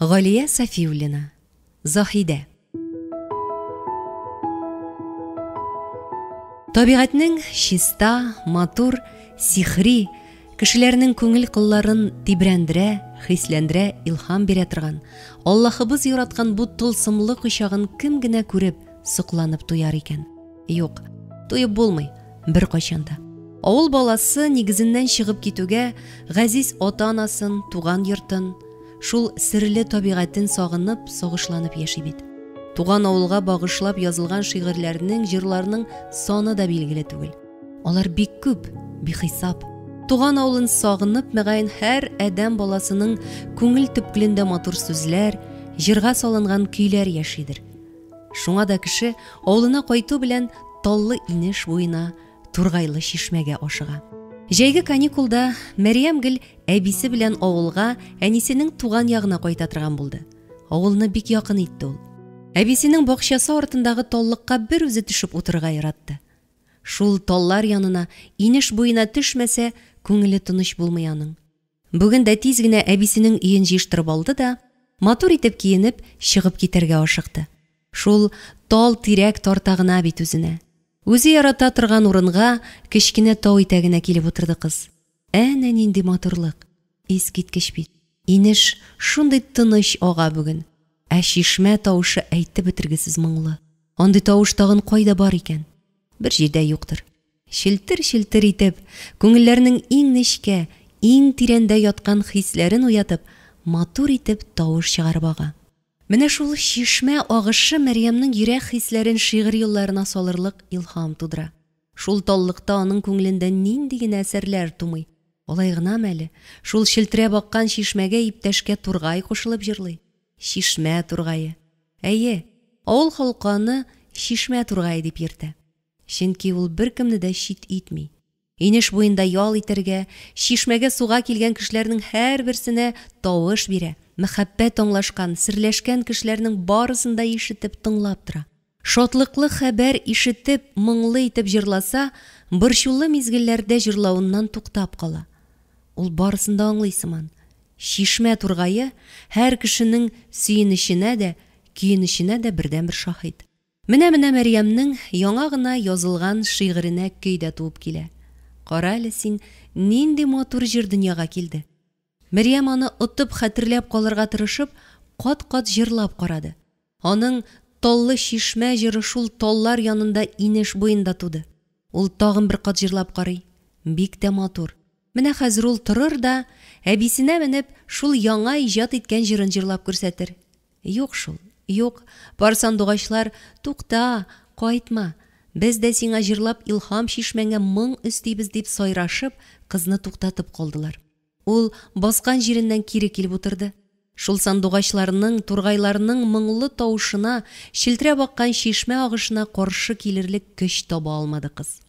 Галия Сафиуллина. Заһидә. Табигатьнең чиста, матур, сихри, кешеләрнең күңел кылларын тибрәндерә, хисләндерә, илһам бирә торган, Аллаһыбыз яраткан бу тылсымлы кочагын кем генә күреп, сокланып туяр икән? Юк, туеп булмый, беркайчан да. Авыл баласы нигезеннән чыгып китүгә, газиз ата-анасын, туган йортын, шул серле табигатен сагынып, сагышланып яши бит. Туган авылга багышлап язылган шигырьләрнең, җырларның саны да билгеле түгел. Алар бик күп, бихисап. Туган авылын сагынып, мөгаен, һәр адәм баласының күңел төпкелендә матур сүзләр, җырга салынган көйләр яшидер. Шуңа да кеше авылына кайту белән таллы инеш буена, тургайлы чишмәгә ашыга. Җәйге каникулда Мәрьям гел әбисе белән авылга, әнисенең туган ягына кайта торган булды. Авылны бик якын итте ул. Әбисенең бакчасы артындагы таллыкка бер үзе төшеп утырырга яратты. Шул таллар янына, инеш буена төшмәсә, күңеле тыныч булмый аның. Бүген дә тиз генә әбисенең өен җыештырып алды да, матур итеп киенеп, чыгып китәргә ашыкты. Шул тал тирәк тарта гына бит үзенә. Үзе ярата торган урынга, кечкенә тау итәгенә килеп утырды кыз. Әнә нинди матурлык! Искиткеч бит! Инеш шундый тыныч ага бүген. Ә чишмә тавышы әйтеп бетергесез моңлы. Андый тавыш тагын кайда бар икән? Бер җирдә юктыр. Челтер-челтер итеп, күңелләрнең иң нечкә, иң тирәндә яткан хисләрен уятып, матур итеп тавыш чыгарып ага. Менә шул чишмә агышы Мәрьямнең йөрәк хисләрен шигырь юлларына салырлык илһам тудыра. Шул таллыкта аның күңелендә нинди генә әсәрләр тумый. Алай гынамы әле, шул челтерәп аккан чишмәгә иптәшкә тургай кушылып җырлый. Чишмә тургае. Әйе, авыл халкы аны чишмә тургае дип йөртә. Чөнки ул беркемне дә чит итми. Инеш буенда ял итәргә, чишмәгә суга килгән кешеләрнең һәрберсенә тавыш бирә, мәхәббәт аңлашкан, серләшкән кешеләрнең барысын да ишетеп, тыңлап тора. Шатлыклы хәбәр ишетеп, моңлы итеп җырласа, борчулы мизгелләрдә җырлавыннан туктап кала. Ул барысын да аңлый сыман. Чишмә тургае һәр кешенең сөенеченә дә, көенеченә дә бердәнбер шаһит. Менә-менә Мәрьямнең яңа гына язылган шигыренә көй дә туып килә. Кара әле син, нинди матур җыр дөньяга килде! Мәрьям аны отып хәтерләп калырга тырышып, кат-кат җырлап карады. Аның Таллы чишмә җыры шул таллар янында инеш буенда туды. Ул тагын бер кат җырлап карый. Бик тә матур. Менә хәзер ул торыр да, әбисенә менеп, шул яңа иҗат иткән җырын җырлап күрсәтер. Юк шул, юк, пар сандугачлар, тукта, кайтма, без дә сиңа җырлап илһам чишмәңә моң өстибез, дип сайрашып, кызны туктатып калдылар. Ул баскан җиреннән кире килеп утырды. Шул сандугачларның, тургайларның моңлы тавышына, челтерәп аккан чишмә агышына каршы килерлек көч таба алмады кыз.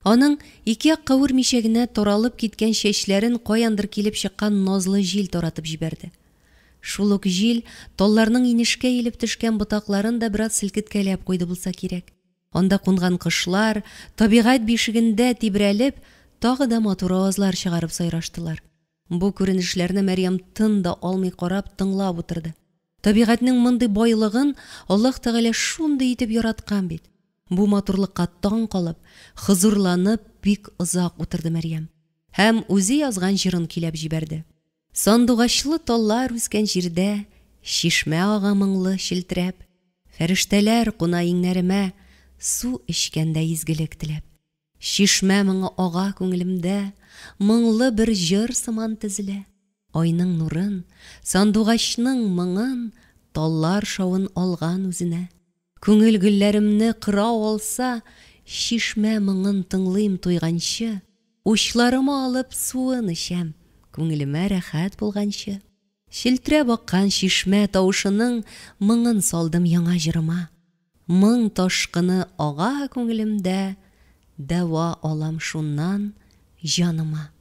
Аның ике якка үрмичә генә таралып киткән чәчләрен каяндыр килеп чыккан назлы җил таратып җибәрде. Шул ук җил талларның инешкә иелеп төшкән ботакларын да бераз селкеткәләп куйды булса кирәк. Анда кунган кошлар, табигать бишегендә тибрәлеп, тагы да матур авазлар чыгарып сайраштылар. Бу күренешләрне Мәрьям тын да алмый карап, тыңлап утырды. Табигатьнең мондый байлыгын Аллаһ Тәгалә шундый итеп яраткан бит. Бу матурлыкка таң калып, хозурланып бик озак утырды Мәрьям. Һәм үзе язган җырын көйләп җибәрде. Сандугачлы таллар үскән җирдә Чишмә ага моңлы челтерәп. Фәрештәләр куна иңнәремә Су эчкәндә изгелек теләп. Чишмә моңы ага күңелемдә, Моңлы бер җыр сыман тезелә. Айның нурын, сандугачның моңын, Таллар шавын алган үзенә. Күңел гөлләремне кырау алса, Чишмә моңын тыңлыйм туйганчы, Учларыма алып суын эчәм, Күңелемә рәхәт булганчы. Челтерәп аккан чишмә тавышының Моңын салдым яңа җырыма. Моң ташкыны ага күңелемдә, Дәва алам шуннан җаныма.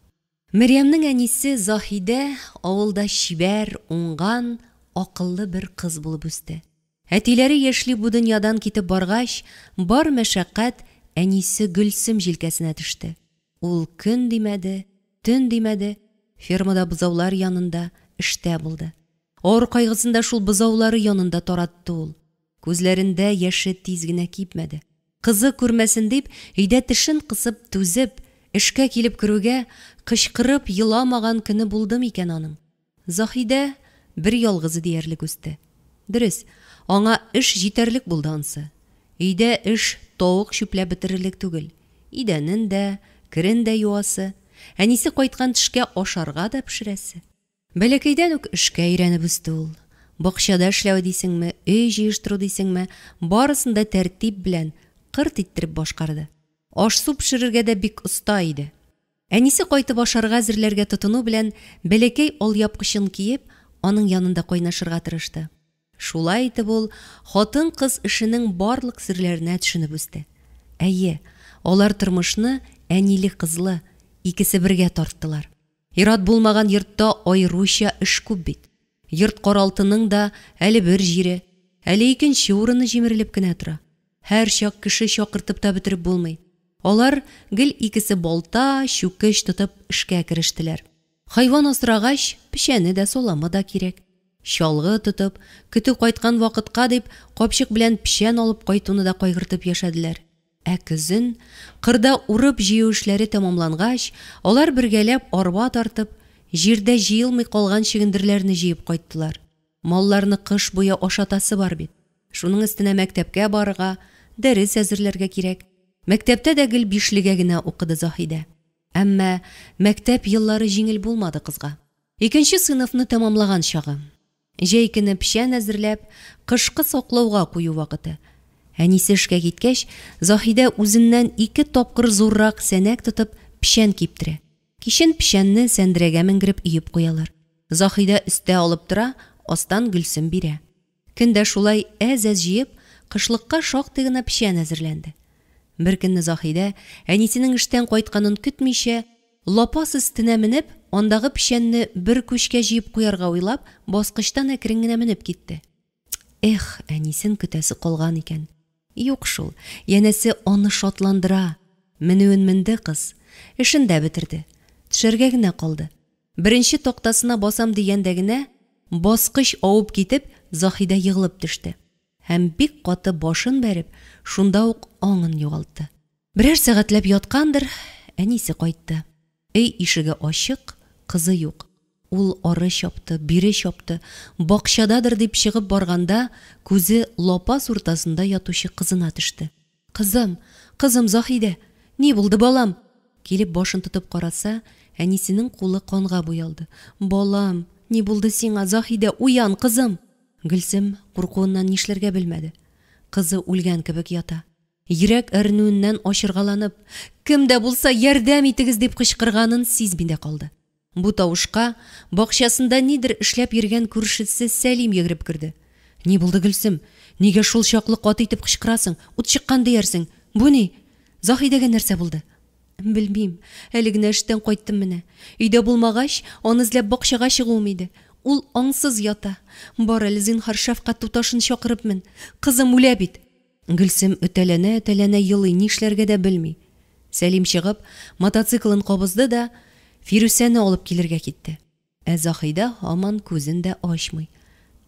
Мәрьямнең әнисе Заһидә авылда чибәр, уңган, акыллы бер кыз булып үсте. Әтиләре яшьли бу дөньядан китеп баргач, бар мәшәкать әнисе Гөлсем җилкәсенә төште. Ул көн димәде, төн димәде, фермада бозаулар янында эштә булды. Авыр кайгысын да шул бозаулары янында таратты ул. Күзләрендә яше тиз генә кипмәде. Кызы күрмәсен дип, өйдә тешен кысып түзеп, эшкә килеп керүгә, кычкырып еламаган көне булды микән аның? Заһидә бер ялгызы диярлек үсте. Дөрес, аңа эш җитәрлек булды ансы. Өйдә эш тавык чүпләп бетерерлек түгел. Идәнен дә, керен дә юасы, әнисе кайткан төшкә ашарга да пешерәсе. Бәләкәйдән үк эшкә өйрәнеп үсте ул. Бакчада эшләү дисеңме, өй җыештыру дисеңме, барысын да тәртип белән, кырт иттереп башкарды. Аш-су пешерергә дә бик оста иде. Әнисе кайтып ашарга әзерләргә тотыну белән бәләкәй алъяпкычын киеп, аның янында кайнашырга тырышты. Шулай итеп ул хатын-кыз эшенең барлык серләренә төшенеп үсте. Әйе, алар тормышны әниле-кызлы, икесе бергә тарттылар. Ир-ат булмаган йортта аеруча эш күп бит. Йорт-каралтының да әле бер җире, әле икенче урыны җимерелеп кенә тора. Һәрчак кеше чакыртып та бетереп булмый. Алар гел икесе балта, чүкеч тотып эшкә керештеләр. Хайван асрагач, печәне дә, саламы да кирәк. Чалгы тотып, көтү кайткан вакытка дип, капчык белән печән алып кайтуны да кайгыртып яшәделәр. Ә көзен, кырда урып-җыю эшләре тәмамлангач, алар бергәләп арба тартып, җирдә җыелмый калган чөгендерләрне җыеп кайттылар. Малларны кыш буе ашатасы бар бит. Шуның өстенә мәктәпкә барырга, дәрес әзерләргә кирәк. Мәктәптә дә гел бишлегә генә укыды Заһидә. Әмма мәктәп еллары җиңел булмады кызга. Икенче сыйныфны тәмамлаган чагы. Җәй көне печән әзерләп, кышкы саклауга кую вакыты. Әнисе эшкә киткәч, Заһидә үзеннән ике тапкыр зуррак сәнәк тотып, печән киптерә. Кичен печәнне сәндерәгә менгереп өеп куялар. Заһидә өстә алып тора, астан Гөлсем бирә. Көн дә шулай әз-әз җыеп, кышлыкка шактый гына печән әзерләнде. Беркөнне Заһидә, әнисенең эштән кайтканын көтмичә, лапас өстенә менеп, андагы печәнне бер күчкә җыеп куярга уйлап, баскычтан әкрен генә менеп китте. Эх, әнисен көтәсе калган икән. Юк шул, янәсе аны шатландыра. Менүен менде кыз. Эшен дә бетерде. Төшәргә генә калды. Беренче тактасына басам дигәндә генә, баскыч авып китеп, Заһидә егылып төште. Һәм бик каты башын бәреп, шунда ук аңын югалтты. Берәр сәгатьләп яткандыр, әнисе кайтты. Өй ишеге ачык, кызы юк. Ул ары чапты, бире чапты, бакчададыр дип чыгып барганда, күзе лапас уртасында ятучы кызына төште. Кызым, кызым Заһидә! Ни булды, балам? Килеп башын тотып караса, әнисенең кулы канга буялды. Балам, ни булды сиңа, Заһидә, уян, кызым! Гөлсем куркуыннан нишләргә белмәде. Кызы үлгән кебек ята. Йөрәк әрнүеннән ачыргаланып, Кем дә булса ярдәм итегез! дип кычкырганын сизми дә калды. Бу тавышка бакчасында нидер эшләп йөргән күршесе Сәлим йөгереп керде. Ни булды, Гөлсем? Нигә шул чаклы каты итеп кычкырасың? Ут чыккан диярсең. Бу ни? Заһидәгә нәрсә булды? Белмим. Әле генә эштән кайттым менә. Өйдә булмагач, аны эзләп бакчага чыгуым иде. Ул аңсыз ята. Бар әле, зинһар, шәфкать туташын чакырып мен. Кызым үлә бит. Гөлсем өтәләнә-өтәләнә елый, нишләргә дә белми. Сәлим чыгып, мотоциклын кабызды да, Фирүсәне алып килергә китте. Ә Заһидә һаман күзен дә ачмый,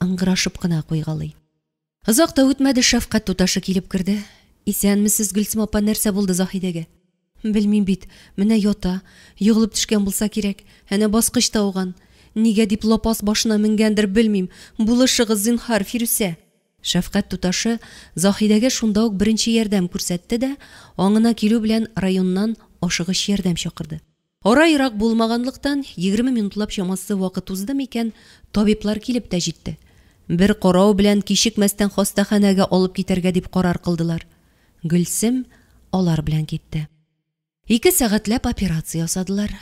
ыңгырашып кына куйгалый. Озак та үтмәде, шәфкать туташы килеп керде. Исәнмесез, Гөлсем апа, нәрсә булды Заһидәгә? Белмим бит, менә ята, егылып төшкән булса кирәк, әнә баскыч та ауган. Нигә дип лапас башына менгәндер, белмим, булышыгыз, зинһар, Фирүсә. Шәфкать туташы Заһидәгә шунда ук беренче ярдәм күрсәтте дә, аңына килү белән районнан ашыгыч ярдәм чакырды. Ара ерак булмаганлыктан, 20 минутлап чамасы вакыт узды микән, табиблар килеп тә җитте. Бер карау белән кичекмәстән хастаханәгә алып китәргә дип карар кылдылар. Гөлсем алар белән китте. Ике сәгатьләп операция ясадылар.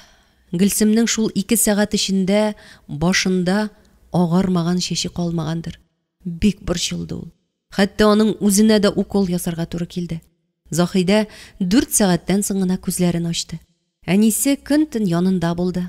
Гөлсемнең шул ике сәгать эчендә башында агармаган чәче калмагандыр. Бик борчылды ул. Хәтта аның үзенә дә укол ясарга туры килде. Заһидә дүрт сәгатьтән соң гына күзләрен ачты. Әнисе көн-төн янында булды.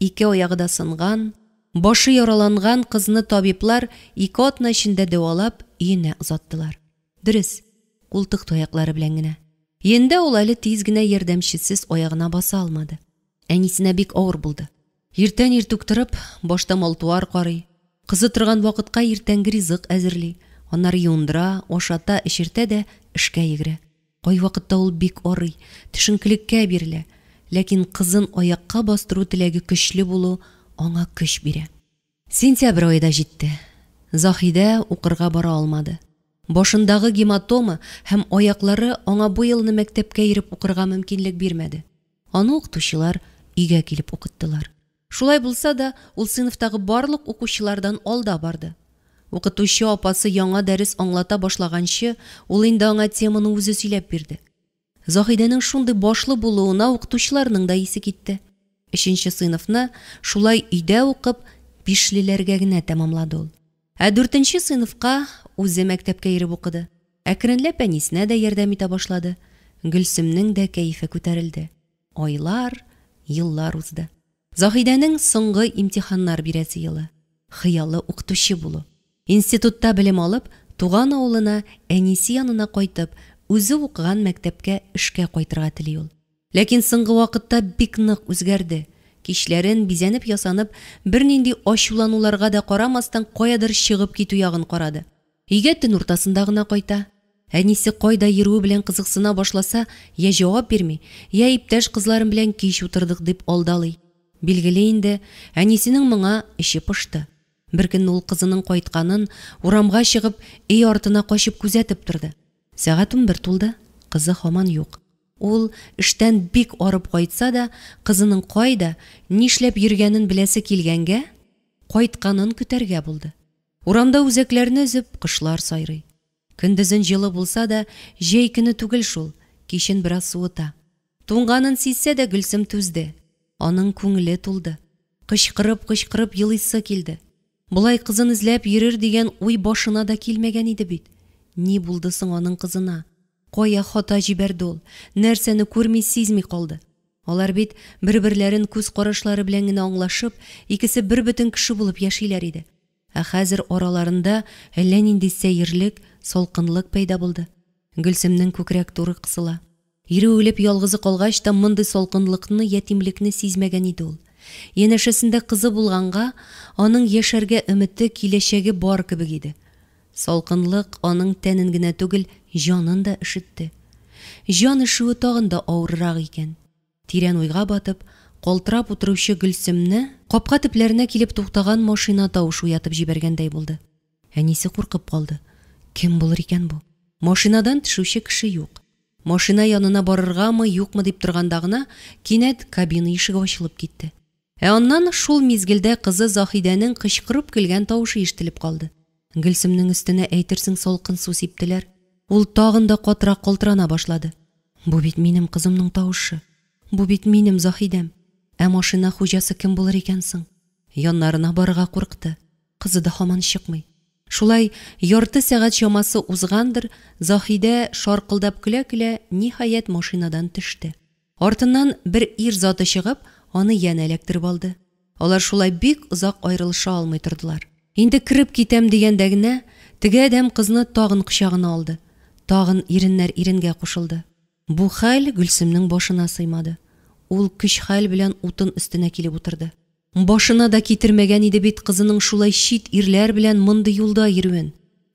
Ике аягы да сынган, башы яраланган кызны табиблар ике атна эчендә дәвалап, өенә озаттылар. Дөрес, култык таяклары белән генә. Өендә ул әле тиз генә ярдәмчесез аягына баса алмады. Әнисенә бик авыр булды. Иртән иртүк торып, башта мал-туар карый. Кызы торган вакытка иртәнге ризык әзерли, аннары юындыра, ашата, эчертә дә эшкә йөгерә. Кайвакытта ул бик арый, төшенкелеккә бирелә, ләкин кызын аякка бастыру теләге көчле булу аңа көч бирә. Сентябрь ае да җитте. Заһидә укырга бара алмады. Башындагы гематома һәм аяклары аңа бу елны мәктәпкә йөреп укырга мөмкинлек бирмәде. Аны укытучылар өйгә килеп укыттылар. Шулай булса да, ул сыйныфтагы барлык укучылардан алда барды. Укытучы апасы яңа дәрес аңлата башлаганчы, ул инде аңа теманы үзе сөйләп бирде. Заһидәнең шундый башлы булуына укытучыларның да исе китте. Өченче сыйныфны шулай өйдә укып, бишлеләргә генә тәмамлады ул. Ә дүртенче сыйныфка үзе мәктәпкә йөреп укыды. Әкренләп әнисенә дә ярдәм итә башлады. Гөлсемнең дә кәефе күтәрелде. Айлар, еллар узды. Заһидәнең соңгы имтиханнар бирәсе елы. Хыялы укытучы булу. Институтта белем алып, туган авылына, әнисе янына кайтып, үзе укыган мәктәпкә эшкә кайтырга тели ул. Ләкин соңгы вакытта бик нык үзгәрде. Кичләрен, бизәнеп-ясанып, бернинди ачулануларга да карамастан, каядыр чыгып китү ягын карады. Өйгә төн уртасында гына кайта. Әнисе кайда йөрүе белән кызыксына башласа, йә җавап бирми, йә иптәш кызларым белән кич утырдык дип алдалый. Билгеле инде, әнисенең моңа эче пошты. Беркөнне ул кызының кайтканын, урамга чыгып, өй артына качып күзәтеп торды. Сәгать 11 тулды, кызы һаман юк. Ул, эштән бик арып кайтса да, кызының кайда, нишләп йөргәнен беләсе килгәнгә, кайтканын көтәргә булды. Урамда үзәкләрне өзеп, кошлар сайрый. Көндезен җылы булса да, җәй көне түгел шул, кичен бераз суыта. Туңганын сизсә дә, Гөлсем түзде. Аның күңеле тулды. Кычкырып-кычкырып елыйсы килде. Болай кызын эзләп йөрер дигән уй башына да килмәгән иде бит. Ни булды соң аның кызына? Кая хата җибәрде ул? Нәрсәне күрми-сизми калды? Алар бит, бер-берләрен күз карашлары белән генә аңлашып, икесе бербөтен кеше булып яшиләр иде. Ә хәзер араларында әллә нинди сәерлек, салкынлык пәйда булды. Гөлсемнең күкрәк туры кысыла. Ире үлеп ялгызы калгач та мондый салкынлыкны, ятимлекне сизмәгән иде ул. Янәшәсендә кызы булганга, аның яшәргә өмете, киләчәге бар кебек иде. Салкынлык аның тәнен генә түгел, җанын да өшетте. Җан өшүе тагын да авыррак икән. Тирән уйга батып, калтырап утыручы Гөлсемне капка төпләренә килеп туктаган машина тавышы уятып җибәргәндәй булды. Әнисе куркып калды. Кем булыр икән бу? Машинадан төшүче кеше юк. Машина янына барыргамы, юкмы дип торганда гына, кинәт кабина ишеге ачылып китте. Ә аннан шул мизгелдә кызы Заһидәнең кычкырып көлгән тавышы ишетелеп калды. Гөлсемнең өстенә әйтерсең салкын су сиптеләр. Ул тагын да катырак калтырана башлады. Бу бит минем кызымның тавышы. Бу бит минем Заһидәм. Ә машина хуҗасы кем булыр икән соң? Яннарына барырга курыкты. Кызы да һаман чыкмый. Шулай ярты сәгать чамасы узгандыр, Заһидә, шаркылдап көлә-көлә, ниһаять, машинадан төште. Артыннан бер ир заты чыгып, аны янә эләктереп алды. Алар шулай бик озак аерылыша алмый тордылар. Инде кереп китәм дигәндә генә, теге адәм кызны тагын кочагына алды. Тагын иреннәр иренгә кушылды. Бу хәл Гөлсемнең башына сыймады. Ул көч-хәл белән утын өстенә килеп утырды. Башына да китермәгән иде бит кызының шулай чит ирләр белән мондый юлда йөрүен.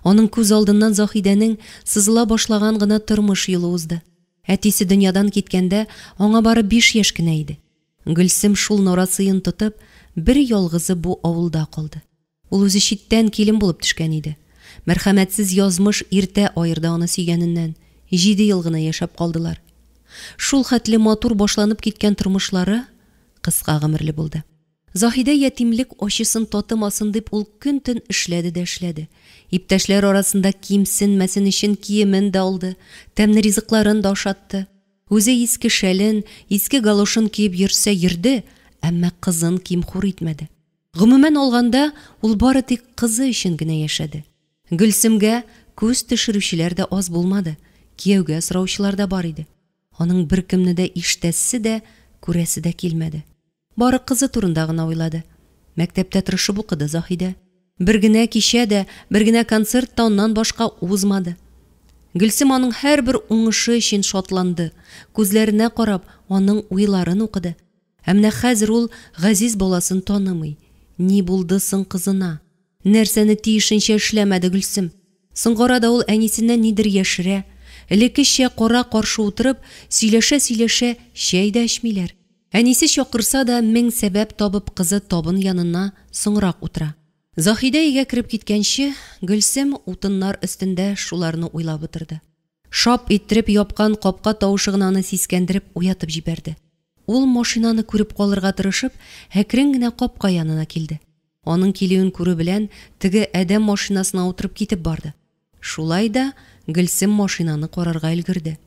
Аның күз алдыннан Заһидәнең сызыла башлаган гына тормыш юлы узды. Әтисе дөньядан киткәндә аңа бары биш яшь кенә иде. Гөлсем шул нарасыен тотып, бер ялгызы бу авылда калды. Ул үзе читтән килен булып төшкән иде. Мәрхәмәтсез язмыш иртә аерды аны сөйгәненнән. Җиде ел гына яшәп калдылар. Шул хәтле матур башланып киткән тормышлары кыска гомерле булды. Заһидә ятимлек ачысын татымасын дип ул көн-төн эшләде дә эшләде. Иптәшләр арасында кимсенмәсен өчен киемен дә алды, тәмле ризыкларын да ашатты. Үзе иске шәлен, иске галошын киеп йөрсә йөрде, әмма кызын ким-хур итмәде. Гомумән алганда, ул бары тик кызы өчен генә яшәде. Гөлсемгә күз төшерүчеләр дә аз булмады, кияүгә сораучылар да бар иде. Аның беркемне дә ишетәсе дә, күрәсе дә килмәде. Бары кызы турында гына уйлады. Мәктәптә тырышып укыды Заһидә. Бер генә кичә дә, бер генә концерт та аннан башка узмады. Гөлсем аның һәрбер уңышы өчен шатланды, күзләренә карап, аның уйларын укыды. Ә менә хәзер ул газиз баласын танымый. Ни булды соң кызына? Нәрсәне тиешенчә эшләмәде Гөлсем? Соңгы арада ул әнисеннән нидер яшерә. Элеккечә кара-каршы утырып, сөйләшә-сөйләшә чәй дә эчмиләр. Әнисе чакырса да, мең сәбәп табып кызы табын янына соңрак утыра. Заһидә өйгә кереп киткәнче, Гөлсем утыннар өстендә шуларны уйлап утырды. Шап иттереп япкан капка тавышы гына аны сискәндереп уятып җибәрде. Ул машинаны күреп калырга тырышып, әкрен генә капка янына килде. Аның килүен күрү белән, теге адәм машинасына утырып китеп барды. Шулай да Гөлсем машинаны карарга өлгерде.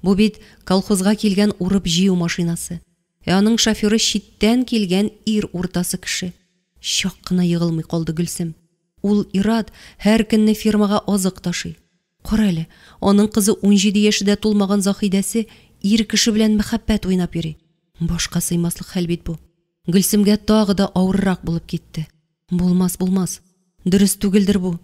Бу бит колхозга килгән урып-җыю машинасы. Ә аның шоферы читтән килгән ир уртасы кеше. Чак кына егылмый калды Гөлсем. Ул ир-ат һәр көнне фермага азык ташый. Кара әле, аның кызы 17 яше дә тулмаган Заһидәсе ир кеше белән мәхәббәт уйнап йөри. Башка сыймаслык хәл бит бу. Гөлсемгә тагы да авыррак булып китте. Булмас, булмас. Дөрес түгелдер бу.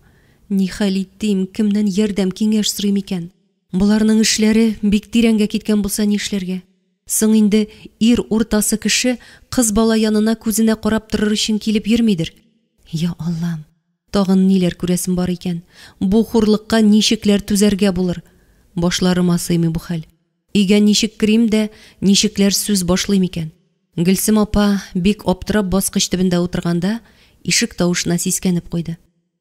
Ни хәл итим, кемнән ярдәм, киңәш сорыйм икән? Боларның эшләре бик тирәнгә киткән булса нишләргә? Соң инде ир уртасы кеше кыз бала янына күзенә карап торыр өчен килеп йөрмидер. Я Аллам, тагын ниләр күрәсем бар икән? Бу хурлыкка ничекләр түзәргә булыр? Башларыма сыймый бу хәл. Өйгә ничек керим дә, ничекләр сүз башлыйм икән? Гөлсем апа бик аптырап баскыч төбендә утырганда, ишек тавышына сискәнеп куйды.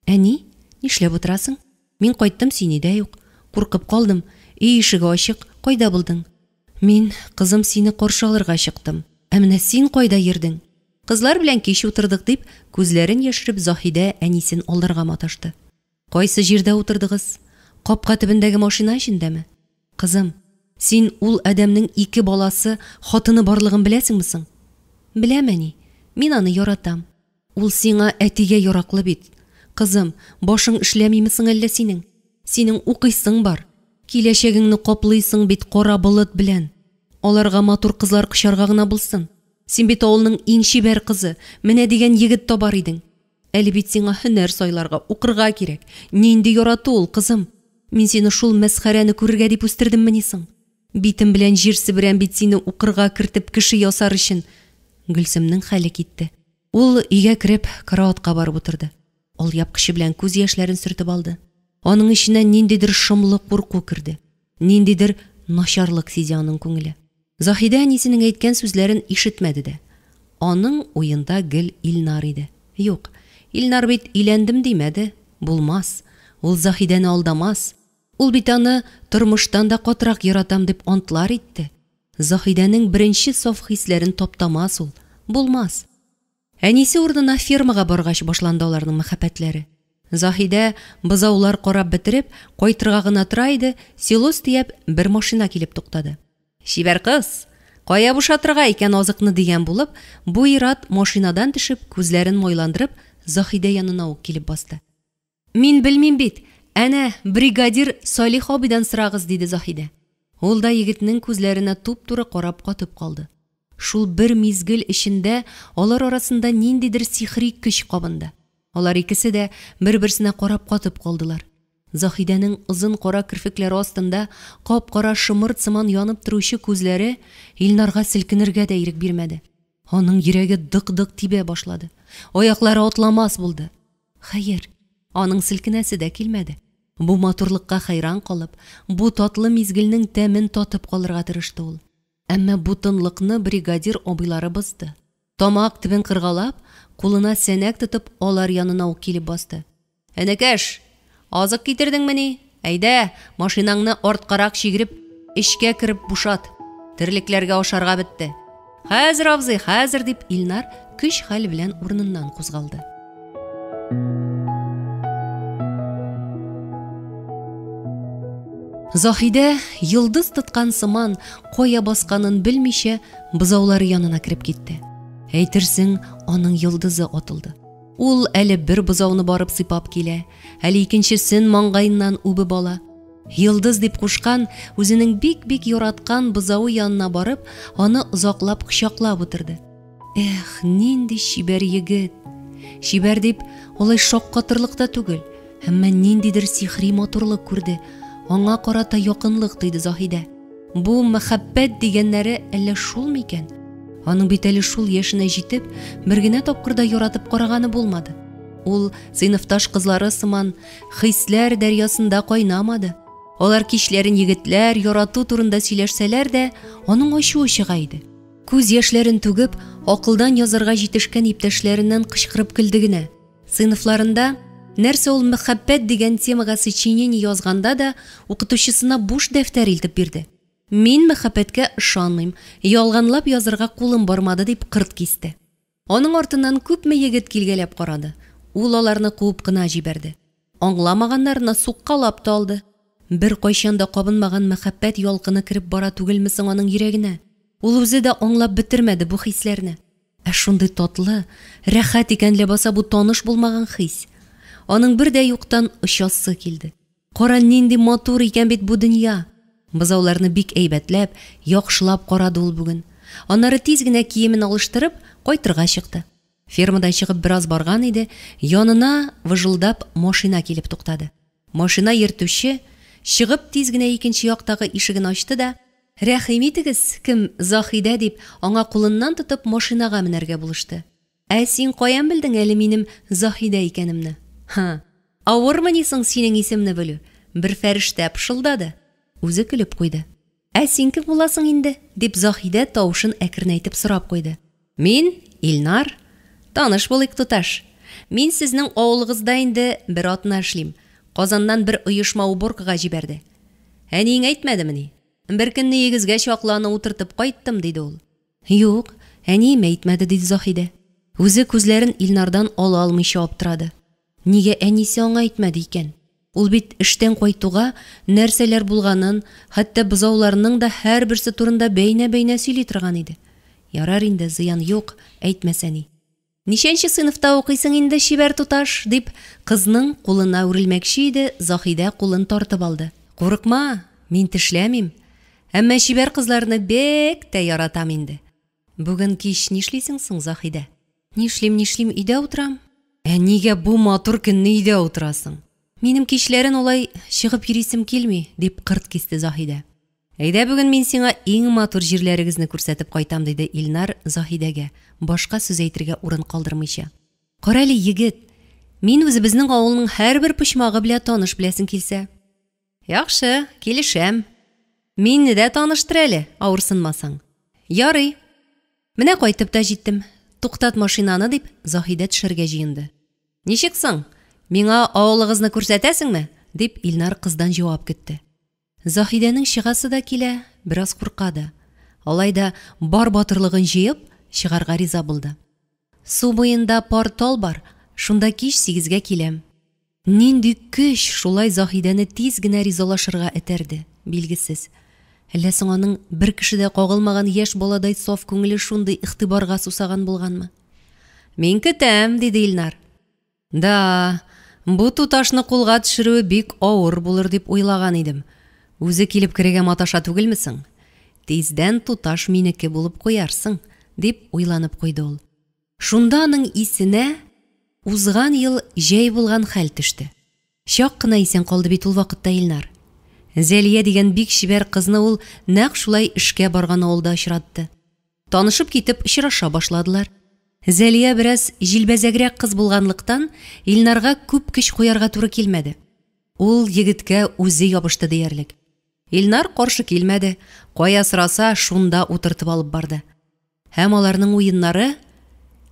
Әни, нишләп утырасың? Мин кайттым, син өйдә юк. Куркып калдым. Өй ишеге ачык, кайда булдың? Мин, кызым, сине каршы алырга чыктым. Ә менә син кайда йөрдең? Кызлар белән кич утырдык, дип, күзләрен яшереп, Заһидә әнисен алдарга маташты. Кайсы җирдә утырдыгыз? Капка төбендәге машина эчендәме? Кызым, син ул адәмнең ике баласы, хатыны барлыгын беләсеңме соң? Беләм, әни. Мин аны яратам. Ул сиңа әтигә яраклы бит. Кызым, башың эшләмиме соң әллә синең? Синең укыйсың бар. Киләчәгеңне каплыйсың бит кара болыт белән. Аларга матур кызлар кочарга гына булсын. Син бит авылның иң чибәр кызы, менә дигән егет табар идең. Әле бит сиңа һөнәр сайларга, укырга кирәк. Нинди ярату ул, кызым? Мин сине шул мәсхәрәне күрергә дип үстердеммени соң? Битем белән җир себерәм бит сине укырга кертеп кеше ясар өчен. Гөлсемнең хәле китте. Ул өйгә кереп, караватка барып утырды. Алъяпкычы белән күз яшьләрен сөртеп алды. Аның эченә ниндидер шомлы курку керде. Ниндидер начарлык сизә аның күңеле. Заһидә әнисенең әйткән сүзләрен ишетмәде дә. Аның уенда гел Илнар иде. Юк, Илнар бит өйләндем димәде. Булмас. Ул Заһидәне алдамас. Ул бит аны тормыштан да катырак яратам дип антлар итте. Заһидәнең беренче саф хисләрен таптамас ул. Булмас. Әнисе урынына фермага баргач башланды аларның мәхәббәтләре. Заһидә бозаулар карап бетереп, кайтырга гына тора иде, силос төяп бер машина килеп туктады. Чибәр кыз, кая бушатырга икән азыкны дигән булып, бу ир-ат машинадан төшеп, күзләрен майландырып, Заһидә янына ук килеп басты. Мин белмим бит, әнә, бригадир Салих абыйдан сорагыз, диде Заһидә. Ул да егетнең күзләренә туп-туры карап катып калды. Шул бер мизгел эчендә алар арасында ниндидер сихри көч кабынды. Алар икесе дә бер-берсенә карап катып калдылар. Заһидәнең озын кара керфекләре астында кап-кара шомырт сыман янып торучы күзләре Илнарга селкенергә дә ирек бирмәде. Аның йөрәге дык-дык тибә башлады. Аяклары атламас булды. Хәер, аның селкенәсе дә килмәде. Бу матурлыкка хәйран калып, бу татлы мизгелнең тәмен татып калырга тырышты ул. Әмма бу тынлыкны бригадир абыйлары бозды. Тамак төбен кыргалап, кулына сәнәк тотып, алар янына ук килеп басты. Энекәш, азык китердеңмени? Әйдә, машинаңны арткарак чигереп, эчкә кереп бушат. Терлекләргә ашарга бетте. Хәзер, абзый, хәзер, дип Илнар көч-хәл белән урыныннан кузгалды. Заһидә, йолдыз тоткан сыман, кая басканын белмичә, бозаулары янына кереп китте. Әйтерсең, аның йолдызы атылды. Ул әле бер бозауны барып сыйпап килә, әле икенчесен маңгаеннан үбеп ала. Йолдыз дип кушкан, үзенең бик-бик яраткан бозавы янына барып, аны озаклап кочаклап утырды. Эх, нинди чибәр егет! Чибәр дип, алай шаккатырлык та түгел, әмма ниндидер сихри матурлык күрде, аңа карата якынлык тойды Заһидә. Бу мәхәббәт дигәннәре әллә шул микән? Аның бит әле шул яшенә җитеп, бер генә тапкыр да яратып караганы булмады. Ул, сыйныфташ кызлары сыман, хисләр дәрьясында кайнамады. Алар кичләрен егетләр, ярату турында сөйләшсәләр дә, аның ачуы чыга иде. Күз яшьләрен түгеп, акылдан язарга җитешкән иптәшләреннән кычкырып көлде генә. Сыйныфларында Нәрсә ул мәхәббәт дигән темага сочинение язганда да укытучысына буш дәфтәр илтеп бирде. Мин мәхәббәткә ышанмыйм, ялганлап язырга кулым бармады, дип кырт кисте. Аның артыннан күпме егет килгәләп карады, ул аларны куып кына җибәрде. Аңламаганнарына суккалап та алды. Беркайчан да кабынмаган мәхәббәт ялкыны кереп бара түгелме соң аның йөрәгенә? Ул үзе дә аңлап бетермәде бу хисләрне. Ә шундый татлы, рәхәт икән ләбаса бу таныш булмаган хис. Аның бер дә юктан очасы килде. Кара, нинди матур икән бит бу дөнья! Бозауларны бик әйбәтләп, яхшылап карады ул бүген. Аннары тиз генә киемен алыштырып, кайтырга чыкты. Фермадан чыгып бераз барган иде, янына выжылдап машина килеп туктады. Машина йөртүче, чыгып, тиз генә икенче яктагы ишеген ачты да, Рәхим итегез, кем, Заһидә, дип, аңа кулыннан тотып машинага менәргә булышты. Ә син каян белдең әле минем Заһидә икәнемне? Һы! Авырмыни соң синең исемне белү? Бер фәрештә пышылдады. Үзе көлеп куйды. Ә син кем буласың инде? дип Заһидә тавышын әкренәйтеп сорап куйды. Мин, Илнар. Таныш булыйк, туташ. Мин сезнең авылыгызда инде бер атна эшлим. Казаннан бер оешма уборкага җибәрде. Әниең әйтмәдемени? Беркөнне өегезгә чаклы аны утыртып кайттым, диде ул. Юк, әнием әйтмәде, диде Заһидә. Үзе күзләрен Илнардан ала алмыйча аптырады. Нигә әнисе аңа әйтмәде икән? Ул бит эштән кайтуга нәрсәләр булганын, хәтта бозауларның да һәрберсе турында бәйнә-бәйнә сөйли торган иде. Ярар инде, зыян юк, әйтмәс әни. Ничәнче сыйныфта укыйсың инде, чибәр туташ? дип, кызның кулына үрелмәкче иде, Заһидә кулын тартып алды. Курыкма, мин тешләмим. Әмма чибәр кызларны бик тә яратам инде. Бүген кич нишлисең соң, Заһидә? Нишлим, нишлим, өйдә утырам. Ә нигә бу матур көнне өйдә утырасың? Минем кичләрен алай чыгып йөрисем килми, дип кырт кисте Заһидә. Әйдә бүген мин сиңа иң матур җирләрегезне күрсәтеп кайтам, диде Илнар Заһидәгә, башка сүз әйтергә урын калдырмыйча. Карале, егет, мин үзебезнең авылның һәрбер почмагы белә таныш беләсең килсә. Яхшы, килешәм. Мине дә таныштыр әле, авырсынмасаң. Ярый. Менә кайтып та җиттем. Туктат машинаны, дип, Заһидә төшәргә җыенды. Ничек соң? Миңа авылыгызны күрсәтәсеңме? дип, Илнар кыздан җавап көтте. Заһидәнең чыгасы да килә, бераз курка да. Алай да бар батырлыгын җыеп, чыгарга риза булды. Су буенда пар тал бар, шунда кич сигезгә киләм. Нинди көч шулай Заһидәне тиз генә ризалашырга этәрде, билгесез. Әллә соң аның бер кеше дә кагылмаган яшь баладай саф күңеле шундый игътибарга сусаган булганмы? Мин көтәм, диде Илнар. Да, бу туташны кулга төшерүе бик авыр булыр дип уйлаган идем. Үзе килеп керергә маташа түгелме соң? Тиздән туташ минеке булып куярсың, дип уйланып куйды ул. Шунда аның исенә узган ел җәй булган хәл төште. Чак кына исән калды бит ул вакытта Илнар. Зәлия дигән бик чибәр кызны ул нәкъ шулай эшкә барган авылда очратты. Танышып китеп очраша башладылар. Зәлия бераз җилбәзәгрәк кыз булганлыктан, Илнарга күп көч куярга туры килмәде. Ул егеткә үзе ябышты диярлек. Илнар каршы килмәде, кая сораса, шунда утыртып алып барды. Һәм аларның уеннары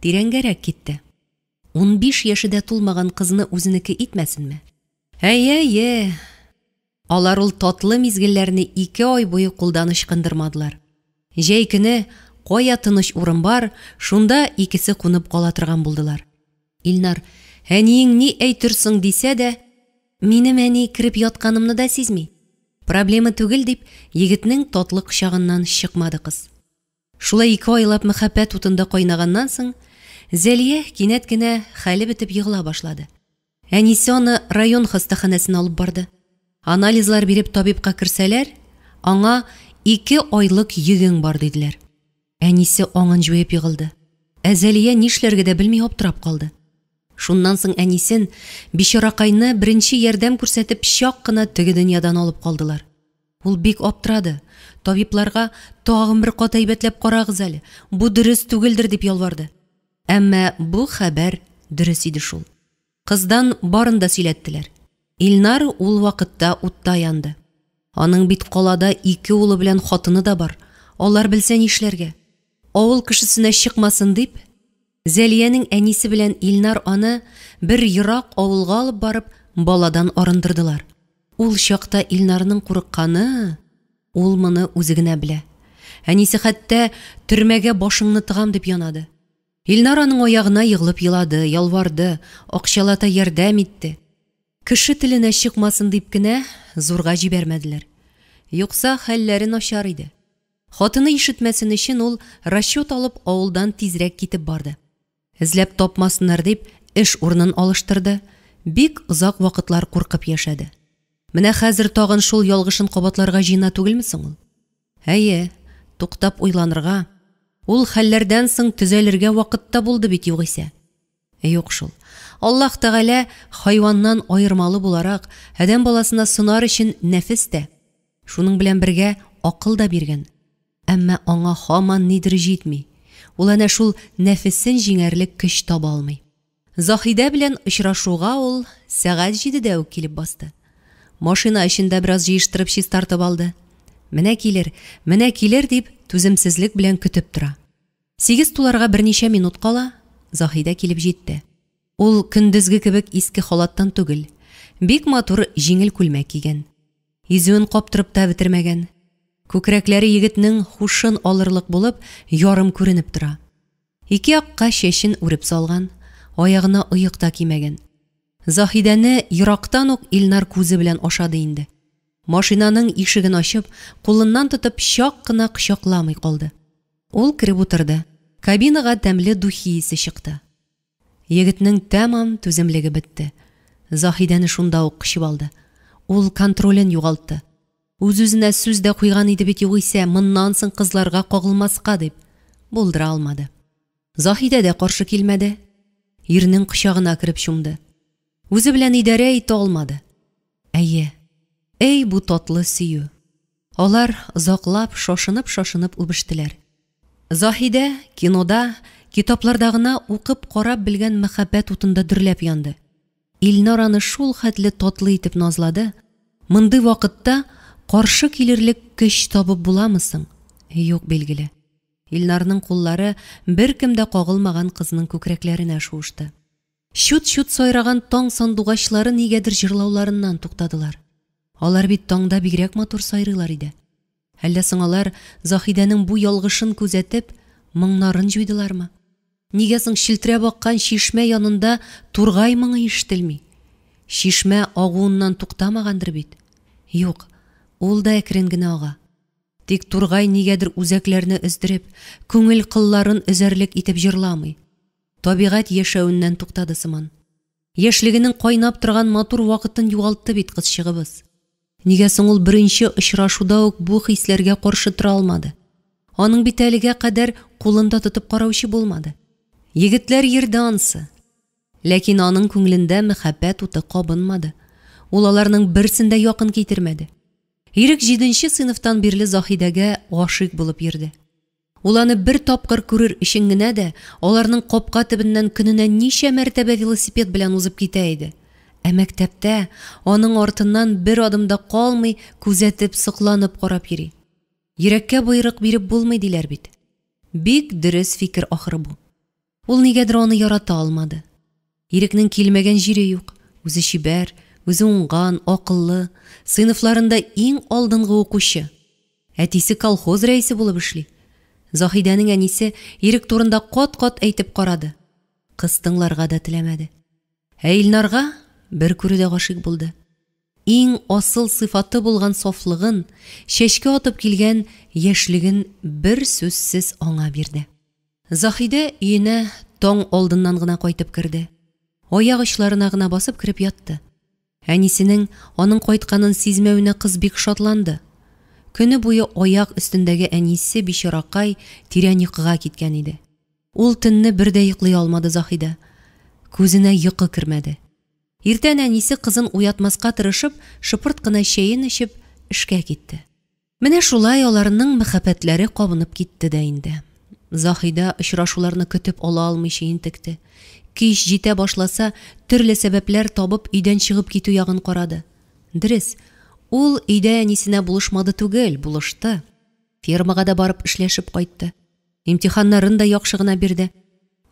тирәнгәрәк китте. 15 яше дә тулмаган кызны үзенеке итмәсенме? Әйе-әйе, Алар ул татлы мизгелләрне ике ай буе кулдан ычкындырмадылар. Җәй көне, кая тыныч урын бар, шунда икесе кунып кала торган булдылар. Илнар, әниең ни әйтер соң дисә дә, минем әни кереп ятканымны да сизми. Проблема түгел дип, егетнең татлы кочагыннан чыкмады кыз. Шулай ике айлап мәхәббәт утында кайнаганнан соң, Зәлия кинәт кенә хәле бетеп егыла башлады. Әнисе аны район хастаханәсенә алып барды. Анализлар биреп табибка керсәләр, аңа ике айлык йөгең бар диделәр. Әнисе аңын җуеп егылды. Ә Зәлия нишләргә дә белми аптырап калды. Шуннан соң әнисен, бичаракайны беренче ярдәм күрсәтеп чак кына теге дөньядан алып калдылар. Ул бик аптырады. Табибларга тагын бер кат әйбәтләп карагыз әле, бу дөрес түгелдер дип ялварды. Әмма бу хәбәр дөрес иде шул. Кыздан барын да сөйләттеләр. Илнар ул вакытта утта янды. Аның бит калада ике улы белән хатыны да бар. Алар белсә нишләргә? Авыл кешесенә чыкмасын дип, Зәлиянең әнисе белән Илнар аны бер ерак авылга алып барып, баладан арындырдылар. Ул чакта Илнарның курыкканы, ул моны үзе генә белә. Әнисе хәтта төрмәгә башыңны тыгам дип янады. Илнар аның аягына егылып елады, ялварды, акчалата ярдәм итте. Кеше теленә чыкмасын дип кенә зурга җибәрмәделәр. Юкса хәлләре начар иде. Хатыны ишетмәсен өчен ул расчет алып авылдан тизрәк китеп барды. Эзләп тапмасыннар дип эш урынын алыштырды, бик озак вакытлар куркып яшәде. Менә хәзер тагын шул ялгышын кабатларга җыена түгелме соң ул? Әйе, туктап уйланырга, ул хәлләрдән соң төзәлергә вакыт та булды бит югыйсә. Юк шул. Аллаһ Тәгалә хайваннан аермалы буларак, адәм баласына сынар өчен нәфес тә, шуның белән бергә акыл да биргән. Әмма аңа һаман нидер җитми. Ул әнә шул нәфесен җиңәрлек көч таба алмый. Заһидә белән очрашуга ул сәгать җидедә үк килеп басты. Машина эчен дә бераз җыештырып чистартып алды. Менә килер, менә килер дип, түземсезлек белән көтеп тора. Сигез туларга берничә минут кала, Заһидә килеп җитте. Ул көндезге кебек иске халаттан түгел, бик матур җиңел күлмәк кигән. Изүен каптырып та бетермәгән. Күкрәкләре егетнең һушын алырлык булып, ярым күренеп тора. Ике якка чәчен үреп салган, аягына оек та кимәгән. Заһидәне ерактан ук Илнар күзе белән ашады инде. Машинаның ишеген ачып, кулыннан тотып чак кына кочакламый калды. Ул кереп утырды. Кабинага тәмле духи исе чыкты. Егетнең тәмам түземлеге бетте. Заһидәне шунда ук кочып алды. Ул контролен югалтты. Үз-үзенә сүз дә куйган иде бит югыйсә, моннан соң кызларга кагылмаска дип. Булдыра алмады. Заһидә дә каршы килмәде. Ирнең кочагына кереп чумды. Үзе белән идарә итә алмады. Әйе. Әй, бу татлы сөю. Алар озаклап, шашынып-шашынып үбештеләр. Заһидә кинода, китапларда гына укып карап белгән мәхәббәт утында дөрләп янды. Илнар аны шул хәтле татлы итеп назлады, мондый вакытта каршы килерлек көч табып буламы соң? Юк, билгеле. Илнарның куллары беркем дә кагылмаган кызның күкрәкләренә шуышты. Чут-чут сайраган таң сандугачлары нигәдер җырлауларыннан туктадылар. Алар бит таңда бигрәк матур сайрыйлар иде. Әллә соң алар Заһидәнең бу ялгышын күзәтеп, моңнарын җуйдылармы? Нигә соң челтерәп аккан чишмә янында тургай моңы ишетелми? Чишмә агуыннан туктамагандыр бит? Юк, ул да әкрен генә ага. Тик тургай нигәдер үзәкләрне өздереп, күңел кылларын өзәрлек итеп җырламый. Табигать яшәвеннән туктады сыман. Яшьлегенең кайнап торган матур вакытын югалтты бит кызчыгыбыз. Нигә соң ул беренче очрашуда ук бу хисләргә каршы тора алмады? Аның бит әлегә кадәр кулын да тотып караучы булмады. Егетләр йөрде ансы. Ләкин аның күңелендә мәхәббәт уты кабынмады. Ул аларның берсен дә якын китермәде. Ирек җиденче сыйныфтан бирле Заһидәгә гашыйк булып йөрде. Ул аны бер тапкыр күрер өчен генә дә аларның капка төбеннән көненә ничә мәртәбә велосипед белән узып китә иде. Ә мәктәптә аның артыннан бер адым да калмый күзәтеп, сокланып карап йөри. Йөрәккә боерык биреп булмый диләр бит. Бик дөрес фикер ахры бу. Ул нигәдер аны ярата алмады. Ирекнең килмәгән җире юк. Үзе чибәр, үзе уңган, акыллы, сыйныфларында иң алдынгы укучы. Әтисе колхоз рәисе булып эшли. Заһидәнең әнисе Ирек турында кат-кат әйтеп карады. Кыз тыңларга да теләмәде. Ә Илнарга бер күрүдә гашыйк булды. Иң асыл сыйфаты булган сафлыгын, чәчкә атып килгән яшьлеген бер сүзсез аңа бирде. Заһидә өенә таң алдыннан гына кайтып керде. Аяк очларына гына басып кереп ятты. Әнисенең аның кайтканын сизмәвенә кыз бик шатланды. Көне буе аяк өстендәге әнисе бичаракай тирән йокыга киткән иде. Ул төнне бер дә йоклый алмады Заһидә. Күзенә йокы кермәде. Иртән әнисе кызын уятмаска тырышып, шыпырт кына чәен эчеп, эшкә китте. Менә шулай аларның мәхәббәтләре кабынып китте дә инде. Заһидә очрашуларны көтеп ала алмыйча интекте. Кич җитә башласа, төрле сәбәпләр табып өйдән чыгып китү ягын карады. Дөрес, ул өйдә әнисенә булышмады түгел, булышты. Фермага да барып эшләшеп кайтты. Имтиханнарын да яхшы гына бирде.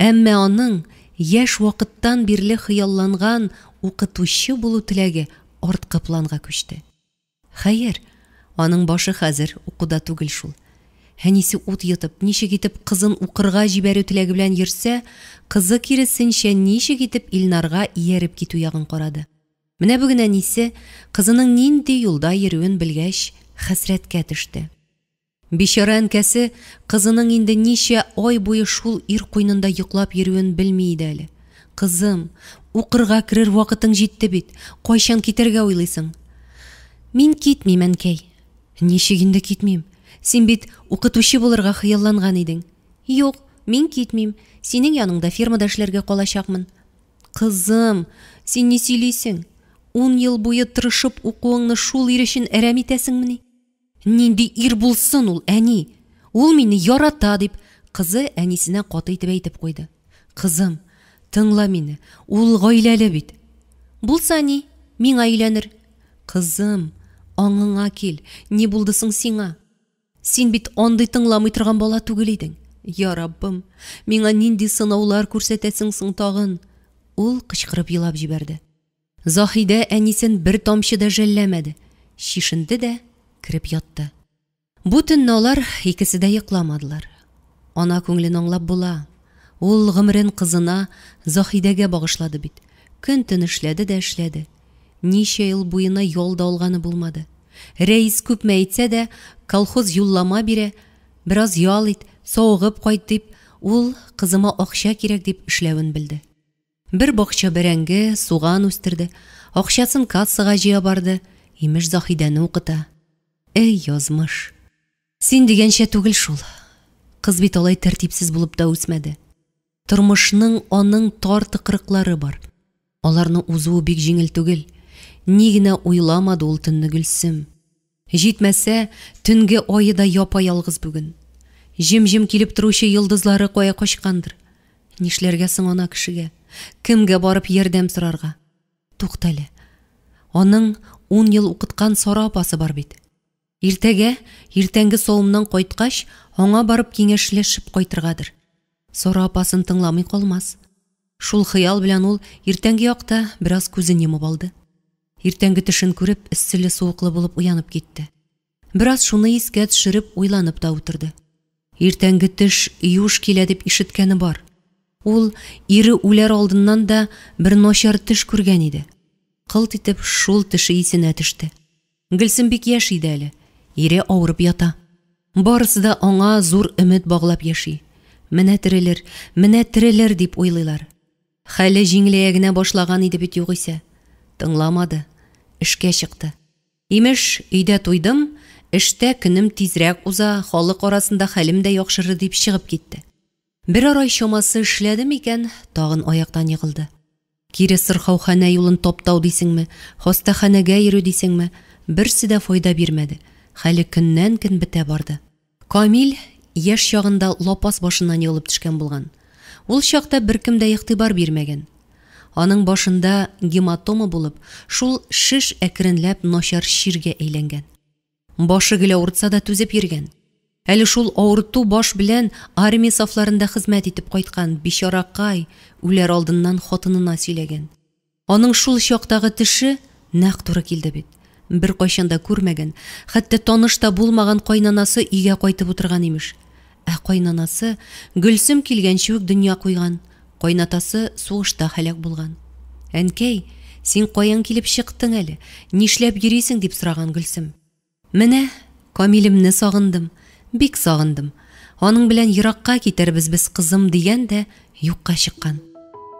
Әмма аның яшь вакыттан бирле хыялланган укытучы булу теләге арткы планга күчте. Хәер, аның башы хәзер укуда түгел шул. Әнисе ут йотып, ничек итеп кызын укырга җибәрү теләге белән йөрсә, кызы киресенчә ничек итеп Илнарга ияреп китү ягын карады. Менә бүген әнисе, кызының нинди юлда йөрүен белгәч, хәсрәткә төште. Бичара әнкәсе кызының инде ничә ай буе шул ир куенында йоклап йөрүен белми иде әле. Кызым, укырга керер вакытың җитте бит, кайчан китәргә уйлыйсың? Мин китмим, әнкәй. Ничек инде китмим? Син бит укытучы булырга хыялланган идең. Юк, мин китмим, синең яныңда фермада эшләргә калачакмын. Кызым, син ни сөйлисең? Ун ел буе тырышып укуыңны шул ир өчен әрәм итәсеңмени? Нинди ир булсын ул, әни? Ул мине ярата, дип, кызы әнисенә каты итеп әйтеп куйды. Кызым, тыңла мине, ул гаиләле бит. Булса ни, миңа өйләнер. Кызым, аңыңа кил, ни булды соң сиңа? Син бит андый тыңламый торган бала түгел идең. Я Раббым, миңа нинди сынаулар күрсәтәсең соң тагын? Ул кычкырып елап җибәрде. Заһидә әнисен бер тамчы да жәлләмәде, чишенде дә кереп ятты. Бу төнне алар икесе дә йокламадылар. Ана күңелен аңлап була. Ул гомерен кызына, Заһидәгә багышлады бит. Көн-төн эшләде дә эшләде. Ничә ел буена ял да алганы булмады. Рәис күпме әйтсә дә, колхоз юллама бирә, бераз ял ит, савыгып кайт дип, ул кызыма акча кирәк дип эшләвен белде. Бер бакча бәрәңге, суган үстерде, акчасын кассага җыя барды, имеш Заһидәне укыта. Эй, язмыш! Син дигәнчә түгел шул. Кыз бит алай тәртипсез булып та үсмәде. Тормышның аның тар тыкрыклары бар. Аларны узуы бик җиңел түгел. Ни генә уйламады ул төнне Гөлсем. Җитмәсә, төнге ае да япа-ялгыз бүген. Җем-җем килеп торучы йолдызлары кая качкандыр. Нишләргә соң ана кешегә? Кемгә барып ярдәм сорарга? Туктале. Аның ун ел укыткан Сара апасы бар бит. Иртәгә, иртәнге савымнан кайткач, аңа барып киңәшләшеп кайтыргадыр. Сара апасын тыңламый калмас. Шул хыял белән ул иртәнге якта бераз күзен йомып алды. Иртәнге төшен күреп, эсселе-суыклы булып уянып китте. Бераз шуны искә төшереп, уйланып та утырды. Иртәнге төш юш килә дип ишеткәне бар. Ул ире үләр алдыннан да бер начар төш күргән иде. Кылт итеп шул төше исенә төште. Гөлсем бик яшь иде әле. Ире авырып ята. Барысы да аңа зур өмет баглап яши. Менә терелер, менә терелер дип уйлыйлар. Хәле җиңеләя генә башлаган иде бит югыйсә. Тыңламады. Эшкә чыкты. Имеш, өйдә туйдым, эштә көнем тизрәк уза, халык арасында хәлем дә яхшырыр дип чыгып китте. Берәр ай чамасы эшләде микән, тагын аяктан егылды. Кире сырхауханә юлын таптау дисеңме, хастаханәгә йөрү дисеңме, берсе дә файда бирмәде, хәле көннән-көн бетә барды. Камил яшь чагында лапас башыннан егылып төшкән булган. Ул чакта беркем дә игътибар бирмәгән. Аның башында гематома булып, шул шеш әкренләп начар чиргә әйләнгән. Башы гел авыртса да түзеп йөргән. Әле шул авырту баш белән армия сафларында хезмәт итеп кайткан бичаракай үләр алдыннан хатынына сөйләгән. Аның шул чактагы төше нәкъ туры килде бит. Беркайчан да күрмәгән, хәтта таныш та булмаган кайнанасы өйгә кайтып утырган, имеш. Ә кайнанасы Гөлсем килгәнче үк дөнья куйган, кайнатасы сугышта һәлак булган. Әнкәй, син каян килеп чыктың әле, нишләп йөрисең, дип сораган Гөлсем. Менә Камилемне сагындым, бик сагындым. Аның белән еракка китәрбез без, кызым, дигән дә юкка чыккан.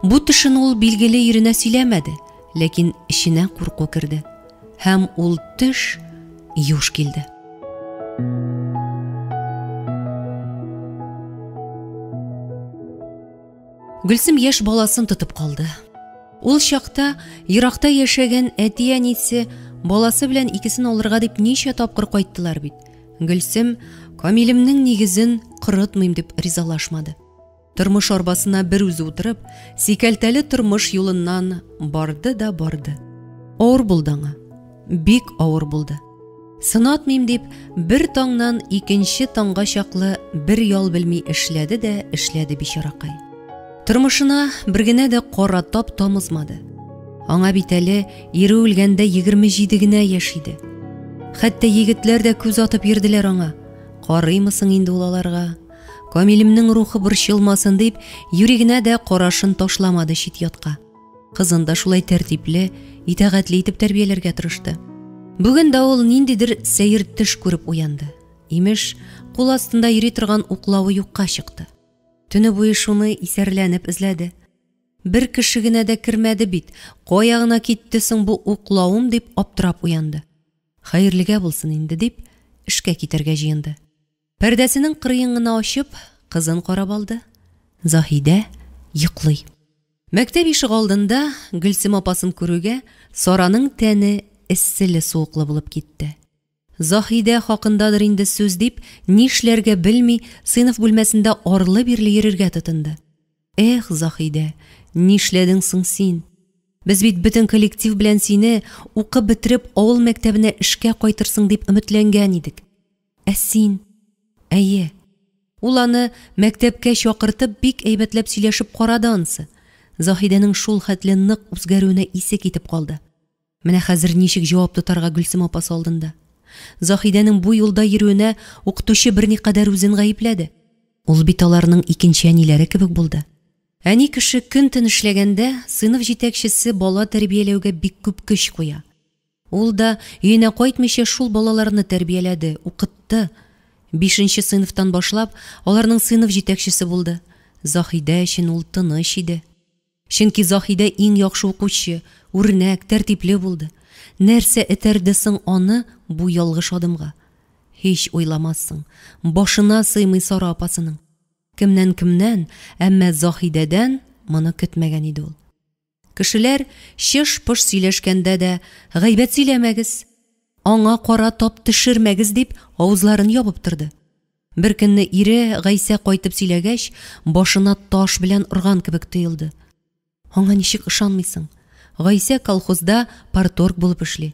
Бу төшен ул билгеле иренә сөйләмәде, ләкин эченә курку керде. Һәм ул төш юш килде. Гөлсем яшь баласын тотып калды. Ул чакта еракта яшәгән әти-әнисе баласы белән икесен алырга дип ничә тапкыр кайттылар бит. Гөлсем Камилемнең нигезен корытмыйм дип ризалашмады. Тормыш арбасына бер үзе утырып, сикәлтәле тормыш юлыннан барды да барды. Авыр булды аңа. Бик авыр булды. Сынатмыйм дип, бер таңнан икенче таңга чаклы бер ял белми эшләде дә эшләде бичаракай. Тормышына бер генә дә кара тап тамызмады. Аңа бит әле ире үлгәндә 27 генә яшь иде. Хәтта егетләр дә күз атып йөрделәр аңа. Карыймы соң инде ул аларга? Камилемнең рухы борчылмасын дип, юри генә дә карашын ташламады чит-ятка. Кызын да шулай тәртипле, итагатьле итеп тәрбияләргә тырышты. Бүген дә ул ниндидер сәер төш күреп уянды. Имеш, кул астында йөри торган уклавы юкка чыкты. Төне буе шуны исәрләнеп эзләде. Бер кеше генә дә кермәде бит, кая гына китте соң бу уклавым дип аптырап уянды. Хәерлегә булсын инде дип, эшкә китәргә җыенды. Пәрдәсенең кырыен гына ачып, кызын карап алды. Заһидә йоклый. Мәктәп ишегалдында Гөлсем апасын күрүгә, Сараның тәне эсселе-суыклы булып китте. Заһидә хакындадыр инде сүз дип, нишләргә белми, сыйныф бүлмәсендә арлы-бирле йөрергә тотынды. Эх, Заһидә, нишләдең соң син? Без бит бөтен коллектив белән сине, укып бетереп, авыл мәктәбенә эшкә кайтырсың дип өметләнгән идек. Ә син? Әйе. Ул аны мәктәпкә чакыртып бик әйбәтләп сөйләшеп карады ансы. Заһидәнең шул хәтле нык үзгәрүенә исе китеп калды. Менә хәзер ничек җавап тотарга Гөлсем апасы алдында? Заһидәнең бу юлда йөрүенә укытучы берникадәр үзен гаепләде. Ул бит аларның икенче әниләре кебек булды. Әни кеше көн-төн эшләгәндә, сыйныф җитәкчесе бала тәрбияләүгә бик күп көч куя. Ул да, өенә кайтмыйча, шул балаларны тәрбияләде, укытты. Бишенче сыйныфтан башлап, аларның сыйныф җитәкчесе булды. Заһидә өчен ул тыныч иде. Чөнки Заһидә иң яхшы укучы, үрнәк, тәртипле булды. Нәрсә этәрде соң аны бу ялгыш адымга? Һич уйламассың, башына сыймый Сара апасының. Кемнән-кемнән, әмма Заһидәдән моны көтмәгән иде ул. Кешеләр чыш-пыш сөйләшкәндә дә, Гайбәт сөйләмәгез, аңа кара тап төшермәгез, дип, авызларын ябып торды. Беркөнне ире Гайсә кайтып сөйләгәч, башына таш белән орган кебек тоелды. Аңа ничек ышанмыйсың? Гайсә колхозда парторг булып эшли.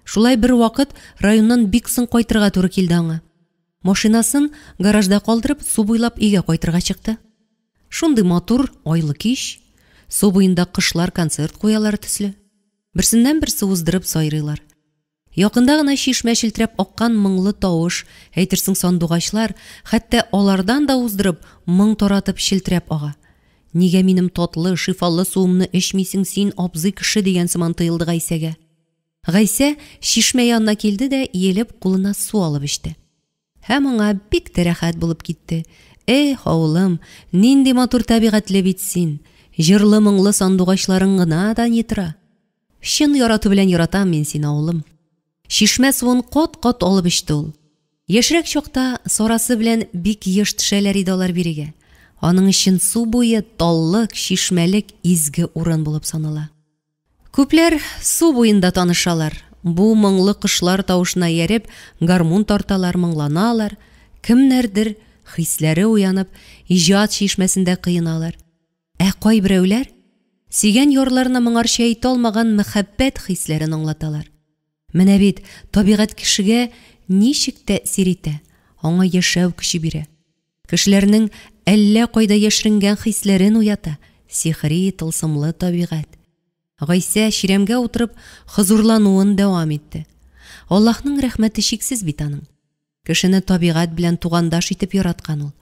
Шулай бервакыт районнан бик соң кайтырга туры килде аңа. Машинасын гаражда калдырып, су буйлап өйгә кайтырга чыкты. Шундый матур айлы кич, су буенда кошлар концерт куялар төсле. Берсеннән-берсе уздырып сайрыйлар. Якында гына чишмә челтерәп аккан моңлы тавыш, әйтерсең сандугачлар, хәтта алардан да уздырып, моң таратып челтерәп ага. Нигә минем татлы, шифалы суымны эчмисең син, абзый кеше, дигән сыман тоелды Гайсәгә. Гайсә чишмә янына килде дә, иелеп, кулына су алып эчте. Һәм аңа бик тә рәхәт булып китте. Эх, авылым, нинди матур табигатьле бит син! Җырлы-моңлы сандугачларың гына да ни тора! Чын ярату белән яратам мин сине, авылым. Чишмә суын кат-кат алып эчте ул. Яшьрәк чакта Сарасы белән бик еш төшәләр иде алар бирегә. Аның өчен су буе, таллык, чишмәлек изге урын булып санала. Күпләр су буенда танышалар, бу моңлы кошлар тавышына ияреп, гармун тарталар, моңланалар, кемнәрдер, хисләре уянып, иҗат чишмәсендә коеналар. Ә кайберәүләр сөйгән ярларына моңарчы әйтә алмаган мәхәббәт хисләрен аңлаталар. Менә бит табигать кешегә ничек тәэсир итә, аңа яшәү көче бирә. Кешеләрнең әллә кайда яшеренгән хисләрен уята, сихри, тылсымлы табигать. Гайсә, чирәмгә утырып, хозурлануын дәвам итте. Аллаһның рәхмәте чиксез бит аның. Кешене табигать белән тугандаш итеп яраткан ул.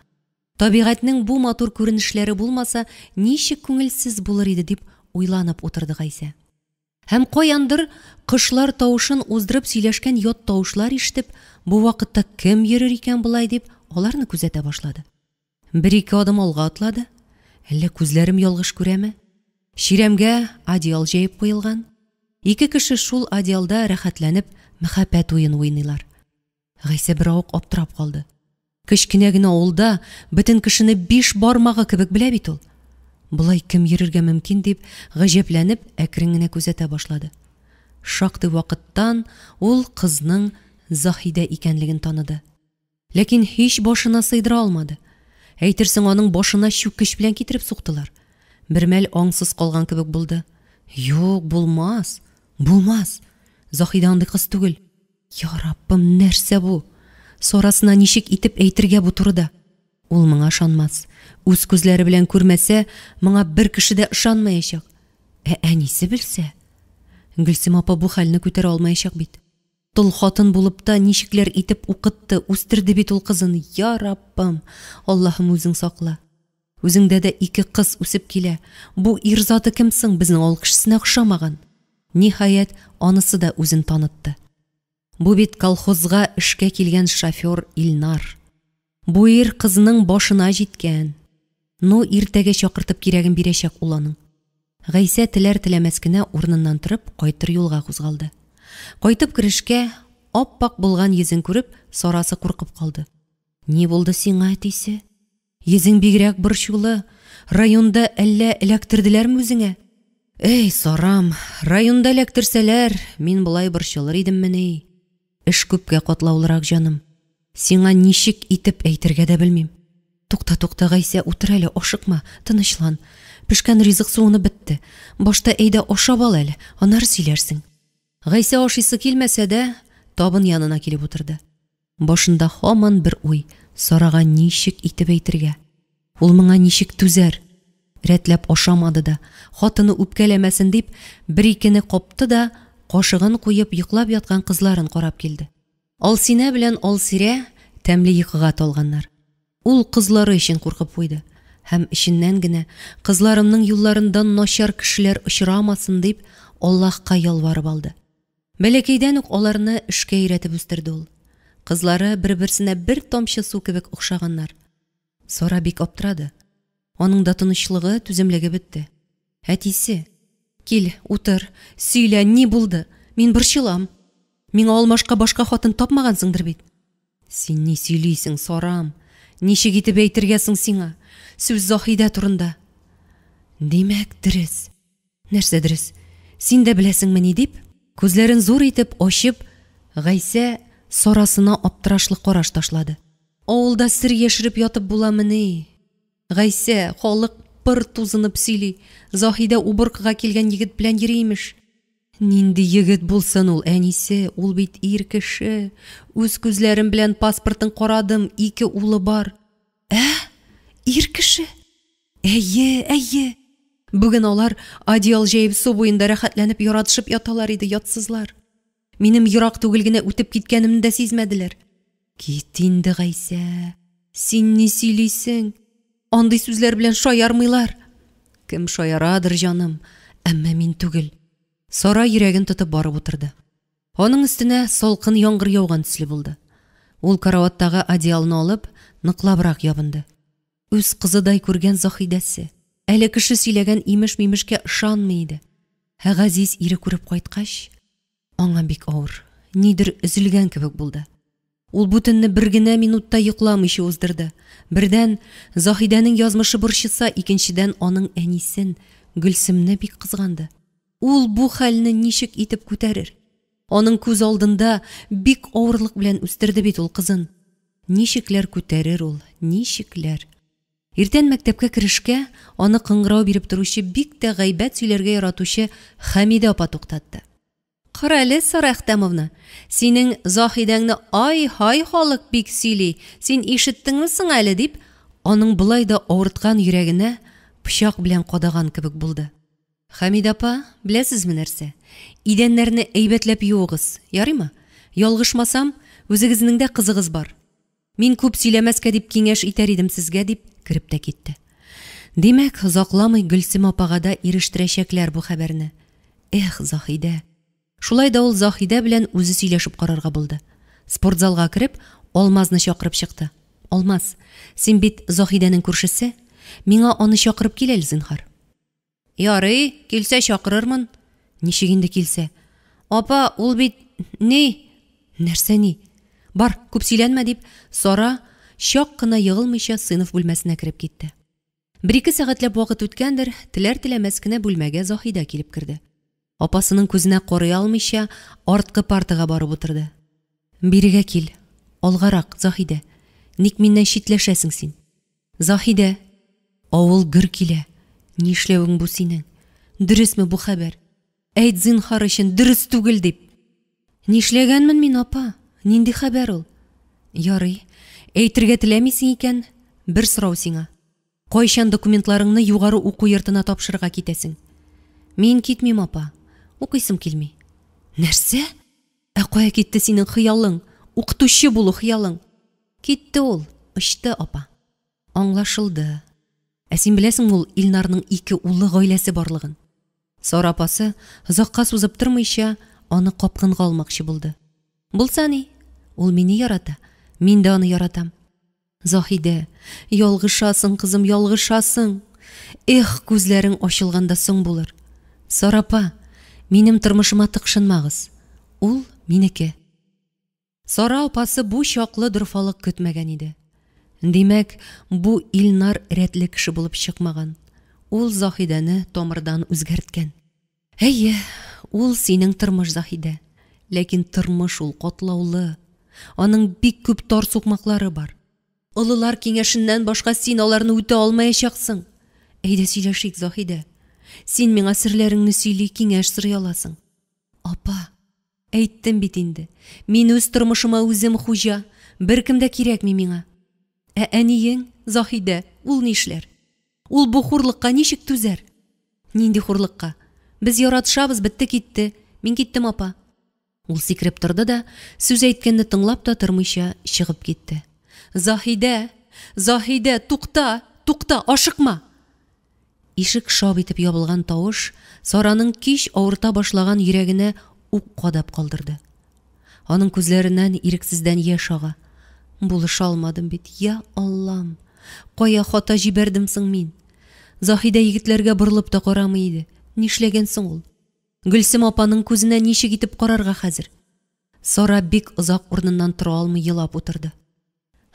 Табигатьнең бу матур күренешләре булмаса, ничек күңелсез булыр иде, дип уйланып утырды Гайсә. Һәм каяндыр кошлар тавышын уздырып сөйләшкән ят тавышлар ишетеп, бу вакытта кем йөрер икән болай дип, аларны күзәтә башлады. Бер-ике адым алга атлады. Әллә күзләрем ялгыш күрәме? Чирәмгә одеял җәеп куелган. Ике кеше шул одеялда рәхәтләнеп мәхәббәт уены уйныйлар. Гайсә беравык аптырап калды. Кечкенә генә авылда бөтен кешене биш бармагы кебек белә бит ул. Болай кем йөрергә мөмкин дип, гаҗәпләнеп, әкрен генә күзәтә башлады. Шактый вакыттан ул кызның Заһидә икәнлеген таныды. Ләкин һич башына сыйдыра алмады. Әйтерсең, аның башына чүкеч белән китереп суктылар. Бермәл аңсыз калган кебек булды. Юк, булмас, булмас! Заһидә андый кыз түгел. Я Раббым, нәрсә бу? Сарасына ничек итеп әйтергә бу турыда? Ул моңа ышанмас. Үз күзләре белән күрмәсә, моңа бер кеше дә ышанмаячак. Ә әнисе белсә? Гөлсем апа бу хәлне күтәрә алмаячак бит. Тол хатын булып та ничекләр итеп укытты, үстерде бит ул кызын. Я Раббым, Аллаһым, үзең сакла. Үзеңдә дә ике кыз үсеп килә. Бу ир заты кем соң, безнең авыл кешесенә охшамаган? Ниһаять, анысы да үзен танытты. Бу бит колхозга эшкә килгән шофер Илнар. Бу ир кызның башына җиткән. Ну, иртәгә чакыртып кирәген бирәчәк ул аның. Гайсә теләр-теләмәс кенә урыныннан торып, кайтыр юлга кузгалды. Кайтып керешкә, ап-ак булган йөзен күреп, Сарасы куркып калды. Ни булды сиңа, әтисе? Йөзең бигрәк борчулы. Районда әллә эләктерделәрме үзеңә? Эй, Сарам, районда эләктерсәләр, мин болай борчылыр идеммени? Эш күпкә катлаулырак, җаным. Сиңа ничек итеп әйтергә дә белмим. Тукта, тукта, Гайсә, утыр әле, ашыкма, тынычлан. Пешкән ризык суынып бетте. Башта әйдә ашап ал әле, аннары сөйләрсең. Гайсә ашыйсы килмәсә дә, табын янына килеп утырды. Башында һаман бер уй, Сарага ничек итеп әйтергә? Ул моңа ничек түзәр? Рәтләп ашамады да, хатыны үпкәләмәсен дип, бер-икене капты да, кашыгын куеп, йоклап яткан кызларын карап килде. Алсинә белән Алсирә тәмле йокыга талганнар. Ул кызлары өчен куркып куйды һәм эченнән генә, кызларымның юлларында начар кешеләр очрамасын дип, Аллаһка ялварып алды. Бәләкәйдән үк аларны эшкә өйрәтеп үстерде ул. Кызлары бер-берсенә бер тамчы су кебек охшаганнар. Сара бик аптырады. Аның да тынычлыгы, түземлеге бетте. Әтисе, кил, утыр, сөйлә, ни булды? Мин борчылам. Миңа алмашка башка хатын тапмагансыңдыр бит? Син ни сөйлисең, Сарам? Ничек итеп әйтергә соң сиңа? Сүз Заһидә турында. Димәк, дөрес. Нәрсә дөрес? Син дә беләсеңмени? дип, күзләрен зур итеп ачып, Гайсә Сарасына аптырашлы караш ташлады. Авылда сер яшереп ятып буламыни? Гайсә, халык пыр тузынып сөйли, Заһидә уборкага килгән егет белән йөри, имеш. Нинди егет булсын ул, әнисе, ул бит ир кеше. Үз күзләрем белән паспортын карадым, ике улы бар. Ә? Ир кеше? Әйе, әйе. Бүген алар одеял җәеп су буенда рәхәтләнеп яратышып яталар иде, ятсызлар. Минем ерак түгел генә үтеп киткәнемне дә сизмәделәр. Кит инде, Гайсә. Син ни сөйлисең? Андый сүзләр белән шаярмыйлар. Кем шаярадыр, җаным, әмма мин түгел. Сара йөрәген тотып барып утырды. Аның өстенә салкын яңгыр яуган төсле булды. Ул караваттагы одеялны алып, ныклабрак ябынды. Үз кызыдай күргән Заһидәсе, әле кеше сөйләгән имеш-мимешкә ышанмый иде. Ә газиз ире күреп кайткач, аңа бик авыр, нидер өзелгән кебек булды. Ул бу төнне бер генә минут та йокламыйча уздырды. Бердән, Заһидәнең язмышы борчыса, икенчедән, аның әнисен, Гөлсемне бик кызганды. Ул бу хәлне ничек итеп күтәрер? Аның күз алдында бик авырлык белән үстерде бит ул кызын. Ничекләр күтәрер ул, ничекләр? Иртән мәктәпкә керешкә, аны кыңгырау биреп торучы бик тә гайбәт сөйләргә яратучы Хәмидә апа туктатты. Кара әле, Сара Әхтәмовна, синең Заһидәңне ай-һай халык бик сөйли, син ишеттеңме соң әле, дип, аның болай да авырткан йөрәгенә пычак белән кадаган кебек булды. Хәмидә апа, беләсезме нәрсә? Идәннәрне әйбәтләп юыгыз, ярыймы? Ялгышмасам, үзегезнең дә кызыгыз бар. Мин күп сөйләмәскә дип киңәш итәр идем сезгә, дип кереп тә китте. Димәк, озакламый Гөлсем апага да ирештерәчәкләр бу хәбәрне. Эх, Заһидә! Шулай да ул Заһидә белән үзе сөйләшеп карарга булды. Спортзалга кереп, Алмазны чакырып чыкты. Алмаз, син бит Заһидәнең күршесе. Миңа аны чакырып кил әле, зинһар. Ярый, килсә чакырырмын. Ничек инде килсә? Апа, ул бит ни? Нәрсә ни? Бар, күп сөйләнмә, дип, Сара чак кына егылмыйча сыйныф бүлмәсенә кереп китте. Бер-ике сәгатьләп вакыт үткәндер, теләр-теләмәс кенә бүлмәгә Заһидә килеп керде. Апасының күзенә карый алмыйча, арткы партага барып утырды. Бирегә кил, алгарак, Заһидә. Ник миннән читләшәсең син? Заһидә! Авыл гөр килә. Нишләвең бу синең? Дөресме бу хәбәр? Әйт зинһар өчен, дөрес түгел дип! Нишләгәнмен мин, апа? Нинди хәбәр ул? Ярый, әйтергә теләмисең икән, бер сорау сиңа. Кайчан документларыңны югары уку йортына тапшырырга китәсең? Мин китмим, апа. Укыйсым килми. Нәрсә? Ә кая китте синең хыялың? Укытучы булу хыялың? Китте ул, очты, апа. Аңлашылды. Ә син беләсеңме ул Илнарның ике улы гаиләсе барлыгын? Сара апасы, озакка сузып тормыйча, аны капкынга алмакчы булды. Булса ни? Ул мине ярата, мин дә аны яратам. Заһидә, ялгышасың, кызым, ялгышасың. Эх, күзләрең ачылганда соң булыр. Сара апа, минем тормышыма тыкшынмагыз. Ул минеке. Сара апасы бу чаклы дорфалык көтмәгән иде. Димәк, бу Илнар рәтле кеше булып чыкмаган. Ул Заһидәне тамырдан үзгәрткән. Әйе, ул синең тормыш, Заһидә. Ләкин тормыш ул катлаулы. Аның бик күп тар сукмаклары бар. Олылар киңәшеннән башка син аларны үтә алмаячаксың. Әйдә сөйләшик, Заһидә. Син миңа серләреңне сөйли, киңәш сорый аласың. Апа, әйттем бит инде, мин үз тормышыма үзем хуҗа, беркем дә кирәкми миңа. Ә әниең, Заһидә, ул нишләр? Ул бу хурлыкка ничек түзәр? Нинди хурлыкка? Без яратышабыз, бетте-китте. Мин киттем, апа. Ул сикереп торды да, сүз әйткәнне тыңлап та тормыйча, чыгып китте. Заһидә! Заһидә, тукта! Тукта, ашыкма! Ишек шап итеп ябылган тавыш Сараның кич авырта башлаган йөрәгенә ук кадап калдырды. Аның күзләреннән ирексездән яшь ага. Булыша алмадым бит, я Аллам! Кая хата җибәрдем соң мин? Заһидә егетләргә борылып та карамый иде. Нишләгән соң ул? Гөлсем апаның күзенә ничек итеп карарга хәзер? Сара бик озак урыныннан тора алмый елап утырды.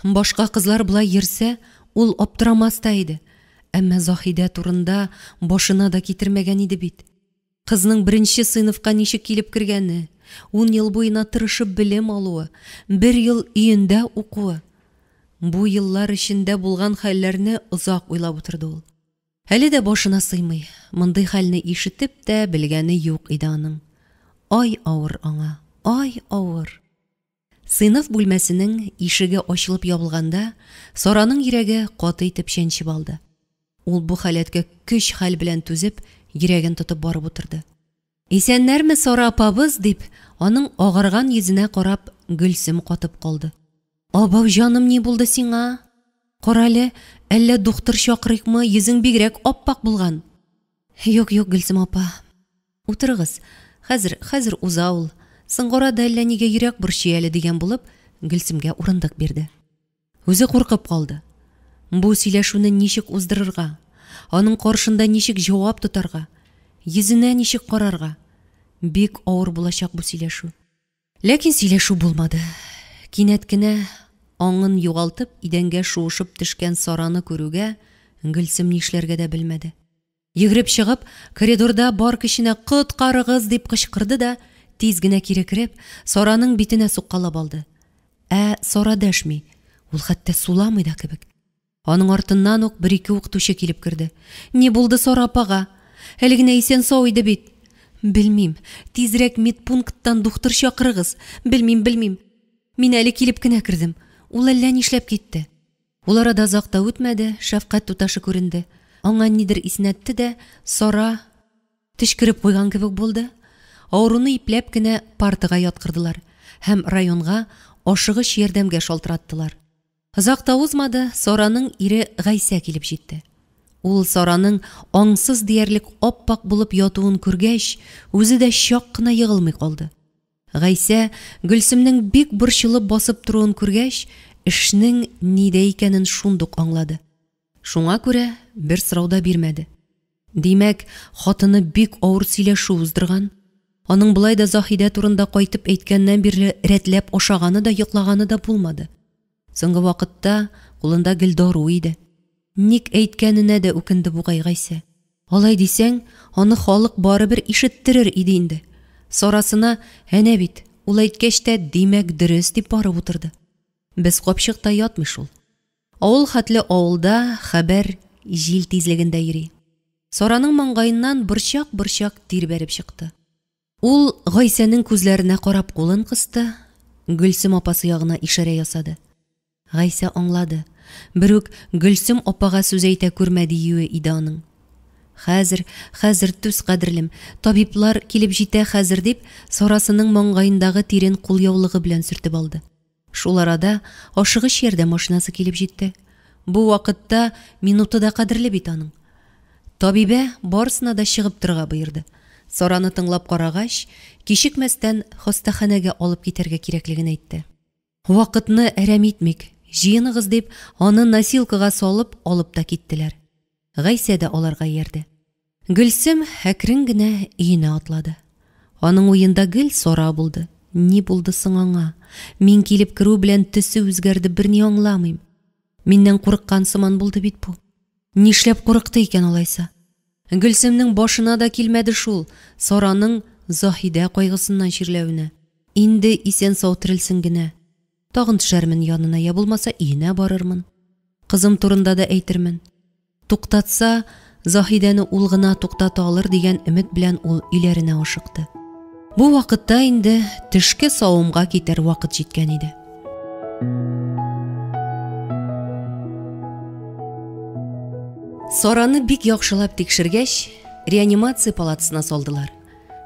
Башка кызлар болай йөрсә, ул аптырамас та иде. Әмма Заһидә турында башына да китермәгән иде бит. Кызның беренче сыйныфка ничек килеп кергәне, ун ел буена тырышып белем алуы, бер ел өендә укуы. Бу еллар эчендә булган хәлләрне озак уйлап утырды ул. Әле дә башына сыймый, мондый хәлне ишетеп тә белгәне юк иде аның. Ай авыр аңа, ай авыр. Сыйныф бүлмәсенең ишеге ачылып ябылганда, Сараның йөрәге каты итеп чәнчеп алды. Ул бу халәткә көч-хәл белән түзеп, йөрәген тотып барып утырды. Исәннәрме, Сара апабыз, дип, аның агарган йөзенә карап, Гөлсем катып калды. Абау, җаным, ни булды сиңа? Карале, әллә духтыр чакырыйкмы, йөзең бигрәк ап-ак булган. Юк, юк, Гөлсем апа. Утырыгыз. Хәзер, хәзер уза ул. Соңгы арада әллә нигә йөрәк борчый әле, дигән булып, Гөлсемгә урындык бирде. Үзе куркып калды. Бу сөйләшүне ничек уздырырга? Аның каршында ничек җавап тотарга? Йөзенә ничек карарга? Бик авыр булачак бу сөйләшү. Ләкин сөйләшү булмады. Кинәт кенә аңын югалтып, идәнгә шуышып төшкән Сараны күрүгә, Гөлсем нишләргә дә белмәде. Йөгереп чыгып, коридорда бар көченә Коткарыгыз! дип кычкырды да, тиз генә кире кереп, Сараның битенә суккалап алды. Ә Сара дәшми, ул хәтта суламый да кебек. Аның артыннан ук бер-ике укытучы килеп керде. Ни булды Сара апага? Әле генә исән-сау иде бит. Белмим, тизрәк медпункттан духтыр чакырыгыз. Белмим, белмим. Мин әле килеп кенә кердем. Ул әллә нишләп китте. Ул арада озак та үтмәде, шәфкать туташы күренде. Аңа нидер иснәтте дә, Сара төчкереп куйган кебек булды. Авыруны ипләп кенә партага яткырдылар һәм районга ашыгыч ярдәмгә шалтыраттылар. Озак та узмады, Сараның ире Гайсә килеп җитте. Ул Сараның аңсыз диярлек ап-ак булып ятуын күргәч, үзе дә чак кына егылмый калды. Гайсә, Гөлсемнең бик борчылып басып торуын күргәч, эшнең нидә икәнен шундук аңлады. Шуңа күрә бер сорау да бирмәде. Димәк, хатыны бик авыр сөйләшү уздырган. Аның болай да Заһидә турында кайтып әйткәннән бирле рәтләп ашаганы да, йоклаганы да булмады. Соңгы вакытта кулында гел дару иде. Ник әйткәненә дә үкенде бугай Гайсә. Алай дисәң, аны халык барыбер ишеттерер иде инде. Сарасына, әнә бит, ул әйткәч тә, димәк, дөрес дип барып утырды. Без капчыкта ятмый шул. Авыл хәтле авылда хәбәр җил тизлегендә йөри. Сараның маңгаеннан борчак-борчак тир бәреп чыкты. Ул Гайсәнең күзләренә карап кулын кысты, Гөлсем апасы ягына ишарә ясады. Гайсә аңлады. Берүк Гөлсем апага сүз әйтә күрмә диюе иде аның. Хәзер, хәзер түз, кадерлем, табиблар килеп җитә хәзер, дип, Сарасының маңгаендагы тирен кулъяулыгы белән сөртеп алды. Шул арада ашыгыч ярдәм машинасы килеп җитте. Бу вакытта минуты да кадерле бит аның. Табибә барысына да чыгып торырга боерды. Сараны тыңлап карагач, кичекмәстән хастаханәгә алып китәргә кирәклеген әйтте. Вакытны әрәм итмик, җыеныгыз дип, аны носилкага салып алып та киттеләр. Гайсә дә аларга иярде. Гөлсем әкрен генә өенә атлады. Аның уенда гел Сара булды. Ни булды соң аңа? Мин килеп керү белән төсе үзгәрде, берни аңламыйм. Миннән курыккан сыман булды бит бу. Нишләп курыкты икән алайса? Гөлсемнең башына да килмәде шул Сараның Заһидә кайгысыннан чирләвенә. Инде исән-сау терелсен генә. Тагын төшәрмен янына, я булмаса өенә барырмын. Кызым турында да әйтермен. Туктатса, Заһидәне ул гына туктата алыр дигән өмет белән ул өйләренә ашыкты. Бу вакытта инде төшке савымга китәр вакыт җиткән иде. Сараны бик яхшылап тикшергәч, реанимация палатасына салдылар.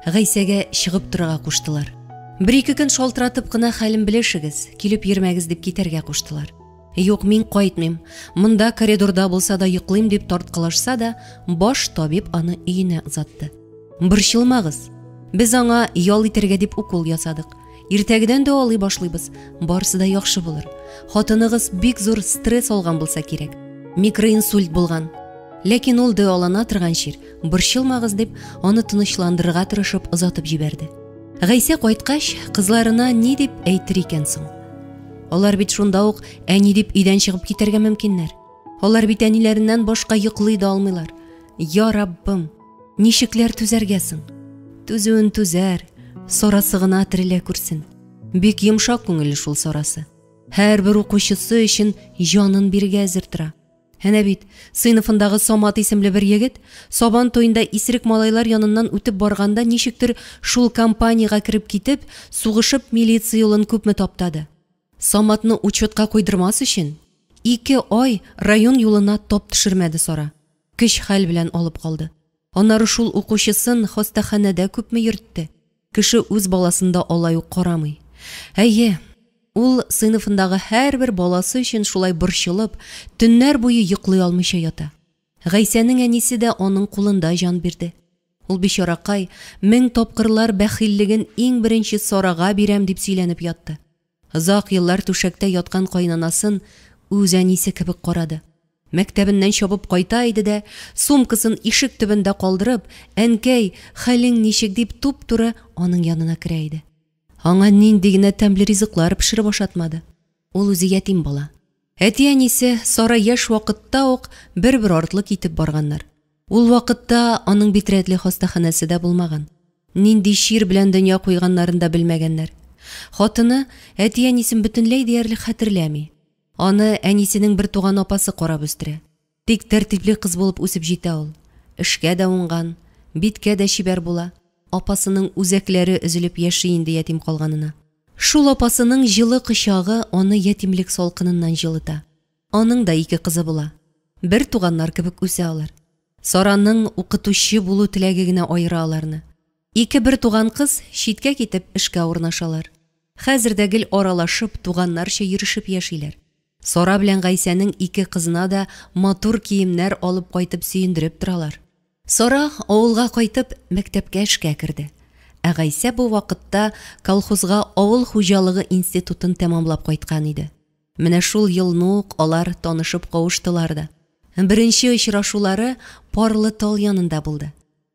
Гайсәгә чыгып торырга куштылар. Бер-ике көн шалтыратып кына хәлен белешегез, килеп йөрмәгез дип китәргә куштылар. Юк, мин кайтмыйм. Монда коридорда булса да йоклыйм дип тарткалашса да, баш табиб аны өенә озатты. Борчылмагыз. Без аңа ял итәргә дип укол ясадык. Иртәгедән дәвалый башлыйбыз. Барысы да яхшы булыр. Хатыныгыз бик зур стресс алган булса кирәк. Микроинсульт булган. Ләкин ул дәвалана торган чир. Борчылмагыз дип, аны тынычландырырга тырышып озатып җибәрде. Гайсә кайткач, кызларына ни дип әйтер икән соң? Алар бит шунда ук әни дип өйдән чыгып китәргә мөмкиннәр. Алар бит әниләреннән башка йоклый да алмыйлар. Я Раббым, ничекләр түзәргә соң? Түзүен түзәр, Сарасы гына терелә күрсен. Бик йомшак күңелле шул Сарасы. Һәрбер укучысы өчен җанын бирергә әзер тора. Әнә бит, сыйныфындагы Самат исемле бер егет, Сабан туенда исерек малайлар яныннан үтеп барганда ничектер шул компаниягә кереп китеп, сугышып милиция юлын күпме таптады. Саматны учетка куйдырмас өчен, ике ай район юлына тап төшермәде Сара. Көч-хәл белән алып калды. Аннары шул укучысын хастаханәдә күпме йөртте. Кеше үз баласын да алай ук карамый. Әйе, ул сыйныфындагы һәрбер баласы өчен шулай борчылып, төннәр буе йоклый алмыйча ята. Гайсәнең әнисе дә аның кулында җан бирде. Ул бичаракай мең тапкырлар бәхиллеген иң беренче Сарага бирәм дип сөйләнеп ятты. Озак еллар түшәктә яткан кайнанасын үз әнисе кебек карады. Мәктәбеннән чабып кайта иде дә, сумкасын ишек төбендә калдырып, Әнкәй, хәлең ничек дип туп-туры аның янына керә иде. Аңа нинди генә тәмле ризыклар пешереп ашатмады. Ул үзе ятим бала. Әти-әнисе Сара яшь вакытта ук бер-бер артлы китеп барганнар. Ул вакытта аның бит рәтле хастаханәсе дә булмаган. Нинди чир белән дөнья куйганнарын да белмәгәннәр. Хатыны әти-әнисен бөтенләй диярлек хәтерләми. Аны әнисенең бертуган апасы карап үстерә. Тик тәртипле кыз булып үсеп җитә ул. Эшкә дә уңган, биткә дә чибәр була. Апасының үзәкләре өзелеп яши инде ятим калганына. Шул апасының җылы кочагы аны ятимлек салкыныннан җылыта. Аның да ике кызы була. Бер туганнар кебек үсә алар. Сараның укытучы булу теләге генә аера аларны. Ике бертуган кыз читкә китеп эшкә урнашалар. Хәзер дә гел аралашып, туганнарча йөрешеп яшиләр. Сара белән Гайсәнең ике кызына да матур киемнәр алып кайтып сөендереп торалар. Сара авылга кайтып, мәктәпкә эшкә керде. Ә Гайсә бу вакытта колхозга авыл хуҗалыгы институтын тәмамлап кайткан иде. Менә шул елны ук алар танышып кавыштылар да. Беренче очрашулары парлы тал янында булды.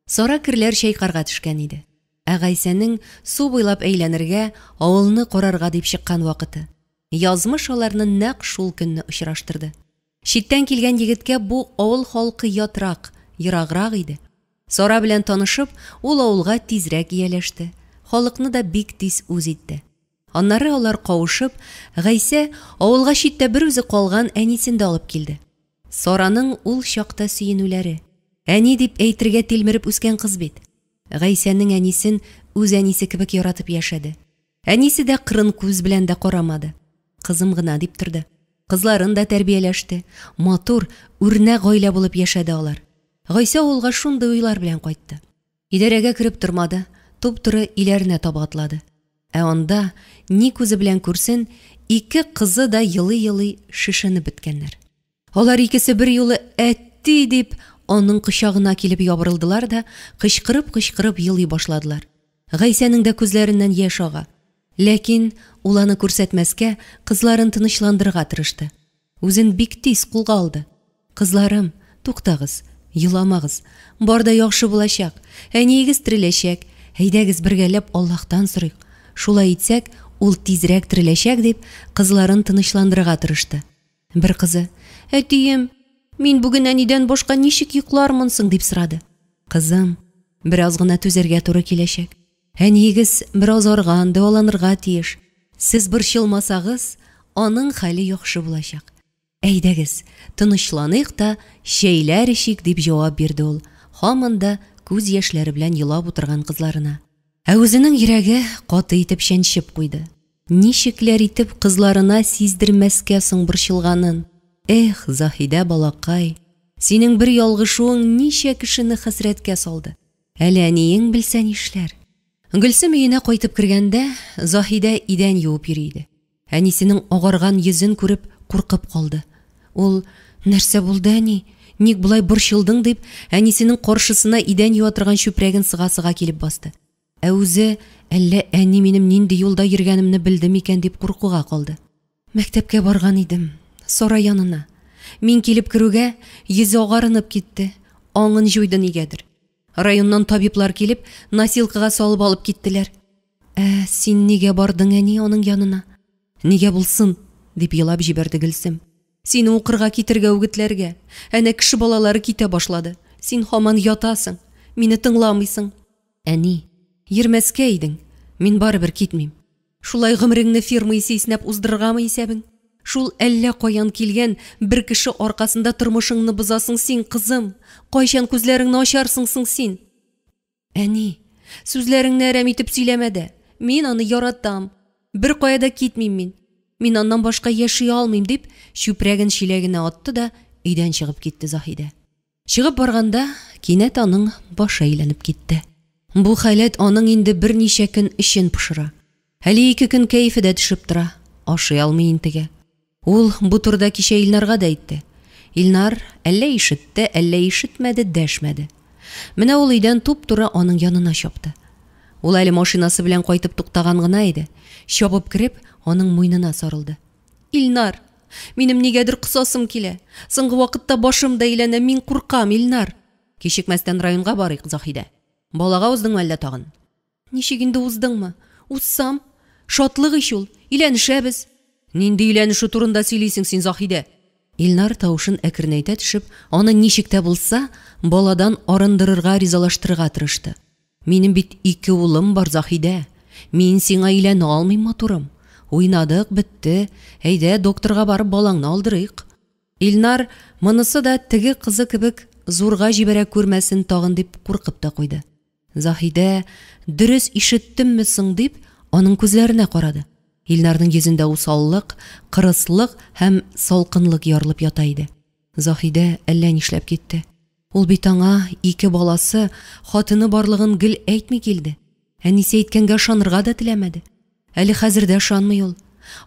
Сара керләр чайкарга төшкән иде. Ә Гайсәнең су буйлап әйләнергә, авылны карарга дип чыккан вакыты. Язмыш аларны нәкъ шул көнне очраштырды. Читтән килгән егеткә бу авыл халкы ятрак, ераграк иде. Сара белән танышып, ул авылга тизрәк ияләште, халыкны да бик тиз үз итте. Аннары алар кавышып, Гайсә авылга читтә берүзе калган әнисен дә алып килде. Сараның ул чакта сөенүләре. Әни дип әйтергә тилмереп үскән кыз бит. Гайсәнең әнисен үз әнисе кебек яратып яшәде. Әнисе дә кырын күз белән дә карамады. Кызым гына дип торды. Кызларын да тәрбияләште. Матур, үрнәк гаилә булып яшәде алар. Гайсә авылга шундый уйлар белән кайтты. Идарәгә кереп тормады, туп-туры өйләренә таба атлады. Ә анда, ни күзе белән күрсен, ике кызы да елый-елый шешенеп беткәннәр. Алар икесе берьюлы Әти! дип, аның кочагына килеп ябырылдылар да кычкырып-кычкырып елый башладылар. Гайсәнең дә күзләреннән яшь ага. Ләкин ул аны күрсәтмәскә, кызларын тынычландырырга тырышты. Үзен бик тиз кулга алды. Кызларым, туктагыз, еламагыз. Бар да яхшы булачак. Әниегез тереләчәк. Әйдәгез бергәләп Аллаһтан сорыйк. Шулай итсәк, ул тизрәк тереләчәк, дип, кызларын тынычландырырга тырышты. Бер кызы, Әтием, мин бүген әнидән башка ничек йоклармын соң, дип сорады. Кызым, бераз гына түзәргә туры киләчәк. Әниегез бераз арган, дәваланырга тиеш. Сез борчылмасагыз, аның хәле яхшы булачак. Әйдәгез, тынычланыйк та чәйләр эчик, дип җавап бирде ул, һаман да күз яшьләре белән елап утырган кызларына. Ә үзенең йөрәге каты итеп чәнчеп куйды. Ничекләр итеп кызларына сиздермәскә соң борчылганын? Эх, Заһидә балакай, синең бер ялгышуың ничә кешене хәсрәткә салды. Әле әниең белсә нишләр? Гөлсем өенә кайтып кергәндә, Заһидә идән юып йөри иде. Әнисенең агарган йөзен күреп, куркып калды. Ул, Нәрсә булды, әни? Ник болай борчылдың? дип, әнисенең каршысына идән юа торган чүпрәген сыга-сыга килеп басты. Ә үзе, әллә әни минем нинди юлда йөргәнемне белде микән дип куркуга калды. Мәктәпкә барган идем, Сара янына. Мин килеп керүгә, йөзе агарынып китте, аңын җуйды нигәдер. Районнан табиблар килеп, носилкага салып алып киттеләр. Ә син нигә бардың, әни, аның янына? Нигә булсын? дип елап җибәрде Гөлсем. Сине укырга китергә үгетләргә. Әнә кеше балалары китә башлады. Син һаман ятасың, мине тыңламыйсың. Әни, йөрмәскә идең, мин барыбер китмим. Шулай гомереңне ферма исе иснәп уздырыргамы исәбең? Шул әллә каян килгән бер кеше аркасында тормышыңны бозасың син, кызым. Кайчан күзләреңне ачарсың соң син? Әни, сүзләреңне әрәм итеп сөйләмә дә. Мин аны яратам. Беркая да китмим мин. Мин аннан башка яши алмыйм, дип, чүпрәген чиләгенә атты да өйдән чыгып китте Заһидә. Чыгып барганда, кинәт аның башы әйләнеп китте. Бу халәт аның инде берничә көн эчен пошыра. Әле ике көн кәефе дә төшеп тора, ашый алмый интегә. Ул бу турыда кичә Илнарга да әйтте. Илнар әллә ишетте, әллә ишетмәде, дәшмәде. Менә ул өйдән туп-туры аның янына чапты. Ул әле машинасы белән кайтып туктаган гына иде, чабып кереп, аның муенына сарылды. Илнар! Минем нигәдер косасым килә. Соңгы вакытта башым да әйләнә, мин куркам, Илнар. Кичекмәстән районга барыйк, Заһидә. Балага уздыңмы әллә тагын? Ничек инде уздыңмы? Узсам? Шатлык ич ул! Өйләнешәбез! Нинди өйләнешү турында сөйлисең син, Заһидә? Илнар тавышын әкренәйтә төшеп, аны ничек тә булса, баладан арындырырга, ризалаштырырга тырышты. Минем бит ике улым бар, Заһидә. Мин сиңа өйләнә алмыйм, матурым. Уйнадык, бетте. Әйдә, докторга барып балаңны алдырыйк. Илнар, монысы да теге кызы кебек зурга җибәрә күрмәсен тагын дип куркып та куйды. Заһидә, дөрес ишеттемме соң дип, аның күзләренә карады. Илнарның йөзендә усаллык, кырыслык һәм салкынлык ярылып ята иде. Заһидә әллә нишләп китте. Ул бит аңа ике баласы, хатыны барлыгын гел әйтми килде. Әнисе әйткәнгә ышанырга да теләмәде. Әле хәзер дә ышанмый ул.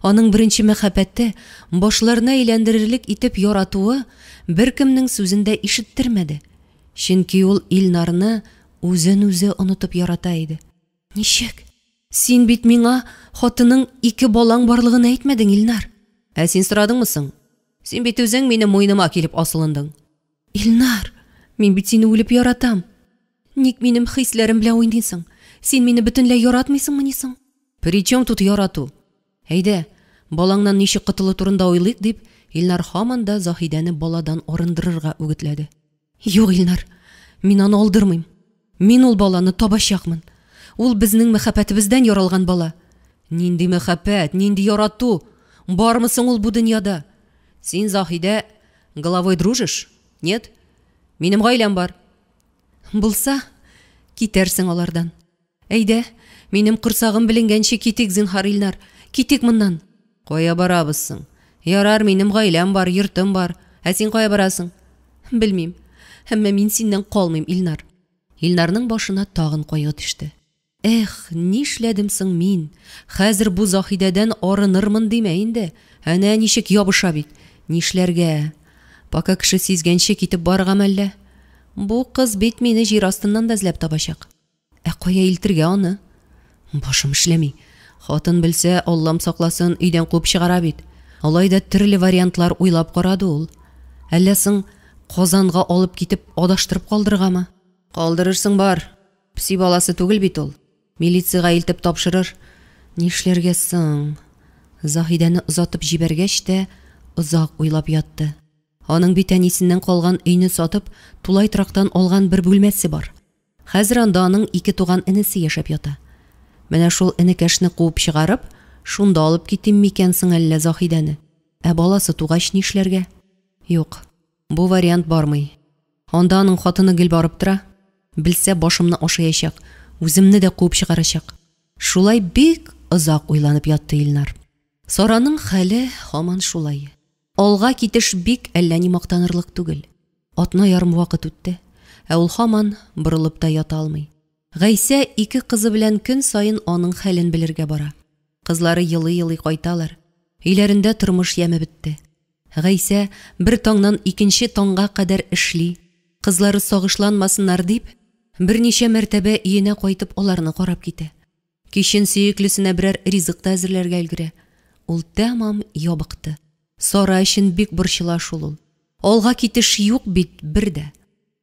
Аның беренче мәхәббәте, башларны әйләндерерлек итеп яратуы беркемнең сүзен дә ишеттермәде. Чөнки ул Илнарны үзен-үзе онытып ярата иде. Ничек? Син бит миңа хатының, ике балаң барлыгын әйтмәдең, Илнар. Ә син сорадыңмы соң? Син бит үзең минем муеныма килеп асылындың. Илнар, мин бит сине үлеп яратам. Ник минем хисләрем белән уйныйсың? Син мине бөтенләй яратмыйсыңмыни соң? Причем тут ярату? Әйдә, балаңнан ничек котылу турында уйлыйк, дип, Илнар һаман да Заһидәне баладан арындырырга үгетләде. Юк, Илнар, мин аны алдырмыйм. Мин ул баланы табачакмын. Ул безнең мәхәббәтебездән яралган бала. Нинди мәхәббәт, нинди ярату! Бармы соң ул бу дөньяда? Син, Заһидә, головой дружишь? Нет? Минем гаиләм бар. Булса, китәрсең алардан. Әйдә, минем корсагым беленгәнче китик, зинһар, Илнар. Китик моннан. Кая барабыз соң? Ярар, минем гаиләм бар, йортым бар. Ә син кая барасың? Белмим. Әмма мин синнән калмыйм, Илнар. Илнарның башына тагын кайгы төште. Эх, нишләдем соң мин? Хәзер бу Заһидәдән арынырмын димә инде. Әнә ничек ябыша бит. Нишләргә? Пока кеше сизгәнче китеп барыргамы әллә? Бу кыз бит мине җир астыннан да эзләп табачак. Ә кая илтергә аны? Башым эшләми. Хатын белсә, Аллам сакласын, өйдән куып чыгара бит. Алай да төрле вариантлар уйлап карады ул. Әллә соң Казанга алып китеп адаштырып калдырыргамы? Калдырырсың бар. Песи баласы түгел бит ул. Милициягә илтеп тапшырыр. Нишләргә соң? Заһидәне озатып җибәргәч тә, озак уйлап ятты. Аның бит әнисеннән калган өйне сатып, тулай торактан алган бер бүлмәсе бар. Хәзер анда аның ике туган энесе яшәп ята. Менә шул энекәшне куып чыгарып, шунда алып китим микән соң әллә Заһидәне? Ә баласы тугач нишләргә? Юк, бу вариант бармый. Анда аның хатыны гел барып тора. Белсә, башымны ашаячак, үземне дә куып чыгарачак. Шулай бик озак уйланып ятты Илнар. Сараның хәле һаман шулай. Алга китеш бик әллә ни мактанырлык түгел. Атна ярым вакыт үтте, ә ул һаман борылып та ята алмый. Гайсә ике кызы белән көн саен аның хәлен белергә бара. Кызлары елый-елый кайталар. Өйләрендә тормыш яме бетте. Гайсә бер таңнан икенче таңга кадәр эшли, кызлары сагышланмасыннар дип, берничә мәртәбә өенә кайтып аларны карап китә. Кичен сөеклесенә берәр ризык та әзерләргә өлгерә. Ул тәмам ябыкты. Сара өчен бик борчыла шул ул. Алга китеш юк бит бер дә.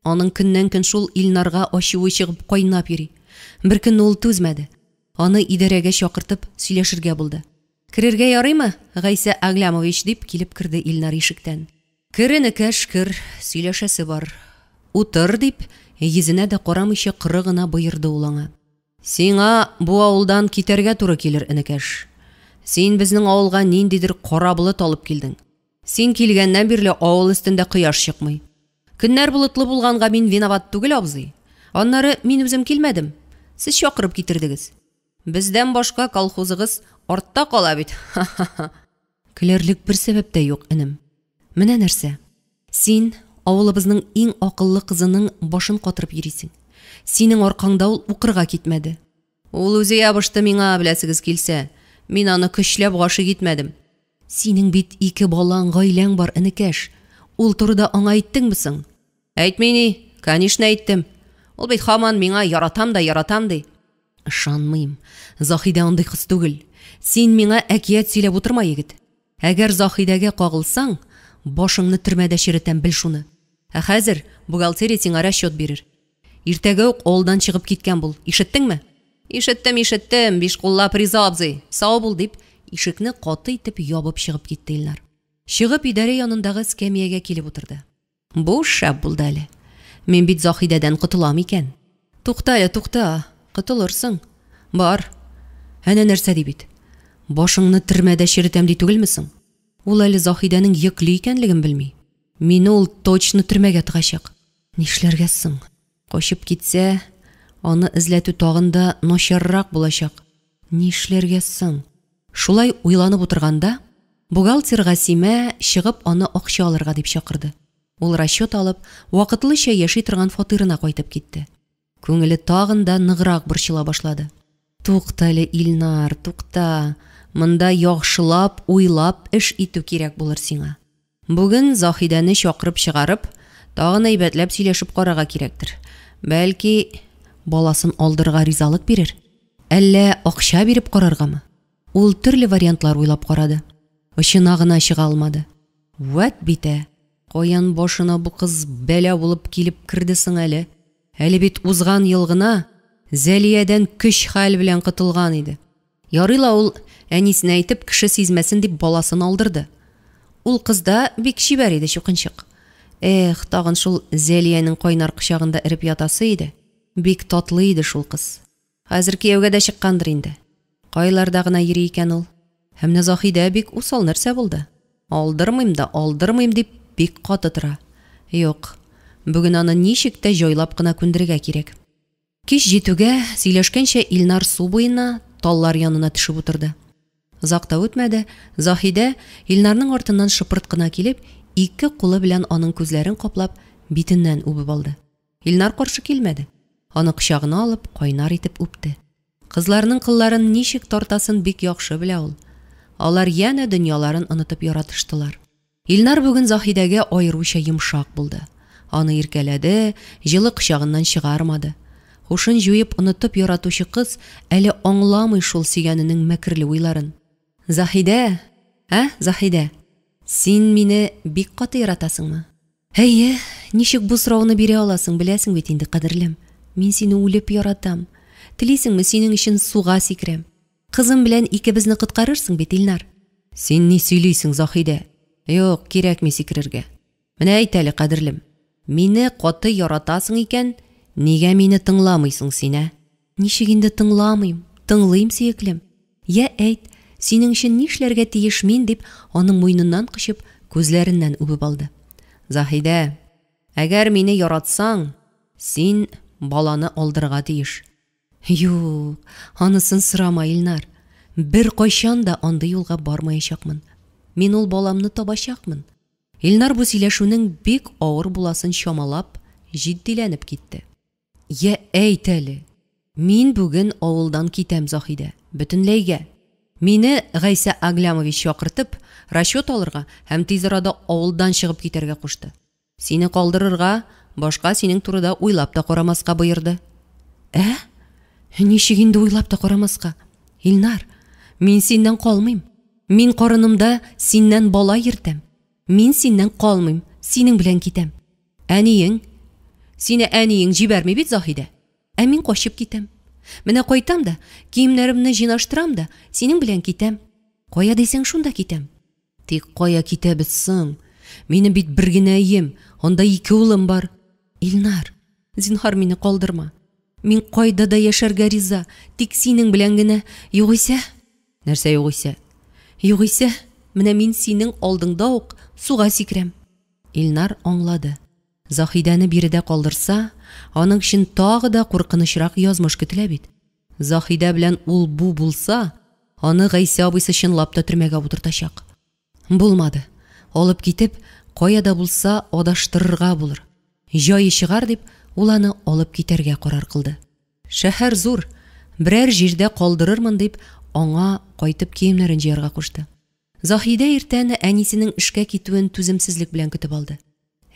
Аның көннән-көн шул Илнарга ачуы чыгып кайнап йөри. Беркөнне ул түзмәде. Аны идарәгә чакыртып сөйләшергә булды. Керергә ярыймы, Гайсә Әгъләмович, дип килеп керде Илнар ишектән. Кер, энекәш, кер, сөйләшәсе бар. Утыр, дип, йөзенә дә карамыйча коры гына боерды ул аңа. Сиңа бу авылдан китәргә туры килер, энекәш. Син безнең авылга ниндидер кара болыт алып килдең. Син килгәннән бирле авыл өстендә кояш чыкмый. Көннәр болытлы булганга мин виноват түгел, абзый. Аннары мин үзем килмәдем. Сез чакырып китердегез. Бездән башка колхозыгыз артта кала бит. Ха-ха-ха. Көләрлек бер сәбәп тә юк, энем. Менә нәрсә. Син авылыбызның иң акыллы кызының башын катырып йөрисең. Синең аркаңда ул укырга китмәде. Ул үзе ябышты миңа, беләсегез килсә. Мин аны көчләп гашыйк итмәдем. Синең бит ике балаң, гаиләң бар, энекәш. Ул турыда аңа әйттеңме соң? Әйтми ни, конечно әйттем. Ул бит һаман миңа яратам да яратам ди. Ышанмыйм. Заһидә андый кыз түгел. Син миңа әкият сөйләп утырма, егет. Әгәр Заһидәгә кагылсаң, башыңны төрмәдә черетәм, бел шуны. Ә хәзер бухгалтерия сиңа расчет бирер. Иртәгә үк авылдан чыгып киткән бул, ишеттеңме? Ишеттем, ишеттем, биш куллап риза, абзый. Сау бул, дип, ишекне каты итеп ябып чыгып китте Илнар. Чыгып идарә янындагы эскәмиягә килеп утырды. Бу шәп булды әле. Мин бит Заһидәдән котылам икән. Тукта әле, тукта, котылырсың. Бар. Әнә нәрсә ди бит. Башыңны төрмәдә черетәм ди түгелме соң? Ул әле Заһидәнең йөкле икәнлеген белми. Мине ул точно төрмәгә тыгачак. Нишләргә соң? Качып китсә, аны эзләтү тагын да начаррак булачак. Нишләргә соң? Шулай уйланып утырганда, бухгалтер Гасимә чыгып аны акча алырга дип чакырды. Ул расчет алып, вакытлыча яши торган фатирына кайтып китте. Күңеле тагын да ныграк борчыла башлады. Тукта әле, Илнар, тукта. Монда яхшылап уйлап эш итү кирәк булыр сиңа. Бүген Заһидәне чакырып чыгарып, тагын әйбәтләп сөйләшеп карарга кирәктер. Бәлки, баласын алдырырга ризалык бирер. Әллә акча биреп караргамы? Ул төрле вариантлар уйлап карады. Очына гына чыга алмады. Вәт бит ә! Каян башына бу кыз бәла булып килеп керде соң әле? Әле бит узган ел гына Зәлиядән көч-хәл белән котылган иде. Ярый ла ул әнисенә әйтеп, кеше сизмәсен дип баласын алдырды. Ул кыз да бик чибәр иде, чукынчык. Эх, тагын шул Зәлиянең кайнар кочагында эреп ятасы иде. Бик татлы иде шул кыз. Хәзер кияүгә дә чыккандыр инде. Кайларда гына йөри икән ул? Һәм менә Заһидә бик усал нәрсә булды. Алдырмыйм да алдырмыйм дип бик каты тора. Юк, бүген аны ничек тә җайлап кына күндерергә кирәк. Кич җитүгә, сөйләшкәнчә Илнар су буена, таллар янына төшеп утырды. Озак та үтмәде, Заһидә, Илнарның артыннан шыпырт кына килеп, ике кулы белән аның күзләрен каплап, битеннән үбеп алды. Илнар каршы килмәде. Аны кочагына алып, кайнар итеп үпте. Кызларның кылларын ничек тартасын бик яхшы белә ул. Алар янә дөньяларын онытып яратыштылар. Илнар бүген Заһидәгә аеруча йомшак булды. Аны иркәләде, җылы кочагыннан чыгармады. Һушын җуеп онытып яратучы кыз әле аңламый шул сөйгәненең мәкерле уйларын. Заһидә, ә, Заһидә, син мине бик каты яратасыңмы? Әйе, ничек бу сорауны бирә аласың, беләсең бит инде, кадерлем. Мин сине үлеп яратам. Телисеңме, синең өчен суга сикерәм. Кызым белән икебезне коткарырсың бит, Илнар. Син ни сөйлисең, Заһидә? Юк, кирәкми сикерергә. Менә әйт әле, кадерлем. Мине каты яратасың икән, нигә мине тыңламыйсың син, ә? Ничек инде тыңламыйм? Тыңлыйм, сөеклем. Йә, әйт, синең өчен нишләргә тиеш мин, дип, аның муеныннан кочып, күзләреннән үбеп алды. Заһидә, әгәр мине яратсаң, син баланы алдырырга тиеш. Юк, анысын сорама, Илнар. Беркайчан да андый юлга бармаячакмын. Мин ул баламны табачакмын. Илнар бу сөйләшүнең бик авыр буласын чамалап, җитдиләнеп китте. Йә, әйт әле. Мин бүген авылдан китәм, Заһидә. Бөтенләйгә. Мине Гайсә Аглямович чакыртып, расчет алырга һәм тиз арада авылдан чыгып китәргә кушты. Сине калдырырга, башка синең турыда уйлап та карамаска боерды. Ә? Ничек инде уйлап та карамаска? Илнар, мин синнән калмыйм. Мин карынымда синнән бала йөртәм. Мин синнән калмыйм, синең белән китәм. Әниең? Сине әниең җибәрми бит, Заһидә. Ә мин качып китәм. Менә кайтам да, киемнәремне җыйнаштырам да, синең белән китәм. Кая дисәң, шунда китәм. Тик кая китәбез соң? Минем бит бер генә өем, анда ике улым бар. Илнар, зинһар мине калдырма. Мин кайда да яшәргә риза, тик синең белән генә. Югыйсә? Нәрсә югыйсә? Югыйсә, менә мин синең алдыңда ук суга сикерәм. Илнар аңлады. Заһидәне биредә калдырса, аның өчен тагы да куркынычрак язмыш көтелә бит. Заһидә белән ул-бу булса, аны Гайсә абыйсы чынлап та төрмәгә утыртачак. Булмады, алып китеп, кая да булса адаштырырга булыр. Җае чыгар дип, ул аны алып китәргә карар кылды. Шәһәр зур, берәр җирдә калдырырмын дип, аңа кайтып киемнәрен җыярга кушты. Заһидә иртән әнисенең эшкә китүен түземсезлек белән көтеп алды.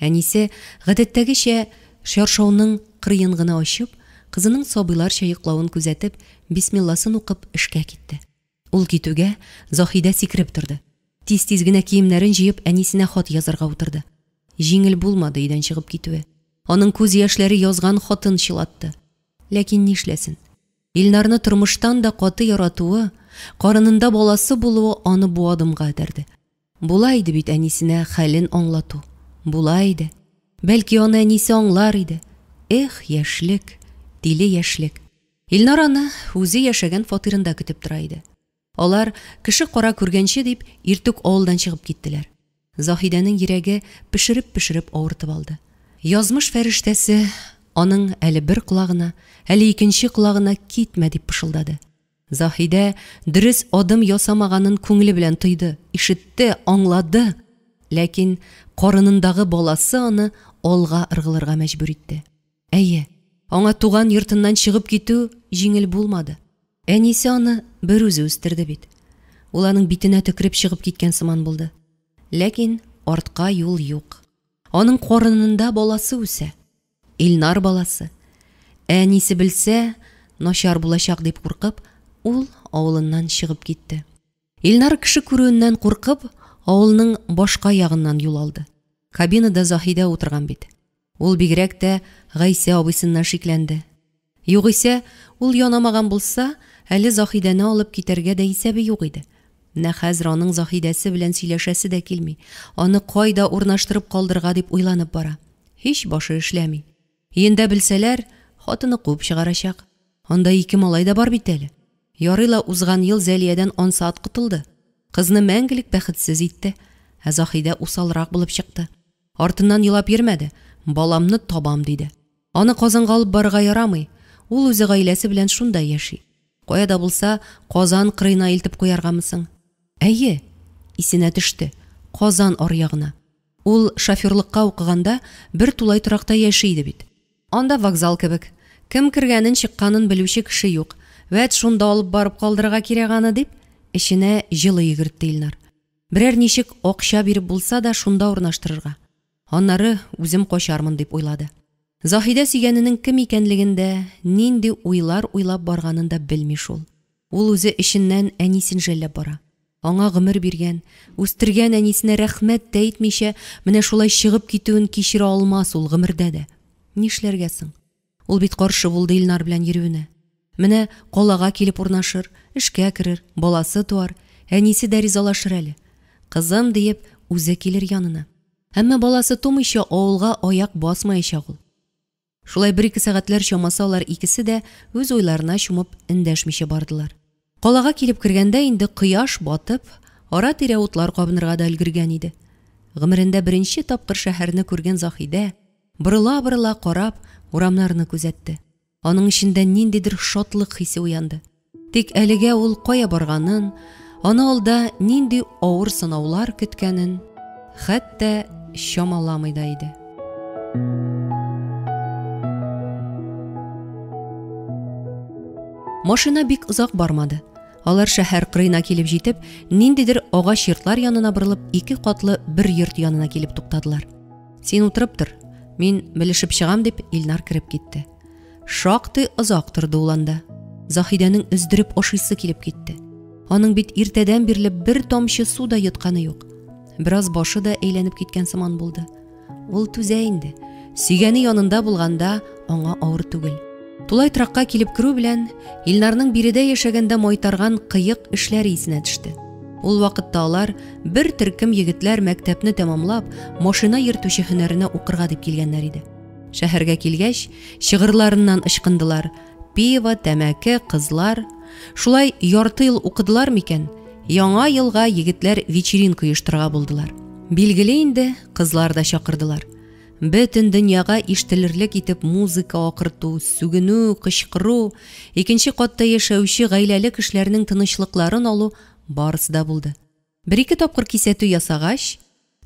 Әнисе, гадәттәгечә, чаршауның кырыен гына ачып, кызының сабыйларча йоклавын күзәтеп, бисмилласын укып эшкә китте. Ул китүгә, Заһидә сикереп торды. Тиз-тиз генә киемнәрен җыеп, әнисенә хат язарга утырды. Җиңел булмады өйдән чыгып китүе. Аның күз яшьләре язган хатын чылатты. Ләкин нишләсен? Илнарны тормыштан да каты яратуы, карынында баласы булуы аны бу адымга этәрде. Була иде бит әнисенә хәлен аңлату. Була иде. Бәлки аны әнисе аңлар иде. Эх, яшьлек, тиле яшьлек. Илнар аны үзе яшәгән фатирында көтеп тора иде. Алар, кеше-кара күргәнче дип, иртүк авылдан чыгып киттеләр. Заһидәнең йөрәге пешереп-пешереп авыртып алды. Язмыш фәрештәсе аның әле бер колагына, әле икенче колагына китмә дип пышылдады. Заһидә дөрес адым ясамаганын күңеле белән тойды, ишетте, аңлады. Ләкин карынындагы баласы аны алга ыргылырга мәҗбүр итте. Әйе, аңа туган йортыннан чыгып китү җиңел булмады. Әнисе аны берүзе үстерде бит. Ул аның битенә төкереп чыгып киткән сыман булды. Ләкин артка юл юк. Аның карынында баласы үсә. Илнар баласы. Әнисе белсә, начар булачак дип куркып, ул авылыннан чыгып китте. Илнар кеше күрүеннән куркып, авылның башка ягыннан юл алды. Кабинада Заһидә утырган бит. Ул бигрәк тә Гайсә абыйсыннан шикләнде. Югыйсә, ул янамаган булса, әле Заһидәне алып китәргә дә исәбе юк иде. Менә хәзер аның Заһидәсе белән сөйләшәсе дә килми, аны кайда урнаштырып калдырырга дип уйланып бара. Һич башы эшләми. Өендә белсәләр, хатыны куып чыгарачак. Анда ике малай да бар бит әле. Ярый ла узган ел Зәлиядән ансат котылды. Кызны мәңгелек бәхетсез итте. Ә Заһидә усалрак булып чыкты. Артыннан елап йөрмәде, баламны табам, диде. Аны Казанга алып барырга ярамый, ул үзе гаиләсе белән шунда яши. Кая да булса Казан кырыена илтеп куяргамы соң? Әйе, исенә төште, Казан аръягына. Ул шоферлыкка укыганда бер тулай торакта яши иде бит. Анда вокзал кебек. Кем кергәнен-чыкканын белүче кеше юк. Вәт шунда алып барып калдырырга кирәк аны, дип, эченә җылы йөгертте Илнар. Берәр ничек акча биреп булса да шунда урнаштырырга. Аннары үзем качармын, дип уйлады. Заһидә сөйгәненең кем икәнлеген дә, нинди уйлар уйлап барганын да белми шул. Ул үзе эченнән әнисен жәлләп бара. Аңа гомер биргән, үстергән әнисенә рәхмәт тә әйтмичә, менә шулай чыгып китүен кичерә алмас ул гомердә дә. Нишләргә соң? Ул бит каршы булды Илнар белән йөрүенә. Менә калага килеп урнашыр, эшкә керер, баласы туар, әнисе дә ризалашыр әле. Кызым диеп, үзе килер янына. Әмма баласы тумыйча авылга аяк басмаячак ул. Шулай бер-ике сәгатьләр чамасы алар икесе дә үз уйларына чумып эндәшмичә бардылар. Калага килеп кергәндә инде кояш батып, ара-тирә утлар кабынырга да өлгергән иде. Гомерендә беренче тапкыр шәһәрне күргән Заһидә, борыла-борыла карап, урамнарны күзәтте. Аның эчендә ниндидер шатлык хисе уянды. Тик әлегә ул кая барганын, аны алда нинди авыр сынаулар көткәнен хәтта чамаламый да иде. Машина бик озак бармады. Алар шәһәр кырыена килеп җитеп, ниндидер агач йортлар янына борылып, ике катлы бер йорт янына килеп туктадылар. Син утырып тор, мин белешеп чыгам, дип Илнар кереп китте. Шактый озак торды ул анда. Заһидәнең өздереп ашыйсы килеп китте. Аның бит иртәдән бирле бер тамчы су да йотканы юк. Бераз башы да әйләнеп киткән сыман булды. Ул түзә инде. Сөйгәне янында булганда аңа авыр түгел. Тулай торакка килеп керү белән Илнарның биредә яшәгәндә майтарган кыек эшләре исенә төште. Ул вакытта алар бер төркем егетләр мәктәпне тәмамлап, машина йөртүче һөнәренә укырга дип килгәннәр иде. Шәһәргә килгәч, чыгырларыннан ычкындылар. Пиво, тәмәке, кызлар. Шулай ярты ел укыдылар микән? Яңа елга егетләр вечеринка оештырырга булдылар. Билгеле инде, кызлар да чакырдылар. Бөтен дөньяга ишетелерлек итеп музыка акырту, сүгенү, кычкыру, икенче катта яшәүче гаиләле кешеләрнең тынычлыкларын алу барысы да булды. Бер-ике тапкыр кисәтү ясагач,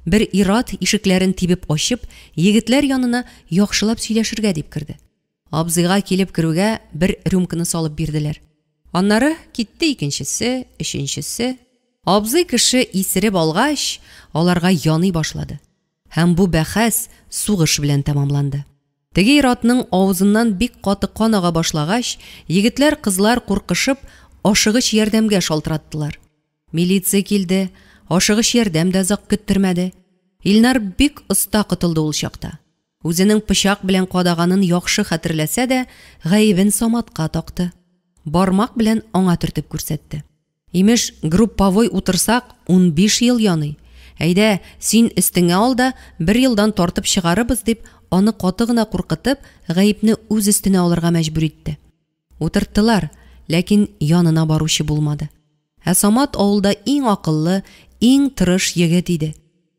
бер ир-ат ишекләрен тибеп ачып, егетләр янына яхшылап сөйләшергә дип керде. Абзыйга килеп керүгә бер рюмканы салып бирделәр. Аннары китте икенчесе, өченчесе. Абзый кеше исереп алгач, аларга яный башлады. Һәм бу бәхәс сугыш белән тәмамланды. Теге ир-атның авызыннан бик каты кан ага башлагач, егетләр-кызлар куркышып, ашыгыч ярдәмгә шалтыраттылар. Милиция килде, ашыгыч ярдәм дә озак көттермәде. Илнар бик оста котылды ул чакта. Үзенең пычак белән кадаганын яхшы хәтерләсә дә, гаебен Саматка такты. Бармак белән аңа төртеп күрсәтте. Имеш, групповой утырсак, 15 ел яный. Әйдә, син өстеңә ал да, бер елдан тартып чыгарырбыз, дип, аны каты гына куркытып, гаепне үз өстенә алырга мәҗбүр итте. Утырттылар, ләкин янына баручы булмады. Ә Самат авылда иң акыллы, иң тырыш егет иде.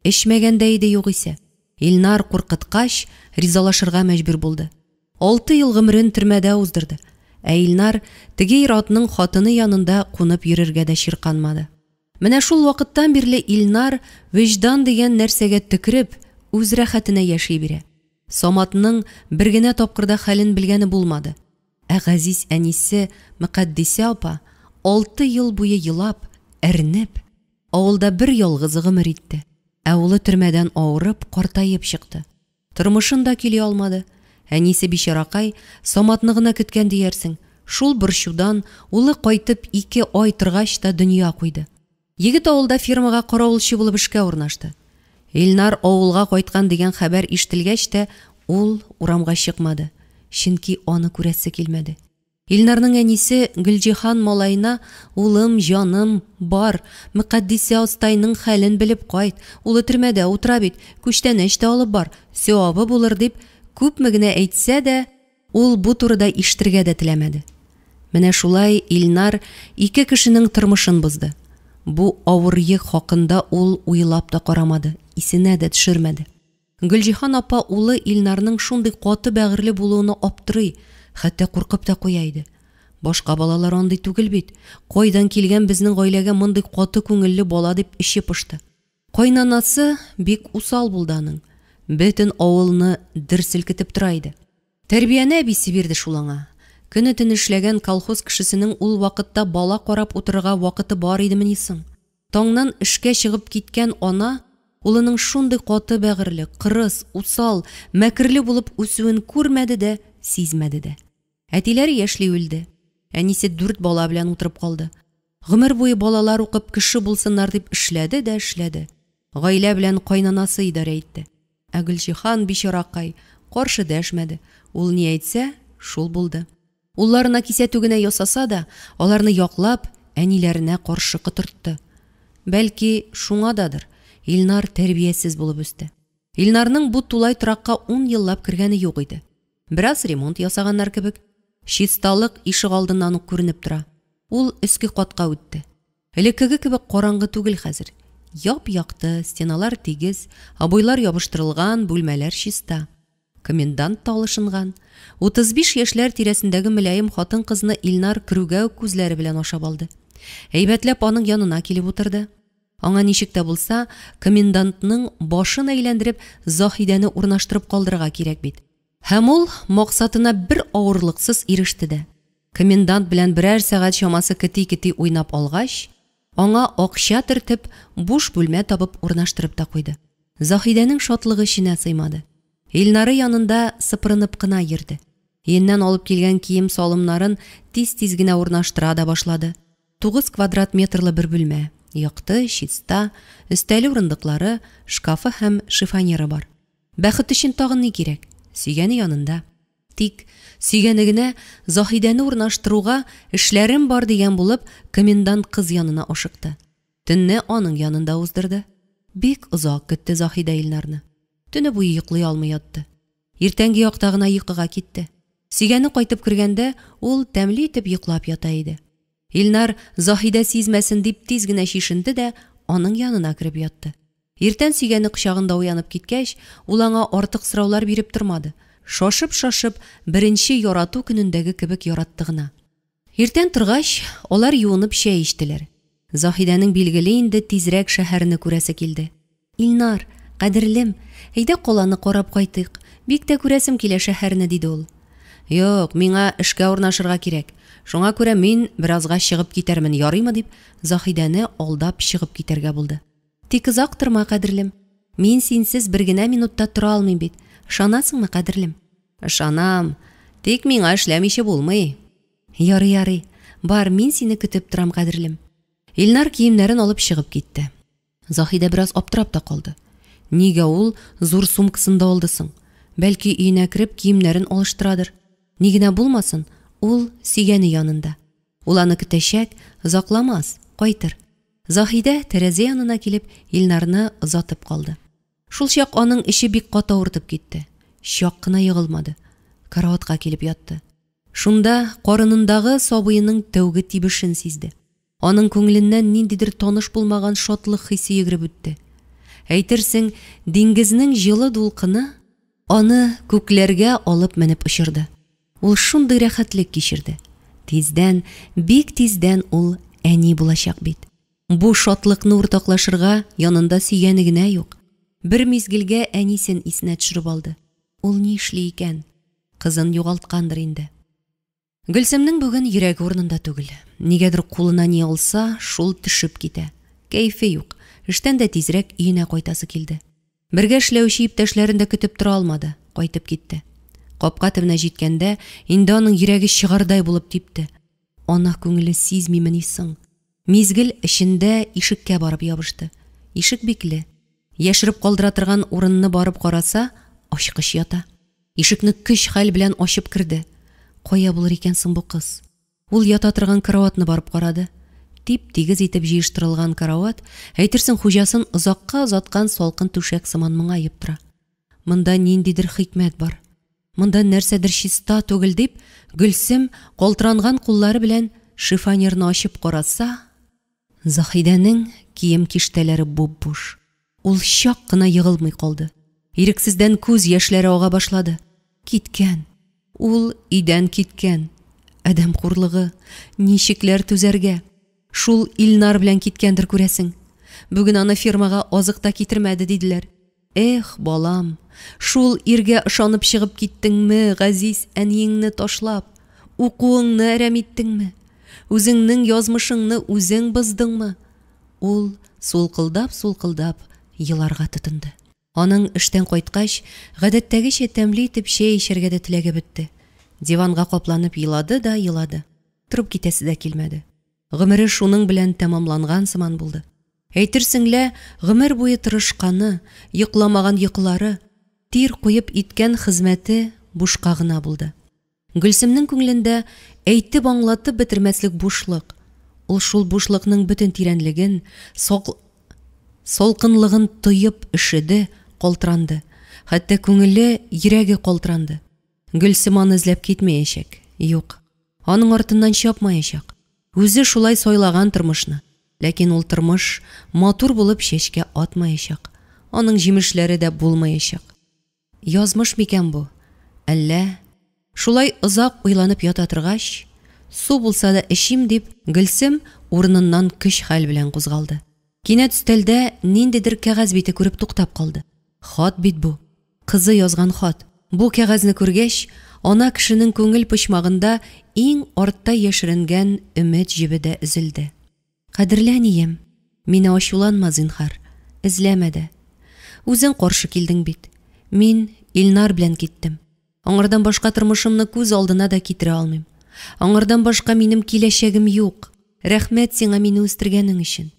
Эчмәгән дә иде югыйсә. Илнар куркыткач, ризалашырга мәҗбүр булды. Алты ел гомерен төрмәдә уздырды. Ә Илнар теге ир-атның хатыны янында кунып йөрергә дә чирканмады. Менә шул вакыттан бирле Илнар вөҗдан дигән нәрсәгә төкереп, үз рәхәтенә яши бирә. Саматның бер генә тапкыр да хәлен белгәне булмады. Ә газиз әнисе Мөкатдисә апа алты ел буе елап, әрнеп, авылда бер ялгызы гомер итте. Ә улы төрмәдән авырып, картаеп чыкты. Тормышын да көйли алмады. Әнисе бичаракай Саматны гына көткән диярсең, шул борчудан улы кайтып ике ай торгач та дөнья куйды. Егет авылда фермага каравылчы булып эшкә урнашты. Илнар авылга кайткан дигән хәбәр ишетелгәч тә, ул урамга чыкмады, чөнки аны күрәсе килмәде. Илнарның әнисе Гөлҗиһан малаена, Улым, җаным, бар, Мөкатдисә остайның хәлен белеп кайт, улы төрмәдә утыра бит, күчтәнәч тә алып бар, сөвабы булыр, дип, күпме генә әйтсә дә, ул бу турыда ишетергә дә теләмәде. Менә шулай Илнар ике кешенең тормышын бозды. Бу авыр йөк хакында ул уйлап та карамады, исенә дә төшермәде. Гөлҗиһан апа улы Илнарның шундый каты бәгырьле булуына аптырый, хәтта куркып та куя иде. Башка балалар андый түгел бит. Кайдан килгән безнең гаиләгә мондый каты күңелле бала дип эче пошты. Кайнанасы бик усал булды аның. Бөтен авылны дер селкетеп тора иде. Тәрбияне әбисе бирде шул аңа. Көне-төне эшләгән колхоз кешесенең ул вакытта бала карап утырырга вакыты бар идемени соң? Таңнан эшкә чыгып киткән ана улының шундый каты бәгырьле, кырыс, усал, мәкерле булып үсүен күрмәде дә, сизмәде дә. Әтиләре яшьли үлде. Әнисе дүрт бала белән утырып калды. Гомер буе балалар укып кеше булсыннар дип эшләде дә эшләде. Гаилә белән кайнанасы идарә итте. Ә Гөлҗиһан, бичаракай, каршы дәшмәде, ул ни әйтсә, шул булды. Улларына кисәтү генә ясаса да, аларны яклап, әниләренә каршы котыртты. Бәлки, шуңададыр, Илнар тәрбиясез булып үсте. Илнарның бу тулай торакка ун еллап кергәне юк иде. Бераз ремонт ясаганнар кебек. Чисталык ишегалдыннан ук күренеп тора. Ул өске катка үтте. Элеккеге кебек караңгы түгел хәзер. Яп-якты, стеналар тигез, обойлар ябыштырылган, бүлмәләр чиста. Комендант та алышынган. 35 яшьләр тирәсендәге мөлаем хатын-кызны Илнар керүгә үк күзләре белән ашап алды. Әйбәтләп аның янына килеп утырды. Аңа ничек тә булса, комендантның башын әйләндереп, Заһидәне урнаштырып калдырырга кирәк бит. Һәм ул максатына бер авырлыксыз иреште дә. Комендант белән берәр сәгать чамасы кети-кети уйнап алгач, аңа акча төртеп, буш бүлмә табып урнаштырып та куйды. Заһидәнең шатлыгы эченә сыймады. Илнары янында сыпырынып кына йөрде. Өеннән алып килгән кием-салымнарын тиз-тиз генә урнаштыра да башлады. Тугыз квадрат метрлы бер бүлмә. Якты, чиста, өстәле-урындыклары, шкафы һәм шифоньеры бар. Бәхет өчен тагын ни кирәк? Сөйгәне янында. Тик, сөйгәне генә Заһидәне урнаштыруга, эшләрем бар дигән булып, комендант кыз янына ашыкты. Төнне аның янында уздырды. Бик озак көтте Заһидә Илнарны. Төне буе йоклый алмый ятты. Иртәнге якта гына йокыга китте. Сөйгәне кайтып кергәндә, ул тәмле итеп йоклап ята иде. Илнар, Заһидә сизмәсен дип, тиз генә чишенде дә аның янына кереп ятты. Иртән сөйгәне кочагында уянып киткәч, ул аңа артык сораулар биреп тормады. Шашып-шашып, беренче ярату көнендәге кебек яратты гына. Иртән торгач, алар юынып чәй эчтеләр. Заһидәнең билгеле инде тизрәк шәһәрне күрәсе килде. Илнар, кадерлем, әйдә каланы карап кайтыйк, бик тә күрәсем килә шәһәрне, диде ул. Юк, миңа эшкә урнашырга кирәк. Шуңа күрә мин беразга чыгып китәрмен, ярыймы, дип, Заһидәне алдап чыгып китәргә булды. Тик озак торма, кадерлем. Мин синсез бер генә минут та тора алмыйм бит. Ышанасыңмы, кадерлем? Ышанам. Тик миңа эшләмичә булмый. Ярый, ярый. Бар, мин сине көтеп торам, кадерлем. Илнар киемнәрен алып чыгып китте. Заһидә бераз аптырап та калды. Нигә ул зур сумкасын да алды соң? Бәлки, өенә кереп, киемнәрен алыштырадыр. Ни генә булмасын, ул сөйгәне янында. Ул аны көтәчәк, озакламас, кайтыр. Заһидә, тәрәзә янына килеп, Илнарны озатып калды. Шулчак аның эче бик каты авыртып китте. Чак кына егылмады. Караватка килеп ятты. Шунда карынындагы сабыеның тәүге тибешен сизде. Аның күңеленнән ниндидер таныш булмаган шатлык хисе йөгереп үтте. Әйтерсең, диңгезнең җылы дулкыны аны күкләргә алып менеп очырды. Ул шундый рәхәтлек кичерде. Тиздән, бик тиздән ул әни булачак бит. Бу шатлыкны уртаклашырга янында сөйгәне генә юк. Бер мизгелгә әнисен исенә төшереп алды. Ул ни эшли икән? Кызын югалткандыр инде. Гөлсемнең бүген йөрәге урынында түгел. Нигәдер кулына ни алса, шул төшеп китә. Кәефе юк. Эштән дә тизрәк өенә кайтасы килде. Бергә эшләүче иптәшләрен дә көтеп тора алмады, кайтып китте. Капка төбенә җиткәндә, инде аның йөрәге чыгардай булып типте. Ана күңеле сизмимени соң? Мизгел эчендә ишеккә барып ябышты. Ишек бикле. Яшереп калдыра торган урынны барып караса, ачкыч ята. Ишекне көч-хәл белән ачып керде. Кая булыр икән соң бу кыз? Ул ята торган караватны барып карады. Тип-тигез итеп җыештырылган карават, әйтерсең хуҗасын озакка озаткан салкын түшәк сыман моңаеп тора. Монда ниндидер хикмәт бар. Монда нәрсәдер чиста түгел дип, Гөлсем калтыранган куллары белән шифоньерны ачып караса, Заһидәнең кием киштәләре буп-буш. Ул чак кына егылмый калды. Ирексездән күз яшьләре ага башлады. Киткән. Ул өйдән киткән. Адәм хурлыгы. Ничекләр түзәргә? Шул Илнар белән киткәндер, күрәсең. Бүген аны фермага азык та китермәде, диделәр. Эх, балам, шул иргә ышанып чыгып киттеңме, газиз әниеңне ташлап? Укуыңны әрәм иттеңме? Үзеңнең язмышыңны үзең боздыңмы? Ул сулкылдап-сулкылдап еларга тотынды. Аның эштән кайткач, гадәттәгечә тәмле итеп чәй эчәргә дә теләге бетте. Диванга капланып елады да елады. Торып китәсе дә килмәде. Гомере шуның белән тәмамланган сыман булды. Әйтерсең лә, гомер буе тырышканы, йокламаган йокылары, тир куеп иткән хезмәте бушка гына булды. Гөлсемнең күңелендә әйтеп-аңлатып бетермәслек бушлык. Ул шул бушлыкның бөтен тирәнлеген, салкынлыгын тоеп өшеде, калтыранды. Хәтта күңеле, йөрәге калтыранды. Гөлсем аны эзләп китмәячәк. Юк. Аның артыннан чапмаячак. Үзе шулай сайлаган тормышны. Ләкин ул тормыш матур булып чәчкә атмаячак. Аның җимешләре дә булмаячак. Язмыш микән бу? Әллә? Шулай озак уйланып ята торгач, су булса да эчим дип, Гөлсем урыныннан көч-хәл белән кузгалды. Кинәт өстәлдә ниндидер кәгазь бите күреп туктап калды. Хат бит бу. Кызы язган хат. Бу кәгазьне күргәч, ана кешенең күңел почмагында иң артта яшеренгән өмет җебе дә өзелде. Кадерле әнием, мине ачуланма, зинһар, эзләмә дә. Үзең каршы килдең бит. Мин Илнар белән киттем. Аңардан башка тормышымны күз алдына да китерә алмыйм. Аңардан башка минем киләчәгем юк. Рәхмәт сиңа мине үстергәнең өчен.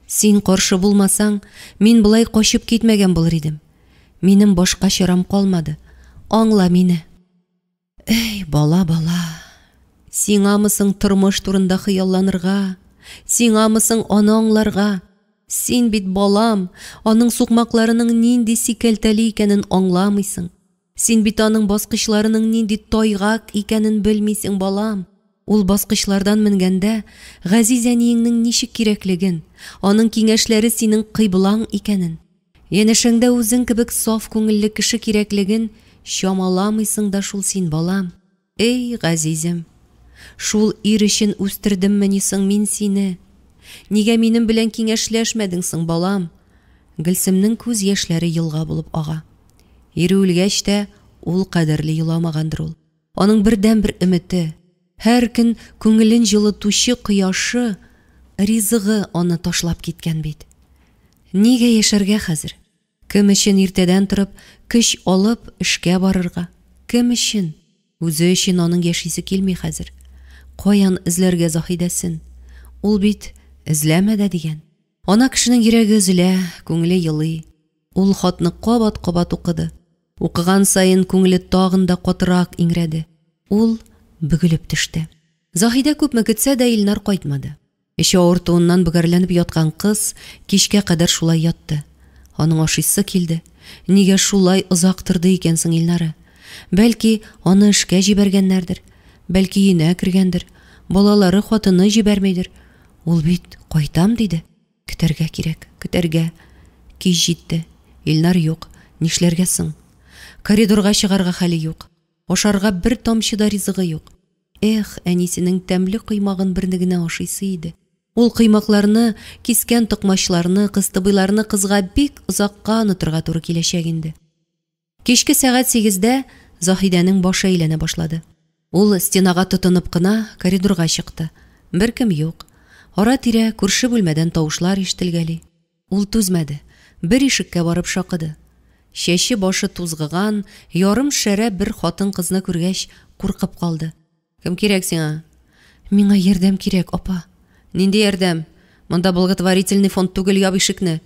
Син каршы булмасаң, мин болай качып китмәгән булыр идем. Минем башка чарам калмады. Аңла мине. Эй, бала, бала. Сиңамы соң тормыш турында хыялланырга? Сиңамы соң аны аңларга? Син бит, балам, аның сукмакларының нинди сикәлтәле икәнен аңламыйсың. Син бит аның баскычларының нинди тайгак икәнен белмисең, балам. Ул баскычлардан менгәндә, газиз әниеңнең ничек кирәклеген, аның киңәшләре синең кыйблаң икәнен, янәшәңдә үзең кебек саф күңелле кеше кирәклеген чамаламыйсың да шул син, балам. Эй, газизем! Шул ир өчен үстердеммени соң мин сине? Нигә минем белән киңәшләшмәдең соң, балам? Гөлсемнең күз яшьләре елга булып ага. Ире үлгәч тә ул кадәрле еламагандыр ул. Аның бердәнбер өмете, һәр көн күңелен җылытучы кояшы, ризыгы аны ташлап киткән бит. Нигә яшәргә хәзер? Кем өчен иртәдән торып, көч алып, эшкә барырга? Кем өчен? Үзе өчен аның яшисе килми хәзер. Каян эзләргә Заһидәсен? Ул бит эзләмә дә дигән. Ана кешенең йөрәге өзелә, күңеле елый. Ул хатны кабат-кабат укыды. Укыган саен күңеле тагын да катырак иңрәде. Ул бөгелеп төште. Заһидә күпме көтсә дә Илнар кайтмады. Эче авыртуыннан бөгәрләнеп яткан кыз кичкә кадәр шулай ятты. Аның ашыйсы килде. Нигә шулай озак торды икән соң Илнары? Бәлки, аны эшкә җибәргәннәрдер, бәлки өенә кергәндер, балалары, хатыны җибәрмидер. Ул бит кайтам диде. Көтәргә кирәк, көтәргә. Кич җитте. Илнар юк. Нишләргә соң? Коридорга чыгарга хәле юк. Ашарга бер тамчы да ризыгы юк. Эх, әнисенең тәмле коймагын берне генә ашыйсы иде. Ул коймакларны, кискән токмачларны, кыстыбыйларны кызга бик озакка онытырга туры киләчәк инде. Кичке сәгать сигездә Заһидәнең башы әйләнә башлады. Ул стенага тотынып кына коридорга чыкты. Беркем юк. Ара-тирә күрше бүлмәдән тавышлар ишетелгәли. Ул түзмәде, бер ишеккә барып шакыды. Чәче-башы тузгыган, ярым шәрә бер хатын-кызны күргәч, куркып калды. Кем кирәк сиңа? Миңа ярдәм кирәк, апа. Нинди ярдәм? Монда благотворительный фонд түгел, яп ишекне.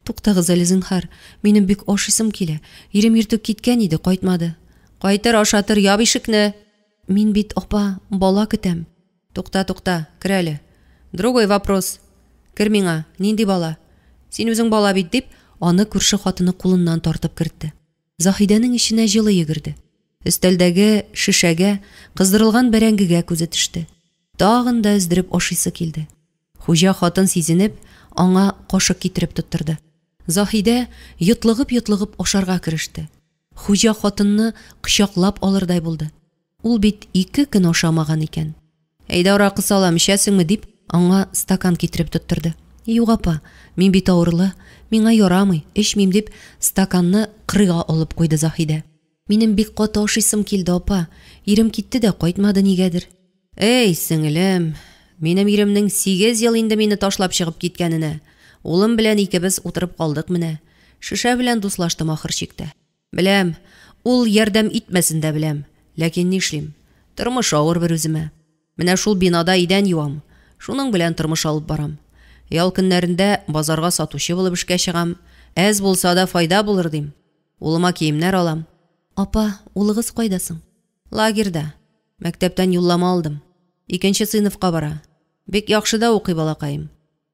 Туктагыз әле, зинһар. Минем бик ашыйсым килә. Ирем иртүк киткән иде, кайтмады. Кайтыр, ашатыр, яп ишекне. Мин бит, апа, бала көтәм. Тукта, тукта, кер әле. Другой вопрос. Кер миңа, нинди бала? Син үзең бала бит, дип, аны күрше хатыны кулыннан тартып кертте. Заһидәнең эченә җылы йөгерде. Өстәлдәге шешәгә, кыздырылган бәрәңгегә күзе төште. Тагын да өздереп ашыйсы килде. Хуҗа хатын сизенеп, аңа кашык китереп тоттырды. Заһидә йотлыгып-йотлыгып ашарга кереште. Хуҗа хатынны кочаклап алырдай булды. Ул бит ике көн ашамаган икән. Әйдә аракы салам, эчәсеңме, дип, аңа стакан китереп тоттырды. Юк, апа, мин бит авырлы, миңа ярамый, эчмим, дип, стаканны кырыйга алып куйды Заһидә. Минем бик каты ашыйсым килде, апа. Ирем китте дә кайтмады нигәдер. Эй, сеңелем, минем иремнең 8 ел инде мине ташлап чыгып киткәненә. Улым белән икебез утырып калдык менә. Шешә белән дуслаштым ахыр чиктә. Беләм, ул ярдәм итмәсен дә беләм. Ләкин нишлим? Тормыш авыр бер үземә. Менә шул бинада идән юам. Шуның белән тормыш алып барам. Ял көннәрендә базарга сатучы булып эшкә чыгам. Әз булса да файда булыр дим. Улыма киемнәр алам. Апа, улыгыз кайда соң? Лагерьда. Мәктәптән юллама алдым. Икенче сыйныфка бара. Бик яхшы да укый балакаем.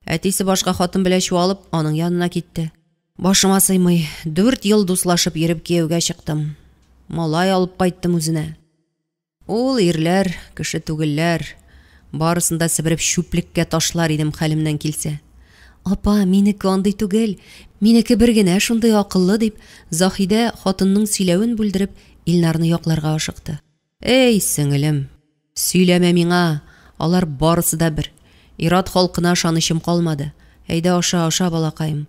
Әтисе башка хатын белән чуалып, аның янына китте. Башыма сыймый. 4 ел дуслашып йөреп кияүгә чыктым. Малай алып кайттым үзенә. Ул ирләр, кеше түгелләр. Барысын да себереп чүплеккә ташлар идем хәлемнән килсә. Апа, минеке андый түгел. Минеке бер генә шундый акыллы, дип, Заһидә хатынның сөйләвен бүлдереп, Илнарны якларга ашыкты. Эй, сеңелем, сөйләмә миңа, алар барысы да бер. Ир-ат халкына ышанычым калмады. Әйдә аша, аша, балакаем.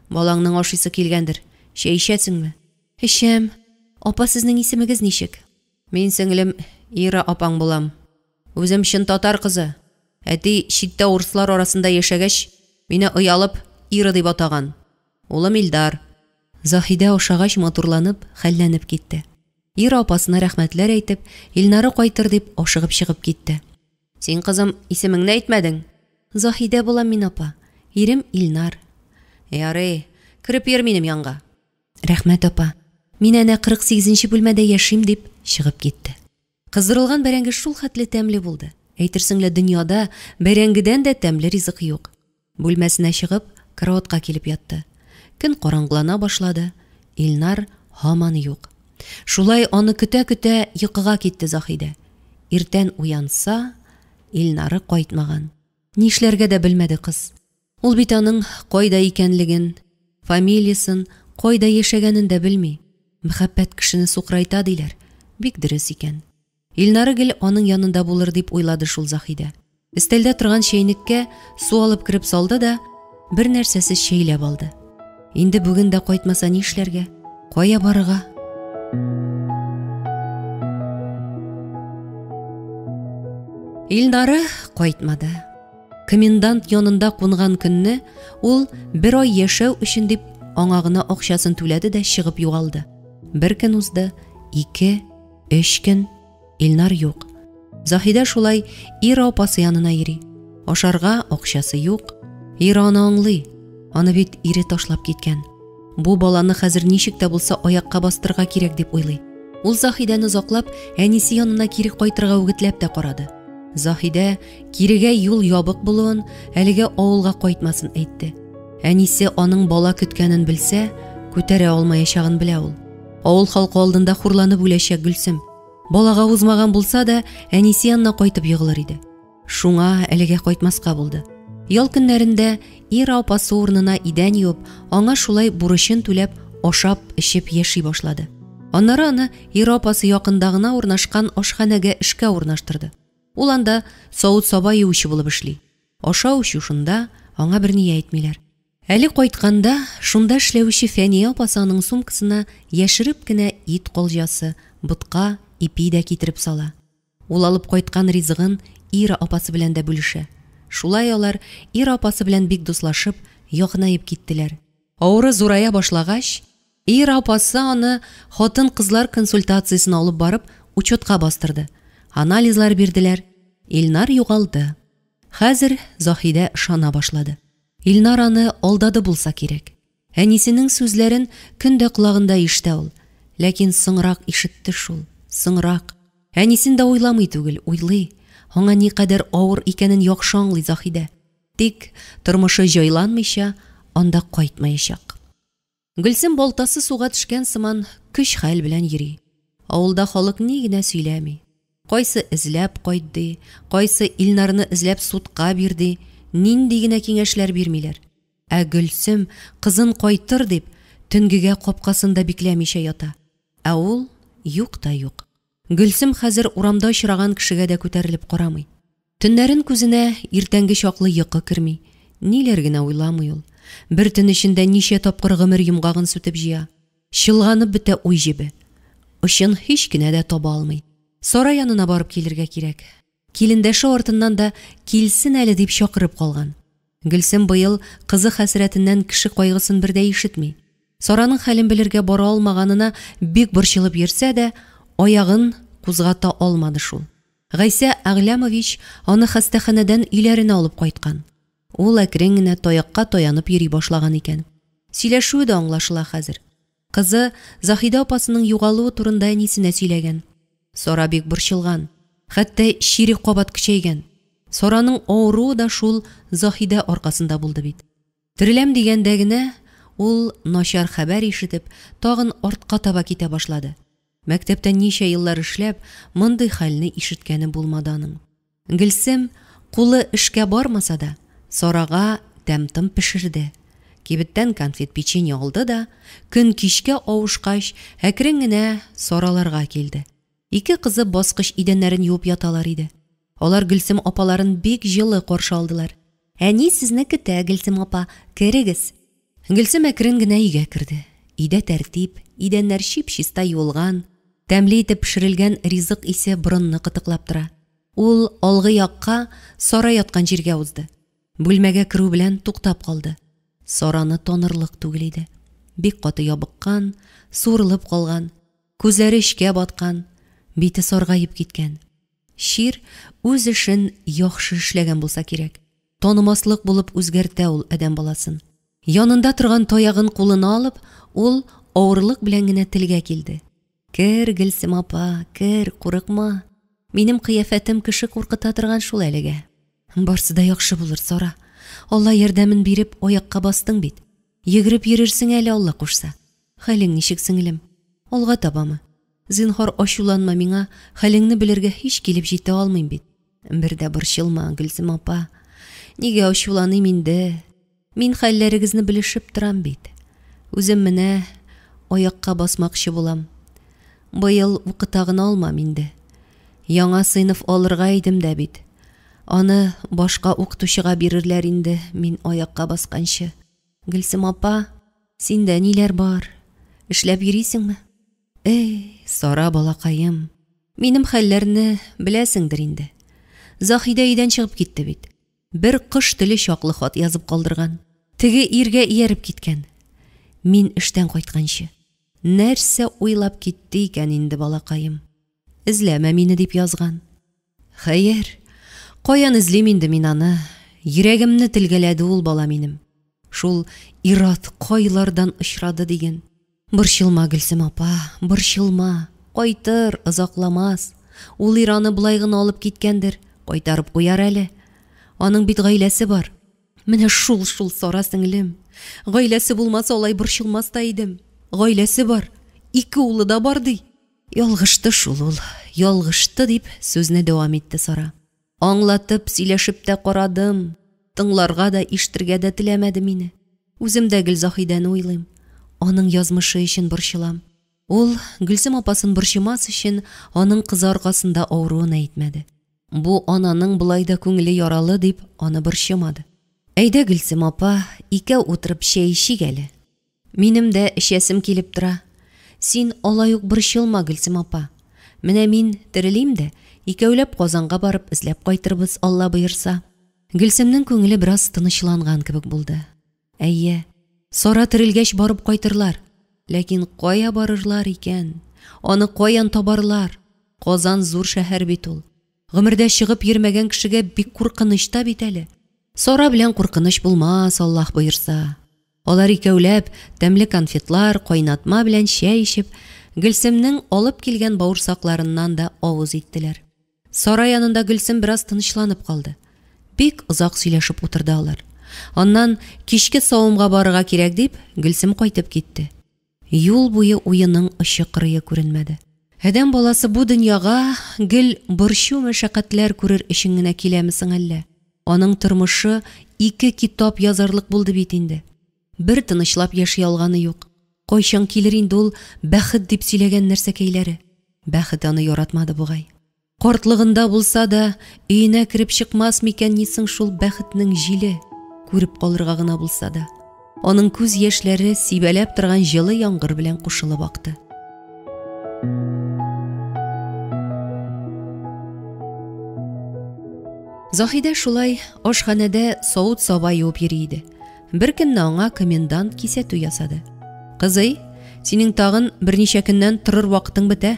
Балаңның ашыйсы килгәндер. Чәй эчәсеңме? Эчәм. Апа, сезнең исемегез ничек? Мин, сеңелем, Ира апаң булам. Үзем чын татар кызы. Әти читтә урыслар арасында яшәгәч, мине оялып Ира дип атаган. Улым Илдар. Заһидә ашагач матурланып, хәлләнеп китте. Ира апасына рәхмәтләр әйтеп, Илнары кайтыр дип ашыгып чыгып китте. Син, кызым, исемеңне әйтмәдең. Заһидә булам мин, апа. Ирем Илнар. Ярый, кереп йөр минем янга. Рәхмәт, апа. Мин әнә 48-нче бүлмәдә яшим, дип чыгып китте. Кыздырылган бәрәңге шул хәтле тәмле булды. Әйтерсең лә дөньяда бәрәңгедән дә тәмле ризык юк. Бүлмәсенә чыгып, караватка килеп ятты. Көн караңгылана башлады. Илнар һаман юк. Шулай аны көтә-көтә йокыга китте Заһидә. Иртән уянса, Илнары кайтмаган. Нишләргә дә белмәде кыз. Ул бит аның кайда икәнлеген, фамилиясын, кайда яшәгәнен дә белми. Мәхәббәт кешене сукырайта диләр. Бик дөрес икән. Илнары гел аның янында булыр дип уйлады шул Заһидә. Өстәлдә торган чәйнеккә су алып кереп салды да, бер нәрсәсез чәйләп алды. Инде бүген дә кайтмаса нишләргә? Кая барырга? Илнары кайтмады. Комендант янында кунган көнне ул бер ай яшәү өчен дип аңа гына акчасын түләде дә чыгып югалды. Бер көн узды, 2, 3 көн, Илнар юк. Заһидә шулай Ира апасы янына йөри. Ашарга акчасы юк. Ира аны аңлый. Аны бит ире ташлап киткән. Бу баланы хәзер ничек тә булса аякка бастырырга кирәк дип уйлый. Ул Заһидәне озаклап әнисе янына кире кайтырга үгетләп тә карады. Заһидә кирегә юл ябык булуын, әлегә авылга кайтмасын әйтте. Әнисе аның бала көткәнен белсә, күтәрә алмаячагын белә ул. Авыл халкы алдында хурланып үләчәк Гөлсем. Балага узмаган булса да, әнисе янына кайтып егылыр иде. Шуңа әлегә кайтмаска булды. Ял көннәрендә Ира апасы урынына идән юып, аңа шулай бурычын түләп, ашап, эчеп яши башлады. Аннары аны Ира апасы якында гына урнашкан ашханәгә эшкә урнаштырды. Ул анда савыт-саба юучы булып эшли. Ашау эчү шунда, аңа берни әйтмиләр. Әле кайтканда шунда эшләүче Фәния апасы аның сумкасына яшереп кенә ит калҗасы, ботка, ипи дә китереп сала. Ул алып кайткан ризыгын Ира апасы белән дә бүлешә. Шулай алар Ира апасы белән бик дуслашып, якынаеп киттеләр. Авыры зурая башлагач, Ира апасы аны хатын-кызлар консультациясенә алып барып, учетка бастырды. Анализлар бирделәр. Илнар югалды. Хәзер Заһидә ышана башлады. Илнар аны алдады булса кирәк. Әнисенең сүзләрен көн дә колагында ишетә ул. Ләкин соңрак ишетте шул, соңрак. Әнисен дә уйламый түгел, уйлый. Аңа никадәр авыр икәнен яхшы аңлый Заһидә. Тик тормышы җайланмыйча анда кайтмаячак. Гөлсем балтасы суга төшкән сыман көч хәл белән йөри. Авылда халык ни генә сөйләми. Кайсы эзләп кайт ди, кайсы Илнарны эзләп судка бир ди, нинди генә киңәшләр бирмиләр. Ә Гөлсем, кызын кайтыр дип, төнгегә капкасын да бикләмичә ята. Ә ул юк та юк. Гөлсем хәзер урамда очраган кешегә дә күтәрелеп карамый. Төннәрен күзенә иртәнге чаклы йокы керми. Ниләр генә уйламый ул. Бер төн эчендә ничә тапкыр гомер йомгагын сүтеп җыя. Чолганып бетә уй җебе. Очын һич кенә дә таба алмый. Сара янына барып килергә кирәк. Килендәше артыннан да килсен әле дип чакырып калган. Гөлсем быел кызы хәсрәтеннән кеше кайгысын бер дә ишетми. Сараның хәлен белергә бара алмаганына бик борчылып йөрсә дә, аягын кузгата алмады шул. Гайсә Әгъләмович аны хастаханәдән өйләренә алып кайткан. Ул әкрен генә таякка таянып йөри башлаган икән. Сөйләшүе дә аңлашыла хәзер. Кызы Заһидә апасының югалуы турында әнисенә сөйләгән. Сара бик борчылган. Хәтта чире кабат көчәйгән. Сараның авыруы да шул Заһидә аркасында булды бит. Тереләм дигәндә генә, ул, начар хәбәр ишетеп, тагын артка таба китә башлады. Мәктәптә ничә еллар эшләп, мондый хәлне ишеткәне булмады аның. Гөлсем, кулы эшкә бармаса да, Сарага тәм-том пешерде. Кибеттән конфет-печенье алды да, көн кичкә авышкач, әкрен генә Сараларга килде. Ике кызы баскыч идәннәрен юып яталар иде. Алар Гөлсем апаларын бик җылы каршы алдылар. Әни сезне көтә, Гөлсем апа, керегез. Гөлсем әкрен генә өйгә керде. Өйдә тәртип, идәннәр чип-чиста юылган, тәмле итеп пешерелгән ризык исе борынны кытыклап тора. Ул алгы якка, Сара яткан җиргә узды. Бүлмәгә керү белән туктап калды. Сараны танырлык түгел иде. Бик каты ябыккан, суырылып калган, күзләре эчкә баткан, бите саргаеп киткән. Чир үз эшен яхшы эшләгән булса кирәк. Танымаслык булып үзгәртә ул адәм баласын. Янында торган таягын кулына алып, ул авырлык белән генә телгә килде. Кер, Гөлсем апа, кер, курыкма. Минем кыяфәтем кеше куркыта торган шул әлегә. Барсы да яхшы булыр, Сара. Алла ярдәмен биреп, аякка бастың бит. Йөгереп йөрерсең әле, Алла кушса. Хәлең ничек, сеңелем? Алга табамы? Зинһар, ачуланма миңа, хәлеңне белергә һич килеп җитә алмыйм бит. Бер дә борчылма, Гөлсем апа. Нигә ачуланыйм инде? Мин хәлләрегезне белешеп торам бит. Үзем менә аякка басмакчы булам. Быел укыта гына алмам инде. Яңа сыйныф алырга идем дә бит. Аны башка укытучыга бирерләр инде, мин аякка басканчы. Гөлсем апа, синдә ниләр бар? Эшләп йөрисеңме? Эй, Сара балакаем, минем хәлләрне беләсеңдер инде. Заһидә өйдән чыгып китте бит. Бер кош теле чаклы хат язып калдырган. Теге иргә ияреп киткән. Мин эштән кайтканчы. Нәрсә уйлап китте икән инде балакаем? Эзләмә мине дип язган. Хәер, каян эзлим инде мин аны? Йөрәгемне телгәләде ул бала минем. Шул ир-ат кайлардан очрады диген. Борчылма, Гөлсем апа, борчылма. Кайтыр, озакламас. Ул ир аны болай гына алып киткәндер, кайтарып куяр әле. Аның бит гаиләсе бар. Менә шул-шул, Сара сеңлем. Гаиләсе булмаса, алай борчылмас та идем. Гаиләсе бар, ике улы да бар, ди. Ялгышты шул ул, ялгышты, дип сүзне дәвам итте Сара. Аңлатып, сөйләшеп тә карадым. Тыңларга да, ишетергә дә теләмәде мине. Үзем дә гел Заһидәне уйлыйм. Аның язмышы өчен борчылам. Ул, Гөлсем апасын борчымас өчен, аның кызы аркасында авыруын әйтмәде. Бу ананың болай да күңеле яралы дип, аны борчымады. Әйдә, Гөлсем апа, икәү утырып чәй эчик әле. Минем дә эчәсем килеп тора. Син алай ук борчылма, Гөлсем апа. Менә мин терелим дә, икәүләп Казанга барып эзләп кайтырбыз, Алла боерса. Гөлсемнең күңеле бераз тынычланган кебек булды. Әйе, Сара терелгәч барып кайтырлар. Ләкин кая барырлар икән? Аны каян табарлар? Казан зур шәһәр бит ул. Гомердә чыгып йөрмәгән кешегә бик куркыныч та бит әле. Сара белән куркыныч булмас, Аллаһ боерса. Алар икәүләп тәмле конфетлар, кайнатма белән чәй эчеп, Гөлсемнең алып килгән бавырсакларыннан да авыз иттеләр. Сара янында Гөлсем бераз тынычланып калды. Бик озак сөйләшеп утырды алар. Аннан, кичке савымга барырга кирәк дип, Гөлсем кайтып китте. Юл буе уеның очы-кырые күренмәде. Адәм баласы бу дөньяга гел борчу-мәшәкатьләр күрер өчен генә киләме соң әллә? Аның тормышы ике китап язарлык булды бит инде. Бер тынычлап яши алганы юк. Кайчан килер инде ул бәхет дип сөйләгән нәрсәкәйләре? Бәхет аны яратмады бугай. Картлыгында булса да, өенә кереп чыкмас микәнни соң шул бәхетнең җиле, күреп калырга гына булса да. Аның күз яшьләре сибәләп торган җылы яңгыр белән кушылып акты. Заһидә шулай ашханәдә савыт-саба юып йөри иде. Бер көнне аңа комендант кисәтү ясады. Кызый, синең тагын берничә көннән торыр вакытың бетә.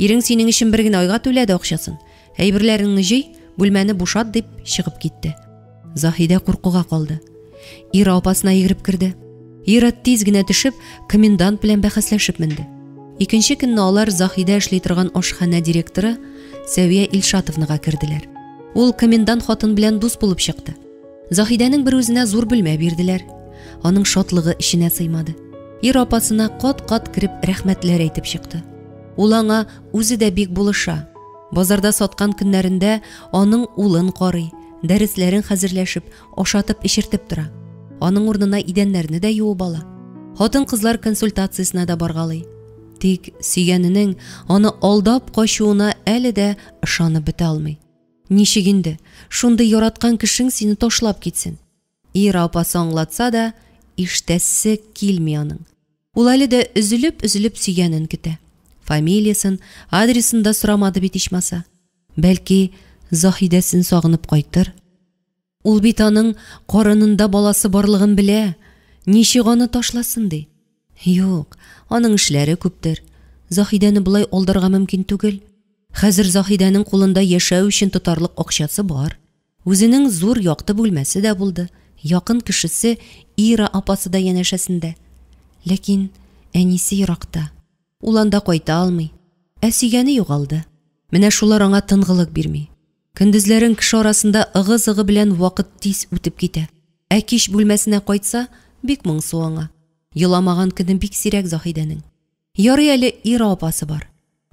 Ирең синең өчен бер генә айга түләде акчасын. Әйберләреңне җый, бүлмәне бушат дип чыгып китте. Заһидә куркуга калды. Ира апасына йөгереп керде. Ира тиз генә төшеп, комендант белән бәхәсләшеп менде. Икенче көнне алар Заһидә эшли торган ашханә директоры Сәвия Илшатовнага керделәр. Ул комендант хатын белән дус булып чыкты. Заһидәнең бер үзенә зур бүлмә бирделәр. Аның шатлыгы эченә сыймады. Ир апасына кат-кат кереп рәхмәтләр әйтеп чыкты. Ул аңа үзе дә бик булыша. Базарда саткан көннәрендә аның улын карый, дәресләрен хәзерләшеп, ашатып-эчертеп тора. Аның урынына идәннәрне дә юып ала. Хатын-кызлар консультациясенә дә баргалый. Тик сөйгәненең аны алдап качуына әле дә ышанып бетә алмый. Ничек инде шундый яраткан кешең сине ташлап китсен? Ира апасы аңлатса да, ишетәсе килми аның. Ул әле дә өзелеп-өзелеп сөйгәнен көтә. Фамилиясен, адресын да сорамады бит ичмаса. Бәлки, Заһидәсен сагынып кайтыр. Ул бит аның карынында баласы барлыгын белә. Ничек аны ташласын ди? Юк, аның эшләре күптер. Заһидәне болай алдарга мөмкин түгел. Хәзер Заһидәнең кулында яшәү өчен тотарлык акчасы бар. Үзенең зур якты бүлмәсе дә булды, якын кешесе Ира апасы да янәшәсендә. Ләкин әнисе еракта. Ул анда кайта алмый. Ә сөйгәне югалды. Менә шулар аңа тынгылык бирми. Көндезләрен кеше арасында ыгы-зыгы белән вакыт тиз үтеп китә. Ә кич бүлмәсенә кайтса, бик моңсу аңа. Еламаган көне бик сирәк Заһидәнең. Ярый әле Ира апасы бар.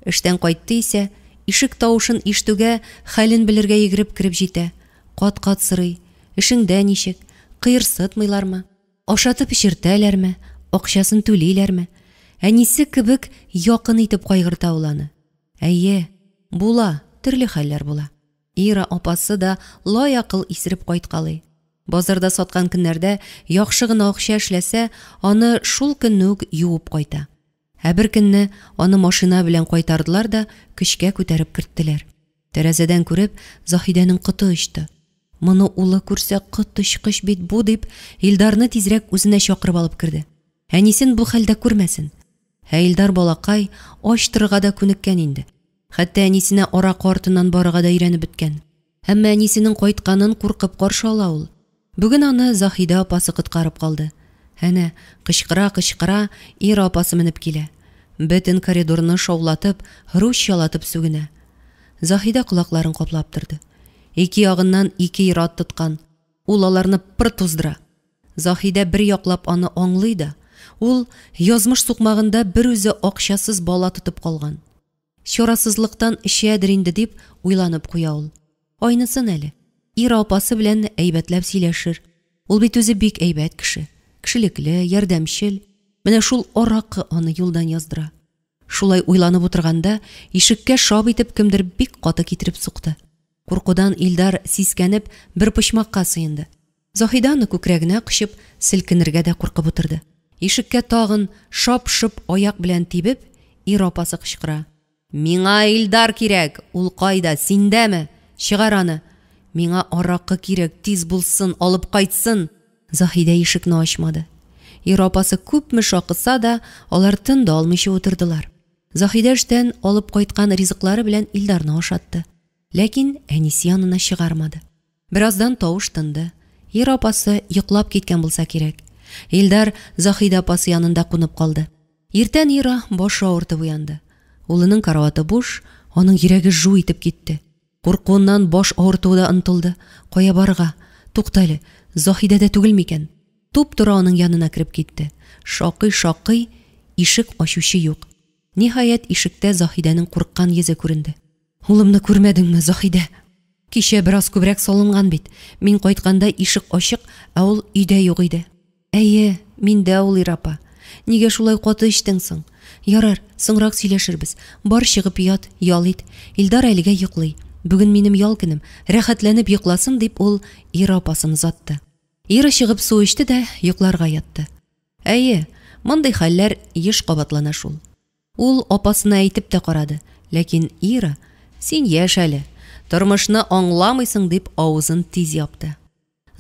Эштән кайтты исә, ишек тавышын ишетүгә хәлен белергә йөгереп кереп җитә, кат-кат сорый, эшеңдә ничек, кыерсытмыйлармы, ашатып-эчертәләрме, акчасын түлиләрме? Әнисе кебек якын итеп кайгырта ул аны. Әйе, була, төрле хәлләр була. Ира апасы да лаякыл исереп кайткалый. Базарда саткан көннәрдә яхшы гына акча эшләсә, аны шул көнне үк юып кайта. Ә бер көнне аны машина белән кайтардылар да көчкә күтәреп керттеләр. Тәрәзәдән күреп, Заһидәнең коты очты. Моны улы күрсә, коточкыч бит бу дип, Илдарны тизрәк үзенә чакырып алып керде. Әнисен бу хәлдә күрмәсен. Ә Илдар балакай ач торырга да күнеккән инде. Хәтта әнисенә аракы артыннан барырга да өйрәнеп беткән. Әмма әнисенең кайтканын куркып каршы ала ул. Бүген аны Заһидә апасы коткарып калды. Әнә, кычкыра-кычкыра, Ира апасы менеп килә. Бөтен коридорны шаулатып, русчалатып сүгенә. Заһидә колакларын каплап торды. Ике ягыннан ике ир-ат тоткан. Ул аларны пыр туздыра. Заһидә бер яклап аны аңлый да. Ул язмыш сукмагында берүзе акчасыз бала тотып калган. Чарасызлыктан эчәдер инде дип уйланып куя ул. Айнысын әле. Ира апасы белән әйбәтләп сөйләшер. Ул бит үзе бик әйбәт кеше. Кешелекле, ярдәмчел. Менә шул аракы аны юлдан яздыра. Шулай уйланып утырганда, ишеккә шап итеп кемдер бик каты китереп сукты. Куркудан Илдар сискәнеп бер почмакка сыенды. Заһидә аны күкрәгенә кочып, селкенергә дә куркып утырды. Ишеккә тагын шап-шоп аяк белән тибеп, Ира апасы кычкыра. Миңа Илдар кирәк! Ул кайда, синдәме? Чыгар аны! Миңа аракы кирәк, тиз булсын, алып кайтсын! Заһидә ишекне ачмады. Ира апасы күпме шакыса да, алар тын да алмыйча утырдылар. Заһидә эштән алып кайткан ризыклары белән Илдарны ашатты. Ләкин әнисе янына чыгармады. Бераздан тавыш тынды. Ира апасы йоклап киткән булса кирәк. Илдар Заһидә апасы янында кунып калды. Иртән Ира башы авыртып уянды. Улының караваты буш, аның йөрәге жу итеп китте. Куркуыннан баш авыртуы да онытылды. Кая барырга? Тукта әле, Заһидә дә түгел микән? Туп-туры аның янына кереп китте. Шакый-шакый, ишек ачучы юк. Ниһаять, ишектә Заһидәнең курыккан йөзе күренде. Улымны күрмәдеңме, Заһидә? Кичә бераз күбрәк салынган бит. Мин кайтканда ишек ачык, ә ул өйдә юк иде. Әйе, миндә ул, Ира апа. Нигә шулай каты эчтең соң? Ярар, соңрак сөйләшербез. Бар чыгып ят, ял ит. Илдар әлегә йоклый. Бүген минем ял көнем. Рәхәтләнеп йокласын, дип ул Ира апасын озатты. Ира чыгып су эчте дә йокларга ятты. Әйе, мондый хәлләр еш кабатлана шул. Ул апасына әйтеп тә карады, ләкин Ира, Син яшь әле, тормышны аңламыйсың, дип авызын тиз япты.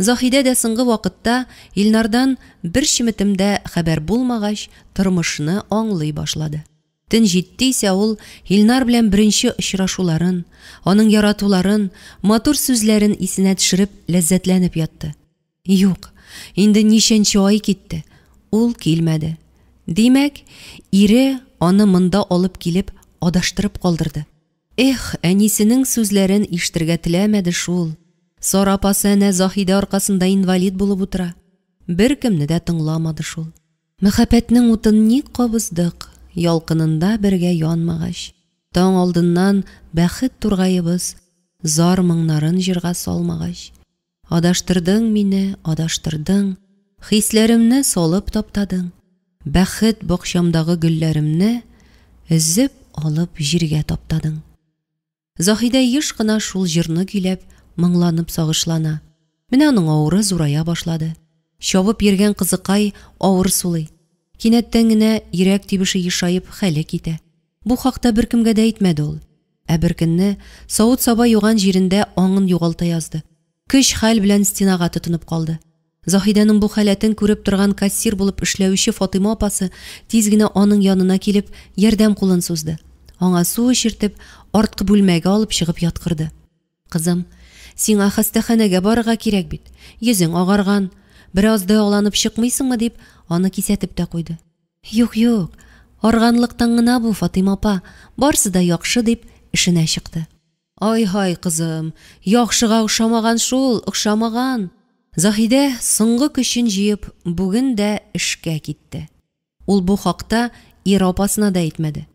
Заһидә дә соңгы вакытта Илнардан бер чеметем дә хәбәр булмагач, тормышны аңлый башлады. Төн җитте исә ул Илнар белән беренче очрашуларын, аның яратуларын, матур сүзләрен исенә төшереп ләззәтләнеп ятты. Юк, инде ничәнче ай китте, ул килмәде. Димәк, ире аны монда алып килеп адаштырып калдырды. Эх, әнисенең сүзләрен ишетергә теләмәде шул. Сара апасы әнә Заһидә аркасында инвалид булып утыра. Беркемне дә тыңламады шул. Мәхәббәтнең утын ник кабыздык, ялкынында бергә янмагач, таң алдыннан бәхет тургаебыз зар-моңнарын җырга салмагач. Адаштырдың мине, адаштырдың, Хисләремне салып таптадың, Бәхет бакчамдагы гөлләремне Өзеп алып җиргә таптадың. Заһидә еш кына шул җырны көйләп, моңланып сагышлана. Менә аның авыры зурая башлады. Чабып йөргән кызыкай авыр сулый. Кинәттән генә йөрәк тибеше ешаеп, хәле китә. Бу хакта беркемгә дә әйтмәде ул. Ә беркөнне савыт-саба юган җирендә аңын югалта язды. Көч-хәл белән стенага тотынып калды. Заһидәнең бу халәтен күреп торган кассир булып эшләүче Фатыйма апасы тиз генә аның янына килеп, ярдәм кулын сузды. Аңа су эчертеп, арткы бүлмәгә алып чыгып яткырды. Кызым, сиңа хастаханәгә барырга кирәк бит. Йөзең агарган. Бераз дәваланып чыкмыйсыңмы, дип, аны кисәтеп тә куйды. Юк, юк, арганлыктан гына бу, Фатыйма апа, барсы да яхшы, дип, эшенә чыкты. Ай-һай, кызым, яхшыга охшамаган шул, охшамаган. Заһидә, соңгы көчен җыеп, бүген дә эшкә китте. Ул бу хакта ир апасына да әйтмәде.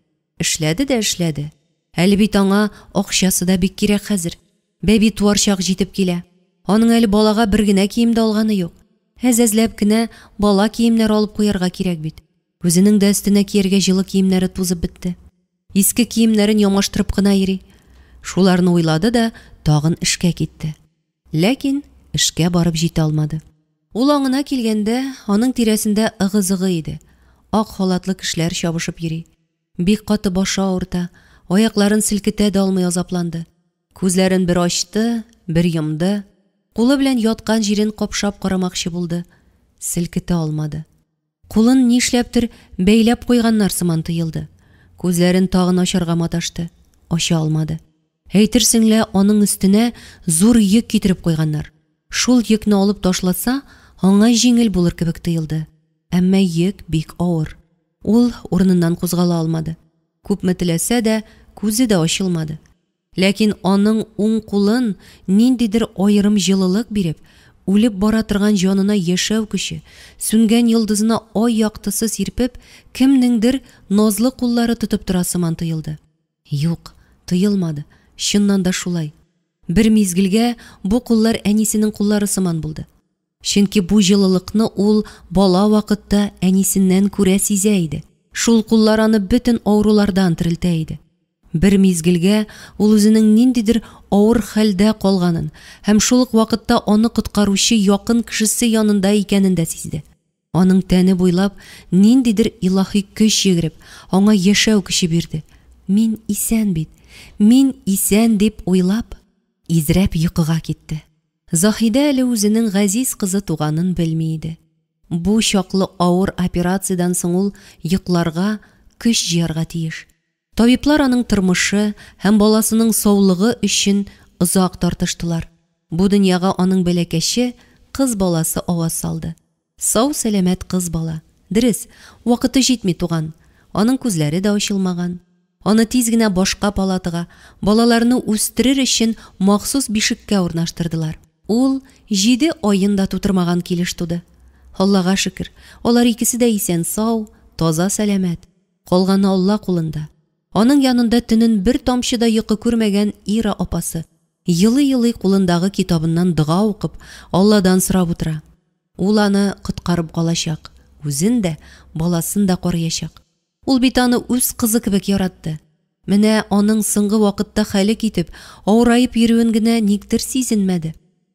Эшләде дә эшләде. Әле бит аңа акчасы да бик кирәк хәзер. Бәби туар чак җитеп килә. Аның әле балага бер генә кием дә алганы юк. Әз-әзләп кенә бала киемнәре алып куярга кирәк бит. Үзенең дә өстенә кияргә җылы киемнәре тузып бетте. Иске киемнәрен ямаштырып кына йөри. Шуларны уйлады да тагын эшкә китте. Ләкин эшкә барып җитә алмады. Ул аңына килгәндә, аның тирәсендә ыгы-зыгы иде. Ак халатлы кешеләр чабышып йөри. Бик каты башы авырта, аякларын селкетә дә алмый азапланды. Күзләрен бер ачты, бер йомды. Кулы белән яткан җирен капшап карамакчы булды, селкетә алмады. Кулын нишләптер бәйләп куйганнар сыман тоелды. Күзләрен тагын ачарга маташты, ача алмады. Әйтерсең лә аның өстенә зур йөк китереп куйганнар. Шул йөкне алып ташласа, аңа җиңел булыр кебек тоелды. Әмма йөк бик авыр. Ул урыныннан кузгала алмады. Күпме теләсә дә, күзе дә ачылмады. Ләкин аның уң кулын ниндидер аерым җылылык биреп, үлеп бара торган җанына яшәү көче, сүнгән йолдызына ай яктысы сирпеп, кемнеңдер назлы куллары тотып тора сыман тоелды. Юк, тоелмады, чыннан да шулай. Бер мизгелгә бу куллар әнисенең куллары сыман булды. Чөнки бу җылылыкны ул бала вакытта әнисеннән күрә-сизә иде. Шул куллар аны бөтен авырулардан терелтә иде. Бер мизгелгә ул үзенең ниндидер авыр хәлдә калганын һәм шул ук вакытта аны коткаручы якын кешесе янында икәнен дә сизде. Аның тәне буйлап ниндидер илаһи көч йөгереп, аңа яшәү көче бирде. Мин исән бит! Мин исән! дип уйлап, изрәп йокыга китте. Заһидә әле үзенең газиз кызы туганын белми иде. Бу чаклы авыр операциядән соң ул йокларга, көч җыярга тиеш. Табиблар аның тормышы һәм баласының саулыгы өчен озак тартыштылар. Бу дөньяга аның бәләкәче, кыз баласы аваз салды. Сау-сәламәт кыз бала. Дөрес, вакыты җитми туган. Аның күзләре дә ачылмаган. Аны тиз генә башка палатага, балаларны үстерер өчен махсус бишеккә урнаштырдылар. Ул җиде аен да тутырмаган килеш туды. Аллага шөкер, алар икесе дә исән-сау, таза-сәламәт. Калганы Алла кулында. Аның янында төнен бер тамчы да йокы күрмәгән Ира апасы, елый-елый кулындагы китабыннан дога укып, Алладан сорап утыра. Ул аны коткарып калачак, үзен дә, баласын да карыячак. Ул бит аны үз кызы кебек яратты. Менә аның соңгы вакытта хәле китеп, авыраеп йөрүен генә никтер сизенмәде.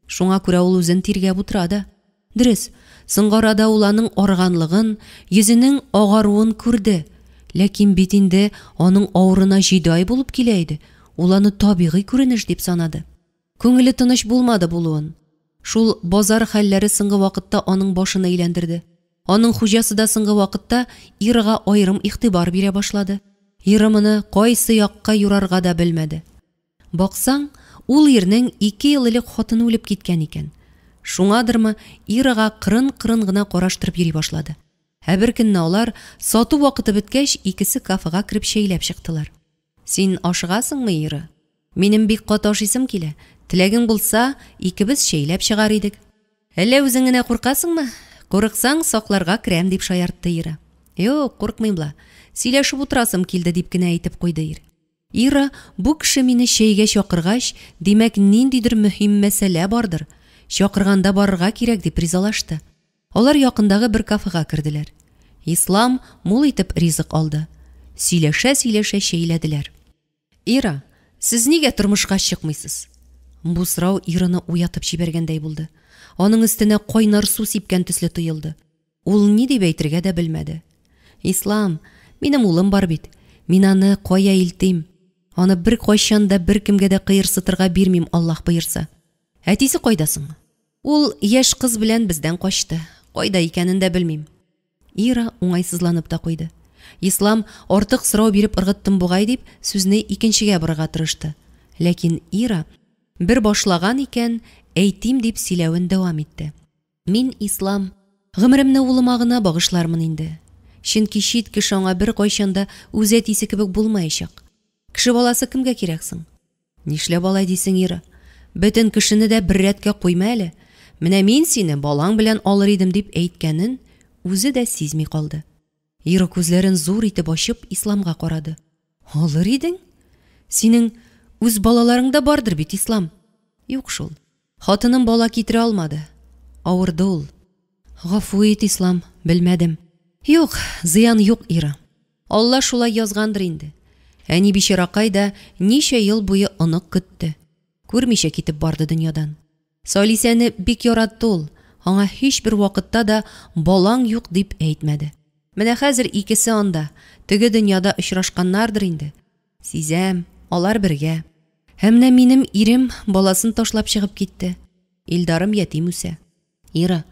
Шуңа күрә ул үзен тиргәп утыра да. Дөрес, соңгы арада ул аның арыганлыгын, йөзенең агаруын күрде. Ләкин бит инде аның авырына җиде ай булып килә иде, ул аны табигый күренеш дип санады. Күңеле тыныч булмады булуын. Шул базар хәлләре соңгы вакытта аның башын әйләндерде. Аның хуҗасы да соңгы вакытта Ирага аерым игътибар бирә башлады. Ира моны кайсы якка юрарга да белмәде. Баксаң, ул ирнең ике ел элек хатыны үлеп киткән икән. Шуңадырмы, Ирага кырын-кырын гына караштырып йөри башлады. Ә бер көнне алар, сату вакыты беткәч, икесе кафега кереп чәйләп чыктылар. Син ашыгасыңмы, Ира? Минем бик каты ашыйсым килә. Теләгең булса, икебез чәйләп чыгар идек. Әллә үзең генә куркасыңмы? Курыксаң, сакларга керәм, дип шаяртты Ира. Юк, куркмыйм ла. Сөйләшеп утырасым килде, дип кенә әйтеп куйды ир. Ира, бу кеше мине чәйгә чакыргач, димәк, ниндидер мөһим мәсьәлә бардыр. Чакырганда барырга кирәк, дип ризалашты. Алар якындагы бер кафега керделәр. Ислам мул итеп ризык алды. Сөйләшә-сөйләшә чәйләделәр. Ира, сез нигә тормышка чыкмыйсыз? Бу сорау Ираны уятып җибәргәндәй булды. Аның өстенә кайнар су сипкән төсле тоелды. Ул ни дип әйтергә дә белмәде. Ислам, минем улым бар бит. Мин аны кая илтим? Аны беркайчан да беркемгә дә кыерсытырга бирмим, Аллаһ боерса. Әтисе кайда соң? Ул яшь кыз белән бездән качты. Кайда икәнен дә белмим. Ира уңайсызланып та куйды. Ислам, артык сорау биреп ыргыттым бугай дип, сүзне икенчегә борырга тырышты. Ләкин Ира, бер башлаган икән, әйтим дип сөйләвен дәвам итте. Мин, Ислам, гомеремне улыма гына багышлармын инде. Чөнки чит кеше аңа беркайчан да үз әтисе кебек булмаячак. Кеше баласы кемгә кирәк соң? Нишләп алай дисең, Ира? Бөтен кешене дә бер рәткә куйма әле. Менә мин сине балаң белән алыр идем, дип әйткәнен үзе дә сизми калды. Ира күзләрен зур итеп ачып Исламга карады. Алыр идең? Синең үз балаларың да бардыр бит, Ислам? Юк шул. Хатыным бала китерә алмады. Авырды ул. Гафу ит, Ислам, белмәдем. Юк, зыян юк, Ира. Алла шулай язгандыр инде. Әни бичаракай да ничә ел буе онык көтте. Күрмичә китеп барды дөньядан. Салисәне бик яратты ул, аңа һичбер вакытта да балаң юк дип әйтмәде. Менә хәзер икесе анда, теге дөньяда очрашканнардыр инде. Сизәм, алар бергә. Ә менә минем ирем баласын ташлап чыгып китте. Илдарым ятим үсә. Ира,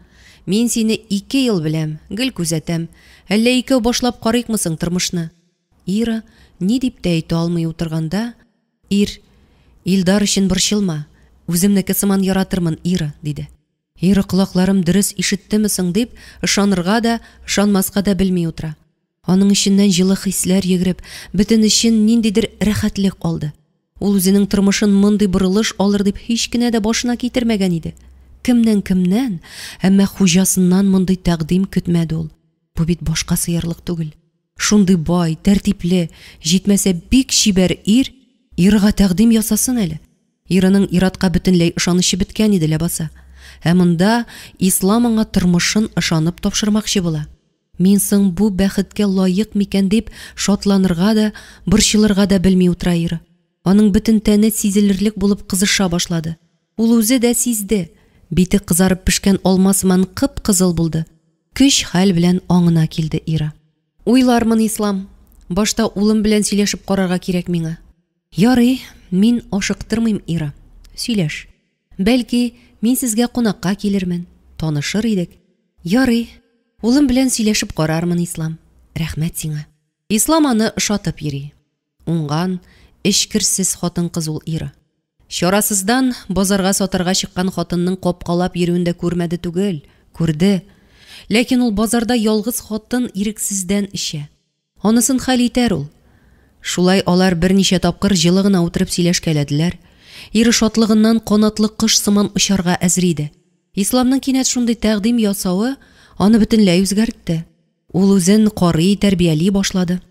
мин сине ике ел беләм, гел күзәтәм. Әллә икәү башлап карыйкмы соң тормышны? Ира ни дип тә әйтә алмый утырганда, ир, Илдар өчен борчылма, үземнеке сыман яратырмын, Ира, диде. Ира колакларым дөрес ишеттеме соң дип, ышанырга да, ышанмаска да белми утыра. Аның эченнән җылы хисләр йөгереп, бөтен эчен ниндидер рәхәтлек алды. Ул үзенең тормышын мондый борылыш алыр дип һич кенә дә башына китермәгән иде. Кемнән-кемнән, әмма хуҗасыннан мондый тәкъдим көтмәде ул. Бу бит башка сыярлык түгел. Шундый бай, тәртипле, җитмәсә бик чибәр ир Ирага тәкъдим ясасын әле. Ираның ир-атка бөтенләй ышанычы беткән иде ләбаса. Ә монда Ислам аңа тормышын ышанып тапшырмакчы була. Мин соң бу бәхеткә лаек микән дип шатланырга да, борчылырга да белми утыра Ира. Аның бөтен тәне сизелерлек булып кызыша башлады. Ул үзе дә сизде, бите кызарып пешкән алма сыман кып-кызыл булды. Көч-хәл белән аңына килде Ира. Уйлармын, Ислам. Башта улым белән сөйләшеп карарга кирәк миңа. Ярый, мин ашыктырмыйм, Ира. Сөйләш. Бәлки, мин сезгә кунакка килермен, танышыр идек. Ярый, улым белән сөйләшеп карармын, Ислам. Рәхмәт сиңа. Ислам аны ошатып йөри. Уңган, эчкерсез хатын-кыз ул Ира. Чарасыздан базарга сатарга чыккан хатынның капкалап йөрүен дә күрмәде түгел, күрде. Ләкин ул базарда ялгыз хатын ирексездән эчә. Анысын хәл итәр ул. Шулай алар берничә тапкыр җылы гына утырып сөйләшкәләделәр. Ире шатлыгыннан канатлы кош сыман очарга әзер иде. Исламның кинәт шундый тәкъдим ясавы аны бөтенләй үзгәртте. Ул үзен карый, тәрбияли башлады.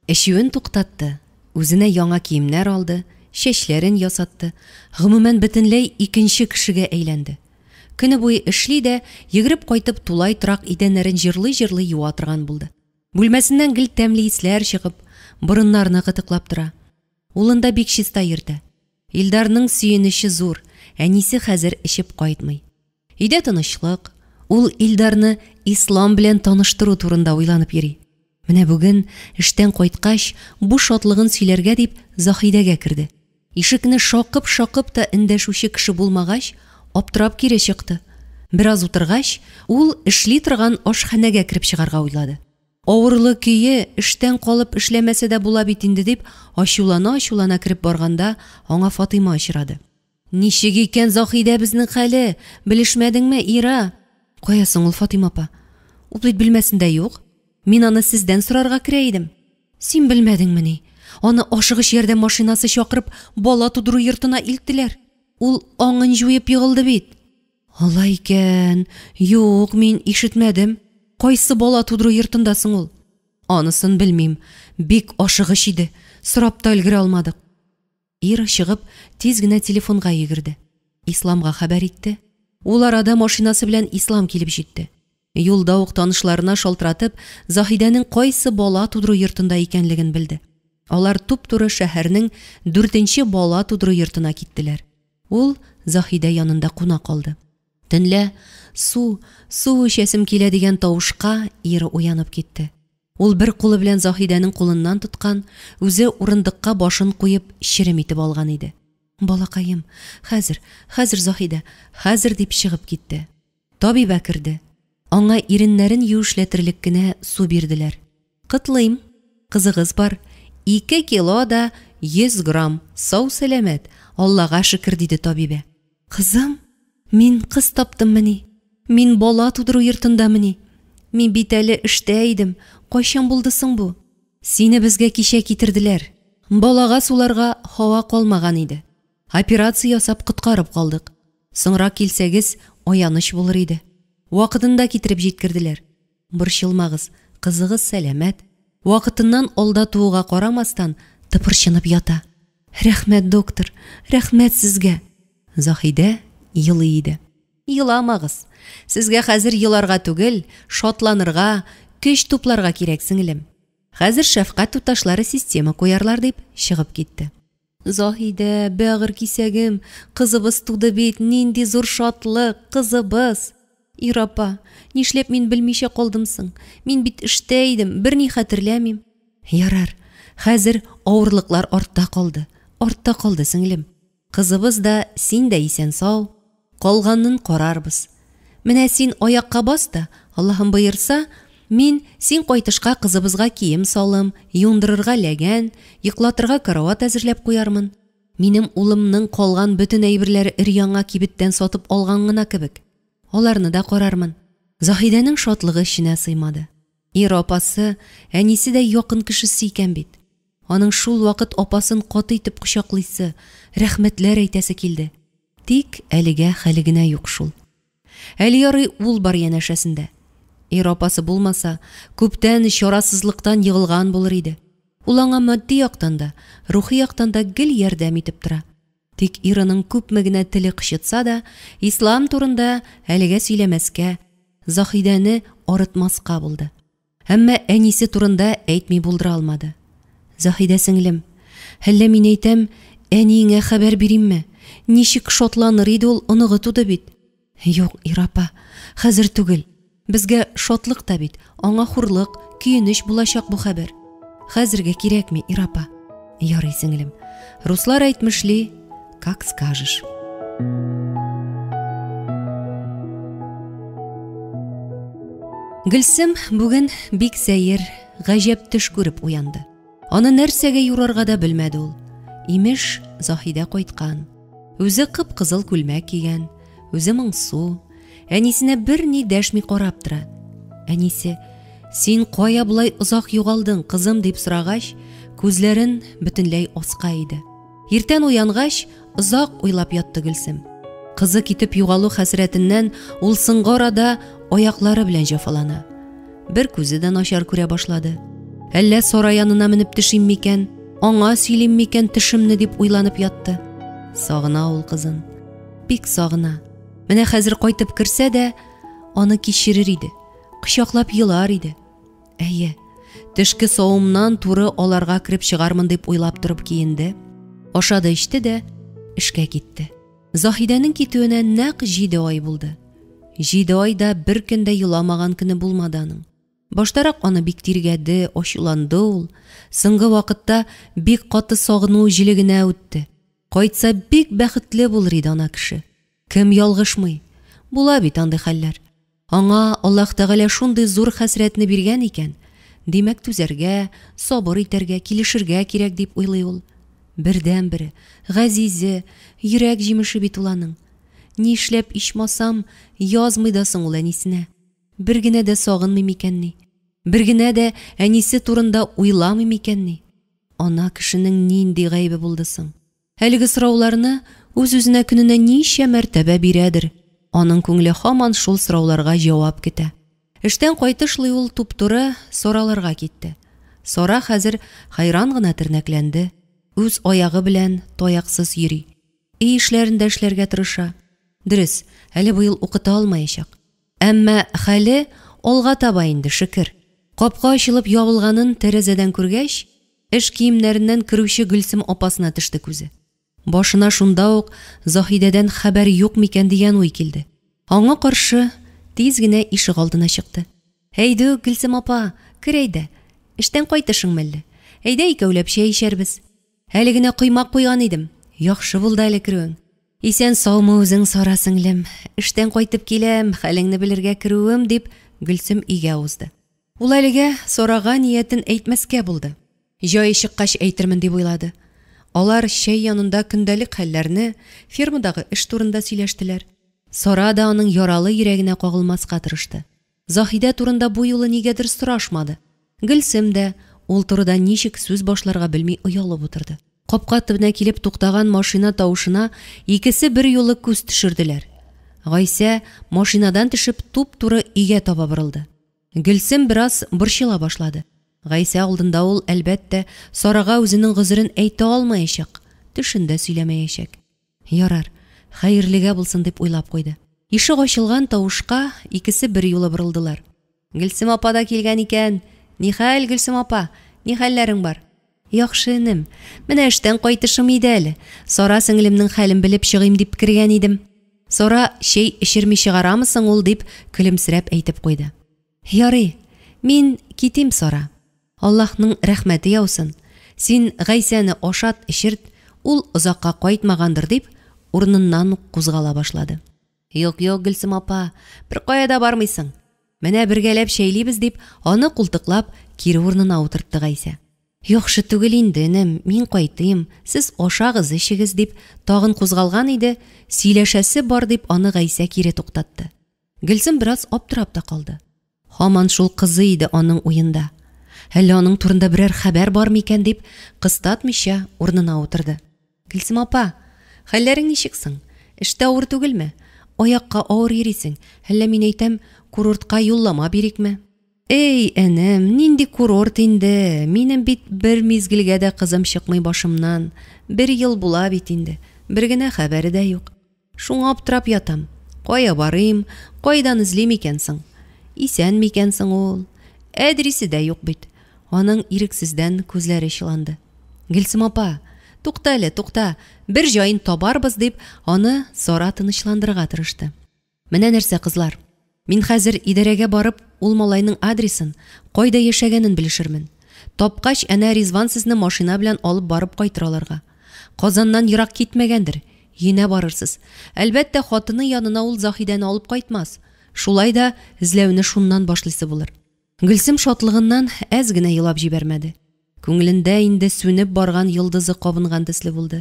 Эчүен туктатты, үзенә яңа киемнәр алды, чәчләрен ясатты, гомумән, бөтенләй икенче кешегә әйләнде. Көне буе эшли дә, йөгереп кайтып тулай торак идәннәрен җырлый-җырлый юа торган булды. Бүлмәсеннән гел тәмле исләр чыгып, борыннарны кытыклап тора. Улын да бик чиста йөртә. Илдарның сөенече зур, әнисе хәзер эчеп кайтмый. Өйдә тынычлык. Ул Илдарны ислам белән таныштыру турында уйланып йөри. Менә бүген, эштән кайткач, бу шатлыгын сөйләргә дип, Заһидәгә керде. Ишекне шакып-шакып та эндәшүче кеше булмагач, аптырап кире чыкты. Бераз утыргач, ул эшли торган ашханәгә кереп чыгарга уйлады. Авырлы көе эштән калып эшләмәсә дә була бит инде дип, ачулана-ачулана кереп барганда, аңа Фатыйма очрады. Ничек икән Заһидәбезнең хәле, белешмәдеңме, Ира? Кая соң ул, Фатыйма апа? Ул бит бүлмәсендә юк. Мин аны сездән сорарга керә идем. Син белмәдеңмени? Аны ашыгыч ярдәм машинасы чакырып, бала тудыру йортына илттеләр. Ул аңын җуеп егылды бит. Алай икән. Юк, мин ишетмәдем. Кайсы бала тудыру йортында соң ул? Анысын белмим. Бик ашыгыч иде. Сорап та өлгерә алмадык. Ира чыгып, тиз генә телефонга йөгерде. Исламга хәбәр итте. Ул арада машинасы белән Ислам килеп җитте. Юлда ук танышларына шалтыратып, Заһидәнең кайсы бала тудыру йортында икәнлеген белде. Алар туп-туры шәһәрнең дүртенче бала тудыру йортына киттеләр. Ул Заһидә янында куна калды. Төнлә су, су эчәсем килә дигән тавышка Ира уянып китте. Ул бер кулы белән Заһидәнең кулыннан тоткан, үзе урындыкка башын куеп черем итеп алган иде. Балакаем, хәзер, хәзер, Заһидә, хәзер дип чыгып китте. Табибә керде. Аңа иреннәрен юешләтерлек кенә су бирделәр. Котлыйм, кызыгыз бар. 2 кило да 100 грамм, сау-сәламәт, Аллага шөкер, диде табибә. Кызым, мин кыз таптыммыни? Мин бала тудыру йортындамыни? Мин бит әле эштә идем. Кайчан булды соң бу? Сине безгә кичә китерделәр. Балага суларга һава калмаган иде. Операция ясап коткарып калдык. Соңрак килсәгез, аяныч булыр иде. Вакытында китереп җиткерделәр. Борчылмагыз, кызыгыз сәламәт. Вакытыннан алда тууга карамастан, тыпырчынып ята. Рәхмәт, доктор, рәхмәт сезгә. Заһидә елый иде. Еламагыз. Сезгә хәзер еларга түгел, шатланырга, көч тупларга кирәк, сеңелем. Хәзер шәфкать туташлары система куярлар, дип чыгып китте. Заһидә, бәгырь кисәгем, кызыбыз туды бит, нинди зур шатлык, кызыбыз. Ира апа, нишләп мин белмичә калдым соң? Мин бит эштә идем, берни хәтерләмим. Ярар, хәзер авырлыклар артта калды. Артта калды, сеңлем. Кызыбыз да, син дә исән-сау. Калганын карарбыз. Менә син аякка бас та, Аллаһым боерса, мин син кайтышка кызыбызга кием-салым, юындырырга ләгән, йоклатырга карават әзерләп куярмын. Минем улымның калган бөтен әйберләре өр-яңа кибеттән сатып алган гына кебек. Аларны да карармын. Заһидәнең шатлыгы эченә сыймады. Ир апасы, әнисе дә якын кешесе икән бит. Аның шул вакыт апасын каты итеп кочаклыйсы, рәхмәтләр әйтәсе килде. Тик әлегә хәле генә юк шул. Әле ярый ул бар янәшәсендә. Ир апасы булмаса, күптән чарасызлыктан егылган булыр иде. Ул аңа матди яктан да, рухи яктан да гел ярдәм итеп тора. Тик Ираның күпме генә теле кычытса да, ислам турында әлегә сөйләмәскә, Заһидәне арытмаска булды. Әмма әнисе турында әйтми булдыра алмады. Заһидә сеңлем, әллә мин әйтәм, әниеңә хәбәр биримме? Ничек шатланыр иде ул, оныгы туды бит. Юк, Ира апа, хәзер түгел. Безгә шатлык та бит, аңа хурлык, көенеч булачак бу хәбәр. Хәзергә кирәкми, Ира апа. Ярый, сеңлем. Руслар әйтмешли, как скажешь. Гөлсем бүген бик сәер, гаҗәп төш күреп уянды. Аны нәрсәгә юрарга да белмәде ул. Имеш, Заһидә кайткан. Үзе кып-кызыл күлмәк кигән, үзе моңсу. Әнисенә берни дәшми карап тора. Әнисе, "Син кая болай озак югалдың, кызым?" дип сорагач, күзләрен бөтенләй аска иде. Иртән уянгач, озак уйлап ятты Гөлсем. Кызы китеп югалу хәсрәтеннән ул соңгы арада аяклары белән җафалана. Бер күзе дә начар күрә башлады. Әллә Сара янына менеп төшим микән, аңа сөйлим микән төшемне дип уйланып ятты. Сагына ул кызын. Бик сагына. Менә хәзер кайтып керсә дә, аны кичерер иде. Кочаклап елар иде. Әйе, төшке савымнан туры аларга кереп чыгармын дип уйлап торып киенде. Ашады эчте дә эшкә китте. Заһидәнең китүенә нәкъ 7 ай булды. 7 айда бер көн дә еламаган көне булмады аның. Баштарак аны бик тиргәде, ачуланды ул. Соңгы вакытта бик каты сагыну җилегенә үтте. Кайтса бик бәхетле булыр иде ана кеше. Кем ялгышмый? Була бит андый хәлләр. Аңа Аллаһ Тәгалә шундый зур хәсрәтне биргән икән, димәк, түзәргә, сабыр итәргә, килешергә кирәк дип уйлый ул. Бердәнбере, газизе, йөрәк җимеше бит ул аның. Нишләп ичмасам язмый да соң ул әнисенә? Бер генә дә сагынмый микәнни? Бер генә дә әнисе турында уйламый микәнни? Ана кешенең нинди гаебе булды соң? Әлеге сорауларны үз-үзенә көненә ничә мәртәбә бирәдер. Аның күңеле һаман шул сорауларга җавап көтә. Эштән кайтышлый ул туп-туры Сараларга китте. Сара хәзер хәйран гына тернәкләнде, үз аягы белән таяксыз йөри. Өй эшләрен дә эшләргә тырыша. Дөрес, әле быел укыта алмаячак. Әмма хәле алга таба инде, шөкер. Капка ачылып ябылганын тәрәзәдән күргәч, эш киемнәреннән керүче Гөлсем апасына төште күзе. Башына шунда ук Заһидәдән хәбәр юк микән дигән уй килде. Аңа каршы тиз генә ишегалдына чыкты. Әйдүк, Гөлсем апа, кер әйдә. Эштән кайтышың мәллә? Әйдә икәүләп чәй эчәрбез. Әле генә коймак куйган идем. Яхшы булды әле керүең. Исән-саумы үзең, Сара сеңлем? Эштән кайтып киләм, хәлеңне белергә керүем, дип, Гөлсем өйгә узды. Ул әлегә Сарага ниятен әйтмәскә булды. Җае чыккач әйтермен дип уйлады. Алар чәй янында көндәлек хәлләрне, фермадагы эш турында сөйләштеләр. Сара да аның яралы йөрәгенә кагылмаска тырышты. Заһидә турында бу юлы нигәдер сорашмады. Гөлсем дә ул турыда ничек сүз башларга белми оялып утырды. Капка төбенә килеп туктаган машина тавышына икесе берьюлы күз төшерделәр. Гайсә, машинадан төшеп, туп-туры өйгә таба борылды. Гөлсем бераз борчыла башлады. Гайсә алдында ул, әлбәттә, Сарага үзенең гозерен әйтә алмаячак, төшен дә сөйләмәячәк. Ярар, хәерлегә булсын дип уйлап куйды. Ишек ачылган тавышка икесе берьюлы борылдылар. Гөлсем апа да килгән икән! Нихәл, Гөлсем апа, нихәлләрең бар? Яхшы, энем. Менә эштән кайтышым иде әле. Сара сеңлемнең хәлен белеп чыгыйм дип кергән идем. Сара чәй эчерми чыгарамы соң ул, дип көлемсерәп әйтеп куйды. Ярый, мин китим, Сара. Аллаһның рәхмәте яусын. Син Гайсәне ашат, эчерт, ул озакка кайтмагандыр, дип, урыныннан ук кузгала башлады. Юк, юк, Гөлсем апа, беркая да бармыйсың. Менә бергәләп чәйлибез, дип, аны култыклап, кире урынына утыртты Гайсә. Яхшы түгел инде, энем, мин кайтыйм, сез ашагыз, эчегез, дип, тагын кузгалган иде, сөйләшәсе бар, дип, аны Гайсә кире туктатты. Гөлсем бераз аптырап та калды. Һаман шул кызы иде аның уенда. Әллә аның турында берәр хәбәр бар микән дип, кыстатмыйча урынына утырды. Гөлсем апа, хәлләрең ничек соң? Эштә авыр түгелме? Аякка авыр йөрисең. Әллә мин әйтәм, курортка юллама бирикме? Эй, энем, нинди курорт инде? Минем бит бер мизгелгә дә кызым чыкмый башымнан. Бер ел була бит инде. Бер генә хәбәре дә юк. Шуңа аптырап ятам. Кая барыйм, кайдан эзлим икән соң? Исән микән соң ул? Әдрисе дә юк бит. Аның ирексездән күзләре чыланды. Гөлсем апа, тукта әле, тукта, бер җаен табарбыз, дип, аны Сара тынычландырырга тырышты. Менә нәрсә, кызлар. Мин хәзер идарәгә барып, ул малайның адресын, кайда яшәгәнен белешермен. Тапкач, әнә Ризван сезне машина белән алып барып кайтыр аларга. Казаннан ерак китмәгәндер, өенә барырсыз. Әлбәттә, хатыны янына ул Заһидәне алып кайтмас. Шулай да эзләүне шуннан башлыйсы булыр. Гөлсем шатлыгыннан әз генә елап җибәрмәде. Күңелендә инде сүнеп барган йолдызы кабынган төсле булды.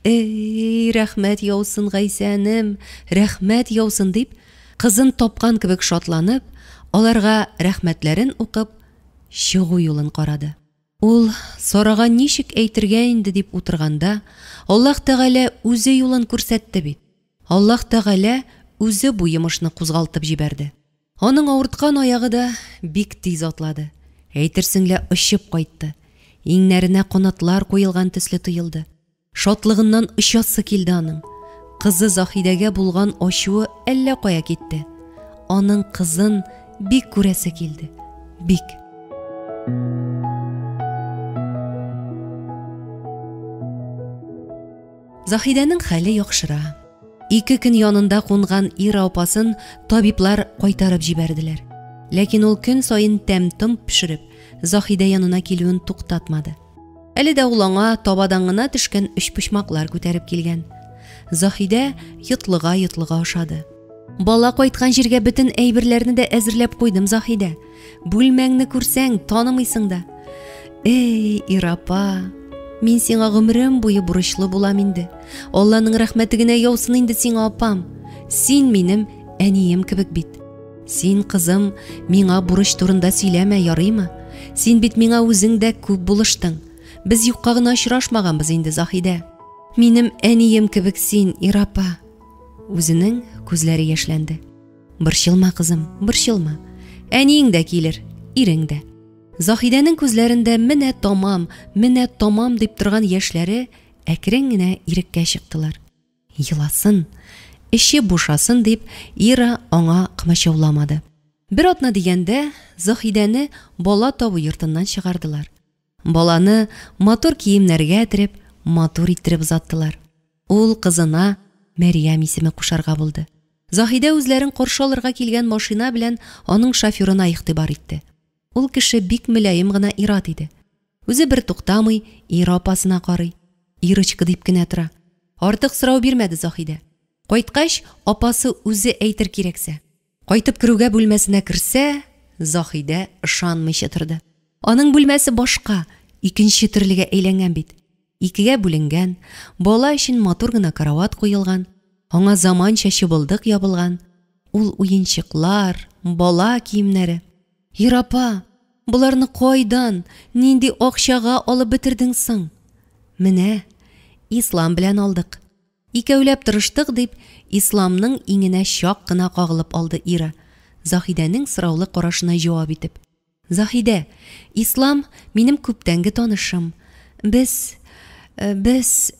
Эй, рәхмәт яусын, Гайсә энем, рәхмәт яусын, дип, кызын тапкан кебек шатланып, аларга рәхмәтләрен укып, чыгу юлын карады. Ул Сарага ничек әйтергә инде дип утырганда, Аллаһ Тәгалә үзе юлын күрсәтте бит. Аллаһ Тәгалә үзе бу йомышны кузгалтып җибәрде. Аның авырткан аягы да бик тиз атлады. Әйтерсең лә очып кайтты. Иңнәренә канатлар куелган төсле тоелды. Шатлыгыннан очасы килде аның. Кызы Заһидәгә булган ачуы әллә кая китте. Аның кызын бик күрәсе килде. Бик. Заһидәнең хәле яхшыра. Ике көн янында кунган Ира апасын табиблар кайтарып җибәрделәр. Ләкин ул көн саен тәм-том пешереп, Заһидә янына килүен туктатмады. Әле дә ул аңа табадан гына төшкән өчпочмаклар күтәреп килгән. Заһидә йотлыга-йотлыга ашады. Бала кайткан җиргә бөтен әйберләрне дә әзерләп куйдым, Заһидә. Бүлмәңне күрсәң, танымыйсың да. Эй, Ирапа, мин сиңа гомерем буе бурычлы булам инде. Алланың рәхмәте генә яусын инде сиңа, апам. Син минем әнием кебек бит. Син, кызым, миңа бурыч турында сөйләмә, ярыймы? Син бит миңа үзең дә күп булыштың. Без юкка гына очрашмаганбыз инде, Заһидә. Минем әнием кебек син, Ирапа. Үзенең күзләре яшьләнде. Борчылма, кызым, борчылма. Әниең дә килер, ирең дә. Заһидәнең күзләрендә менә тамам, менә тамам дип торган яшьләре әкрен генә иреккә чыктылар. Еласын, эче бушасын дип, Ира аңа комачауламады. Бер атна дигәндә, Заһидәне бала табу йортыннан чыгардылар. Баланы матур киемнәргә төреп, матур иттереп озаттылар. Ул кызына Мәрьям исеме кушарга булды. Заһидә үзләрен каршы алырга килгән машина белән аның шоферына игътибар итте. Ул кеше бик мөлаем гына ир-ат иде. Үзе бер туктамый Ира апасына карый. Ирочка дип кенә тора. Артык сорау бирмәде Заһидә. Кайткач, апасы үзе әйтер кирәксә. Кайтып керүгә бүлмәсенә керсә, Заһидә ышанмыйча торды. Аның бүлмәсе башка, икенче төрлегә әйләнгән бит. Икегә бүленгән, бала өчен матур гына карават куелган, аңа заманча чыбылдык ябылган, ул уенчыклар, бала киемнәре. Ир апа, боларны кайдан, нинди акчага алып бетердең соң? Менә, Ислам белән алдык. Икәүләп тырыштык, дип, Исламның иңенә чак кына кагылып алды Ира, Заһидәнең сораулы карашына җавап итеп. Заһидә, Ислам минем күптәнге танышым. Без, без,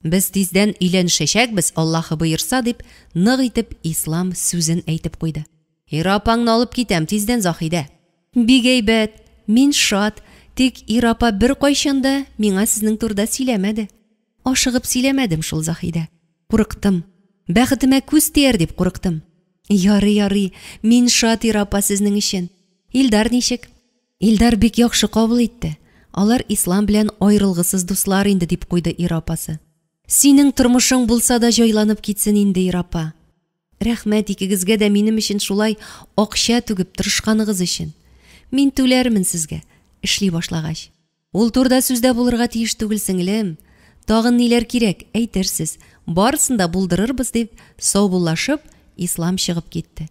без тиздән өйләнешәчәкбез, Аллаһы боерса, дип, нык итеп Ислам сүзен әйтеп куйды. Ира апаңны алып китәм тиздән, Заһидә. Бик әйбәт, мин шат, тик Ира апа беркайчан да миңа сезнең турыда сөйләмәде. Ашыгып сөйләмәдем шул, Заһидә. Курыктым. Бәхетемә күз тияр дип курыктым. Ярый, ярый, мин шат, Ира апа, сезнең өчен. Илдар ничек? Илдар бик яхшы кабул итте. Алар Ислам белән аерылгысыз дуслар инде, дип куйды Ира апасы. Синең тормышың булса да җайланып китсен инде, Ира апа. Рәхмәт икегезгә дә минем өчен шулай акча түгеп тырышканыгыз өчен. Мин түләрмен сезгә, эшли башлагач. Ул турыда сүз дә булырга тиеш түгел, сеңлем. Тагын ниләр кирәк, әйтерсез. Барысын да булдырырбыз, дип, саубуллашып, Ислам чыгып китте.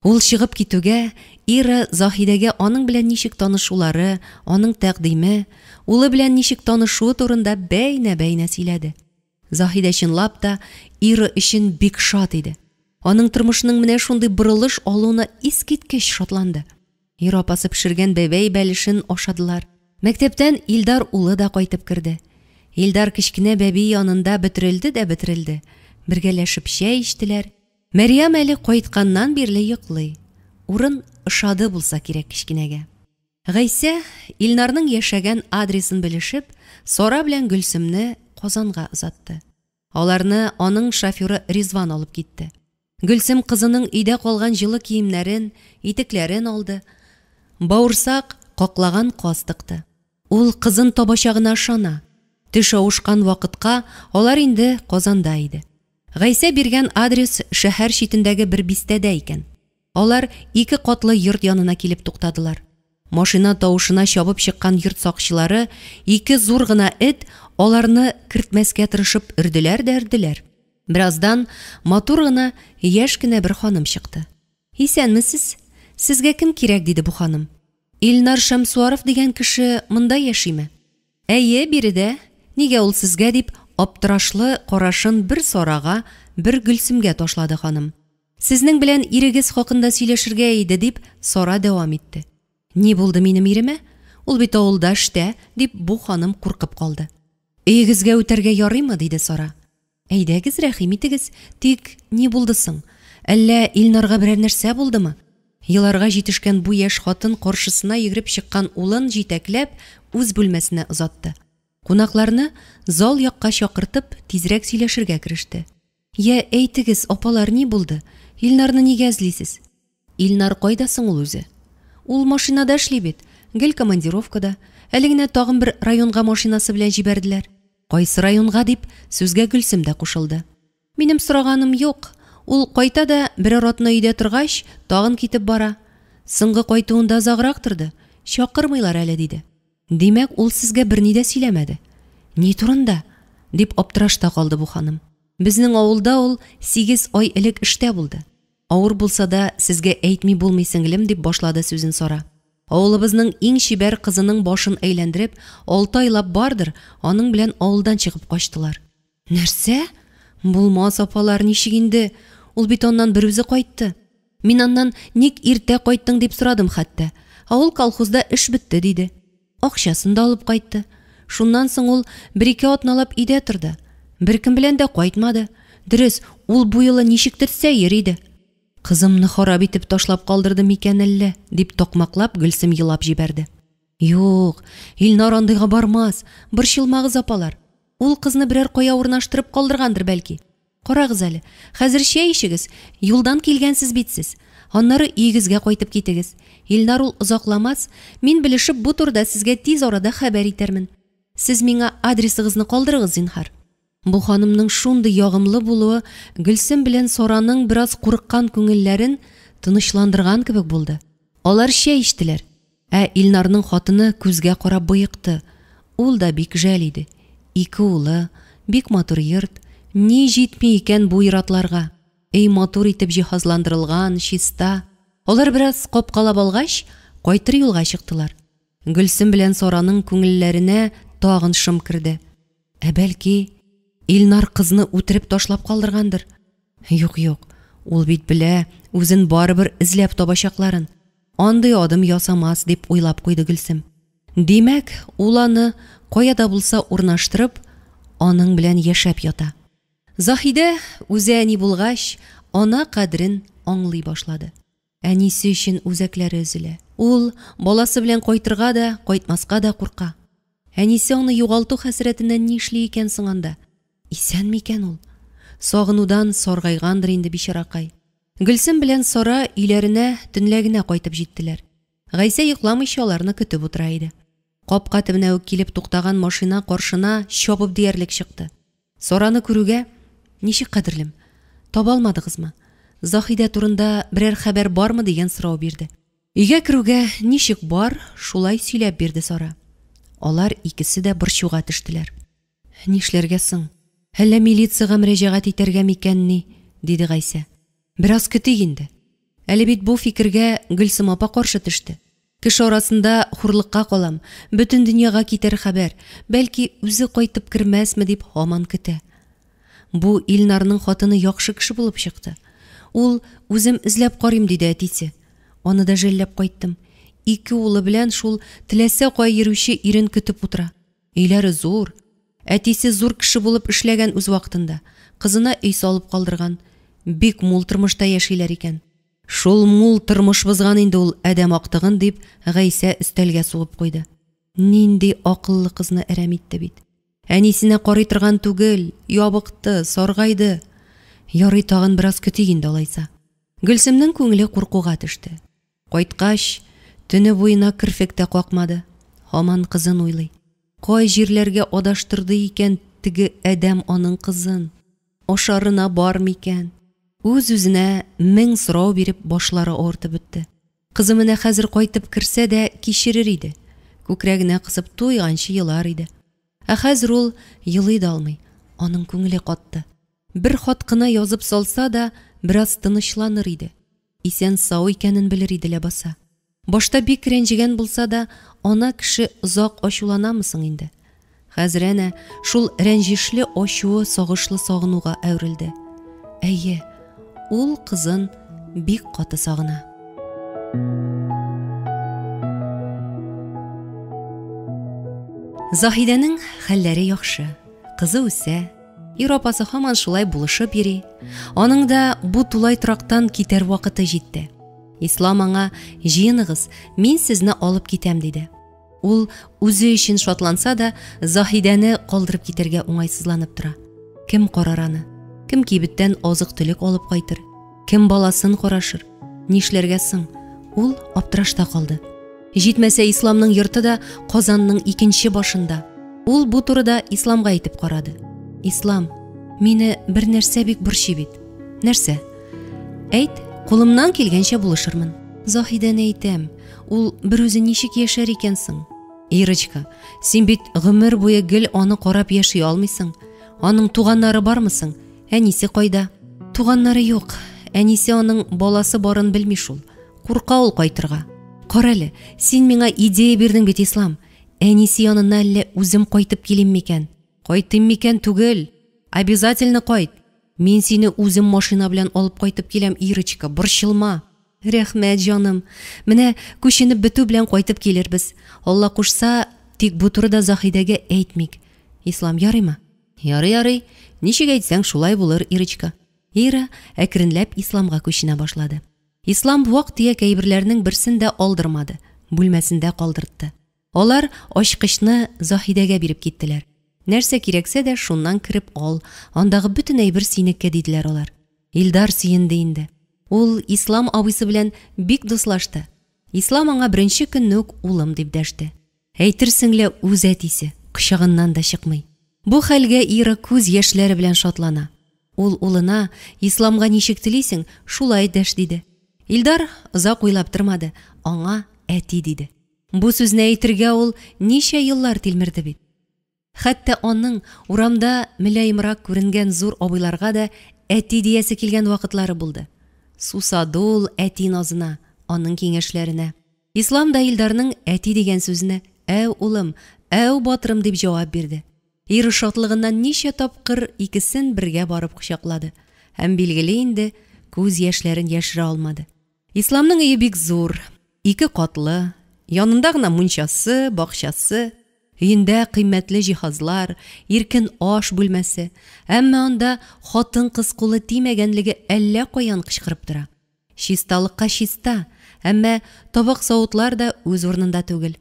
Ул чыгып китүгә, Ира Заһидәгә аның белән ничек танышулары, аның тәкъдиме, улы белән ничек танышуы турында бәйнә-бәйнә сөйләде. Заһидә чынлап та Ира өчен бик шат иде. Аның тормышының менә шундый борылыш алуына искиткеч шатланды. Ира апасы пешергән бәбәй бәлешен ашадылар. Мәктәптән Илдар улы да кайтып керде. Илдар кечкенә бәби янында бөтерелде дә бөтерелде. Бергәләшеп чәй эчтеләр. Мәрьям әле кайтканнан бирле йоклый. Урын ошады булса кирәк кечкенәгә. Гайсә, Илнарның яшәгән адресын белешеп, Сара белән Гөлсемне Казанга озатты. Аларны аның шоферы Ризван алып китте. Гөлсем кызының өйдә калган җылы киемнәрен, итекләрен алды. Бавырсак, каклаган каз тыкты. Ул кызын табачагына ышана. Төш авышкан вакытка алар инде Казанда иде. Гайсә биргән адрес шәһәр читендәге бер бистәдә икән. Алар ике катлы йорт янына килеп туктадылар. Машина тавышына чабып чыккан йорт сакчылары, ике зур гына эт аларны кертмәскә тырышып өрделәр дә өрделәр. Бераздан матур гына, яшь кенә бер ханым чыкты. Исәнмесез! Сезгә кем кирәк? диде бу ханым. Илнар Шәмсуаров дигән кеше монда яшиме? Әйе, биредә. Нигә ул сезгә? дип, аптырашлы карашын бер Сарага, бер Гөлсемгә ташлады ханым. Сезнең белән ирегез хакында сөйләшергә иде, дип, Сара дәвам итте. Ни булды минем иремә? Ул бит авылда эштә, дип бу ханым куркып калды. Өегезгә үтәргә ярыймы? диде Сара. Әйдәгез, рәхим итегез. Тик ни булды соң? Әллә Илнарга берәр нәрсә булдымы? Еларга җитешкән бу яшь хатын каршысына йөгереп чыккан улын җитәкләп үз бүлмәсенә озатты. Кунакларны зал якка чакыртып, тизрәк сөйләшергә кереште. Йә, әйтегез, апалар, ни булды? Илнарны нигә эзлисез? Илнар кайда соң ул үзе? Ул машинада эшли бит, гел командировкада. Әле генә тагын бер районга машинасы белән җибәрделәр. Кайсы районга дип, сүзгә Гөлсем дә кушылды. Минем сораганым юк. Ул кайта да, берәр атна өйдә торгач, тагын китеп бара. Соңгы кайтуында озаграк торды. Чакырмыйлар әле, диде. Димәк, ул сезгә берни дә сөйләмәде. Ни турында? дип аптырашта калды бу ханым. Безнең авылда ул 8 ай элек эштә булды. Авыр булса да, сезгә әйтми булмый, сеңлем, дип башлады сүзен Сара. Авылыбызның иң чибәр кызының башын әйләндереп, алты айлап бардыр, аның белән авылдан чыгып качтылар. Нәрсә? Булмас, апалар, ничек инде? Ул бит аннан берүзе кайтты. Мин аннан ник иртә кайттың дип сорадым хәтта. Ә ул колхозда эш бетте диде. Акчасын да алып кайтты. Шуннан соң ул бер-ике атналап өйдә торды. Беркем белән дә кайтмады. Дөрес, ул бу юлы ничектер сәер иде. Кызымны харап итеп ташлап калдырды микән әллә? дип такмаклап Гөлсем елап җибәрде. Юк, Илнар андыйга бармас. Борчылмагыз, апалар. Ул кызны берәр кая урнаштырып калдыргандыр бәлки. Карагыз әле, хәзер чәй эчегез, юлдан килгәнсез бит сез. Аннары өегезгә кайтып китегез. Илнар ул озакламас, мин белешеп бу турыда сезгә тиз арада хәбәр итәрмен. Сез миңа адресыгызны калдырыгыз, зинһар. Бу ханымның шундый ягымлы булуы Гөлсем белән Сараның бераз курыккан күңелләрен тынычландырган кебек булды. Алар чәй эчтеләр. Ә Илнарның хатыны күзгә карап боекты. Ул да бик жәл иде. Ике улы, бик матур йорт. Ни җитми икән бу ир-атларга? Өй матур итеп җиһазландырылган, чиста. Алар бераз капкалап алгач, кайтыр юлга чыктылар. Гөлсем белән Сараның күңелләренә тагын шом керде. Ә бәлки, Илнар кызны үтереп ташлап калдыргандыр? Юк, юк, ул бит белә, үзен барыбер эзләп табачакларын. Андый адым ясамас, дип уйлап куйды Гөлсем. Димәк, ул аны кая да булса урнаштырып, аның белән яшәп ята. Заһидә, үзе әни булгач, ана кадерен аңлый башлады. Әнисе өчен үзәкләре өзелә. Ул баласы белән кайтырга да, кайтмаска да курка. Әнисе аны югалту хәсрәтеннән нишли икән соң анда? Исән микән ул? Сагынудан саргайгандыр инде бичаракай. Гөлсем белән Сара өйләренә төнлә генә кайтып җиттеләр. Гайсә йокламыйча аларны көтеп утыра иде. Капка төбенә үк килеп туктаган машина каршына чабып диярлек чыкты. Сараны күрүгә, Ничек кадерлем? Таба алмадыгызмы? Заһидә турында берәр хәбәр бармы дигән сорау бирде. Өйгә керүгә ничек бар, шулай сөйләп бирде Сара. Алар икесе дә борчуга төштеләр. Нишләргә соң? Әллә милициягә мөрәҗәгать итәргә микәнни? диде Гайсә. Бераз көтик инде. Әле бит бу фикергә Гөлсем апа каршы төште. Кеше арасында хурлыкка калам, бөтен дөньяга китәр хәбәр, бәлки, үзе кайтып кермәсме дип һаман көтә. Бу Илнарның хатыны яхшы кеше булып чыкты. Ул, үзем эзләп карыйм, диде әтисе. Аны да жәлләп кайттым. Ике улы белән шул теләсә кая йөрүче ирен көтеп утыра. Өйләре зур. Әтисе зур кеше булып эшләгән үз вакытында. Кызына өй салып калдырган. Бик мул тормышта яшиләр икән. Шул мул тормыш бозган инде ул адәм актыгын, дип, Гайсә өстәлгә сугып куйды. Нинди акыллы кызны әрәм итте бит. Әнисенә карый торган түгел, ябыкты, саргайды. Ярый тагын бераз көтик инде алайса. Гөлсемнең күңеле куркуга төште. Кайткач, төне буена керфек тә какмады. Һаман кызын уйлый. Кай җирләргә адаштырды икән теге адәм аның кызын? Ашарына бар микән? Үз-үзенә мең сорау биреп башлары авыртып бетте. Кызы менә хәзер кайтып керсә дә кичерер иде. Күкрәгенә кысып туйганчы елар иде. Ә хәзер ул елый да алмый, аның күңеле катты. Бер хат кына язып салса да, бераз тынычланыр иде. Исән-сау икәнен белер иде ләбаса. Башта бик рәнҗегән булса да, ана кеше озак ачуланамы соң инде? Хәзер әнә шул рәнҗешле ачуы сагышлы сагынуга әверелде. Әйе, ул кызын бик каты сагына. Заһидәнең хәлләре яхшы. Кызы үсә. Ир апасы һаман шулай булышып йөри. Аның да бу тулай торактан китәр вакыты җитте. Ислам аңа, "Җыеныгыз, мин сезне алып китәм", диде. Ул үзе өчен шатланса да, Заһидәне калдырып китәргә уңайсызланып тора. Кем карар аны? Кем кибеттән азык-төлек алып кайтыр? Кем баласын карашыр? Нишләргә соң? Ул аптырашта калды. Җитмәсә, Исламның йорты да Казанның икенче башында. Ул бу турыда Исламга әйтеп карады. Ислам, мине бер нәрсә бик борчый бит. Нәрсә? Әйт, кулымнан килгәнчә булышырмын. Заһидәне әйтәм, ул берүзе ничек яшәр икән соң? Ирочка, син бит гомер буе гел аны карап яши алмыйсың. Аның туганнары бармы соң? Әнисе кайда? Туганнары юк. Әнисе аның баласы барын белми шул. Курка ул кайтырга. Карале, син миңа идея бирдең бит, Ислам. Әнисе янына әллә үзем кайтып килим микән? Кайтыйм микән түгел. Обязательно кайт. Мин сине үзем машина белән алып кайтып киләм, Ирочка, борчылма. Рәхмәт, җаным. Менә күченеп бетү белән кайтып килербез. Алла кушса, тик бу турыда Заһидәгә әйтмик. Ислам, ярыймы? Ярый, ярый. Ничек әйтсәң, шулай булыр, Ирочка. Ира әкренләп Исламга күченә башлады. Ислам вак-төяк әйберләрнең берсен дә алдырмады, бүлмәсендә калдыртты. Алар ачкычны Заһидәгә биреп киттеләр. Нәрсә кирәксә дә шуннан кереп ал, андагы бөтен әйбер синеке, диделәр алар. Илдар сөенде инде. Ул Ислам абыйсы белән бик дуслашты. Ислам аңа беренче көнне үк улым дип дәште. Әйтерсең лә үз әтисе, кочагыннан да чыкмый. Бу хәлгә Ира күз яшьләре белән шатлана. Ул улына, Исламга ничек телисең, шулай дәш, диде. Илдар озак уйлап тормады, аңа әти диде. Бу сүзне әйтергә ул ничә еллар тилмерде бит. Хәтта аның урамда мөлаемрак күренгән зур абыйларга да әти диясе килгән вакытлары булды. Сусады ул әти назына, аның киңәшләренә. Ислам да Илдарның әти дигән сүзенә әү, улым, әү, батырым дип җавап бирде. Ир шатлыгыннан ничә тапкыр икесен бергә барып кочаклады. Һәм, билгеле инде, күз яшьләрен яшерә алмады. Исламның өе бик зур, ике катлы, янында гына мунчасы, бакчасы, өендә кыйммәтле җиһазлар, иркен аш бүлмәсе, әмма анда хатын-кыз кулы тимәгәнлеге әллә каян кычкырып тора. Чисталыкка чиста, әмма табак-савытлар да үз урынында түгел.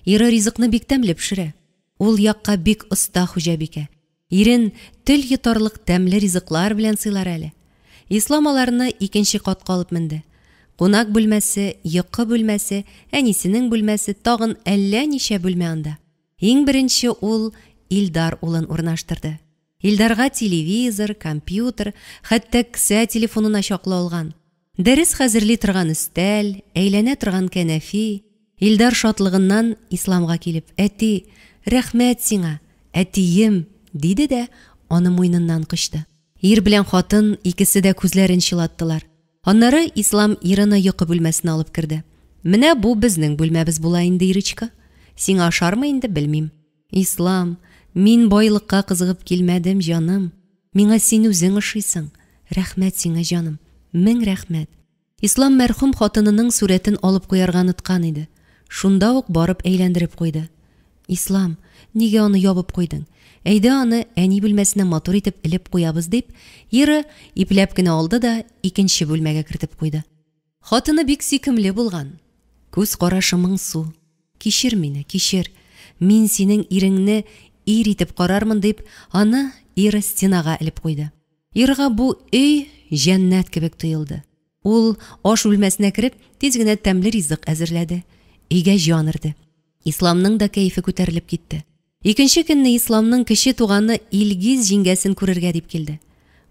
Ире ризыкны бик тәмле пешерә. Ул якка бик оста хуҗабикә. Ирен тел йотарлык тәмле ризыклар белән сыйлар әле. Ислам аларны икенче катка алып менде. Кунак бүлмәсе, йокы бүлмәсе, әнисенең бүлмәсе, тагын әллә ничә бүлмә анда. Иң беренче ул Илдар улын урнаштырды. Илдарга телевизор, компьютер, хәтта кесә телефонына чаклы алган. Дәрес хәзерли торган өстәл, әйләнә торган кәнәфи. Илдар шатлыгыннан Исламга килеп, Әти, рәхмәт сиңа, әтием, диде дә аны муеныннан кочты. Ир белән хатын икесе дә күзләрен чылаттылар. Аннары Ислам Ираны йокы бүлмәсенә алып керде. Менә бу безнең бүлмәбез була инде, Ирочка. Сиңа ошармы инде, белмим. Ислам, мин байлыкка кызыгып килмәдем, җаным. Миңа син үзең ошыйсың. Рәхмәт сиңа, җаным. Мең рәхмәт. Ислам мәрхүм хатынының сурәтен алып куярга оныткан иде. Шунда ук барып әйләндереп куйды. Ислам, нигә аны ябып куйдың? Әйдә аны әни бүлмәсенә матур итеп элеп куябыз, дип, Ира ипләп кенә алды да икенче бүлмәгә кертеп куйды. Хатыны бик сөйкемле булган. Күз карашы моңсу. Кичер мине, кичер. Мин синең иреңне ир итеп карармын, дип, аны Ира стенага элеп куйды. Ирга бу өй җәннәт кебек тоелды. Ул аш бүлмәсенә кереп, тиз генә тәмле ризык әзерләде. Өйгә җан өрде. Исламның да кәефе күтәрелеп китте. Икенче көнне Исламның кече туганы Илгиз җиңгәсен күрергә дип килде.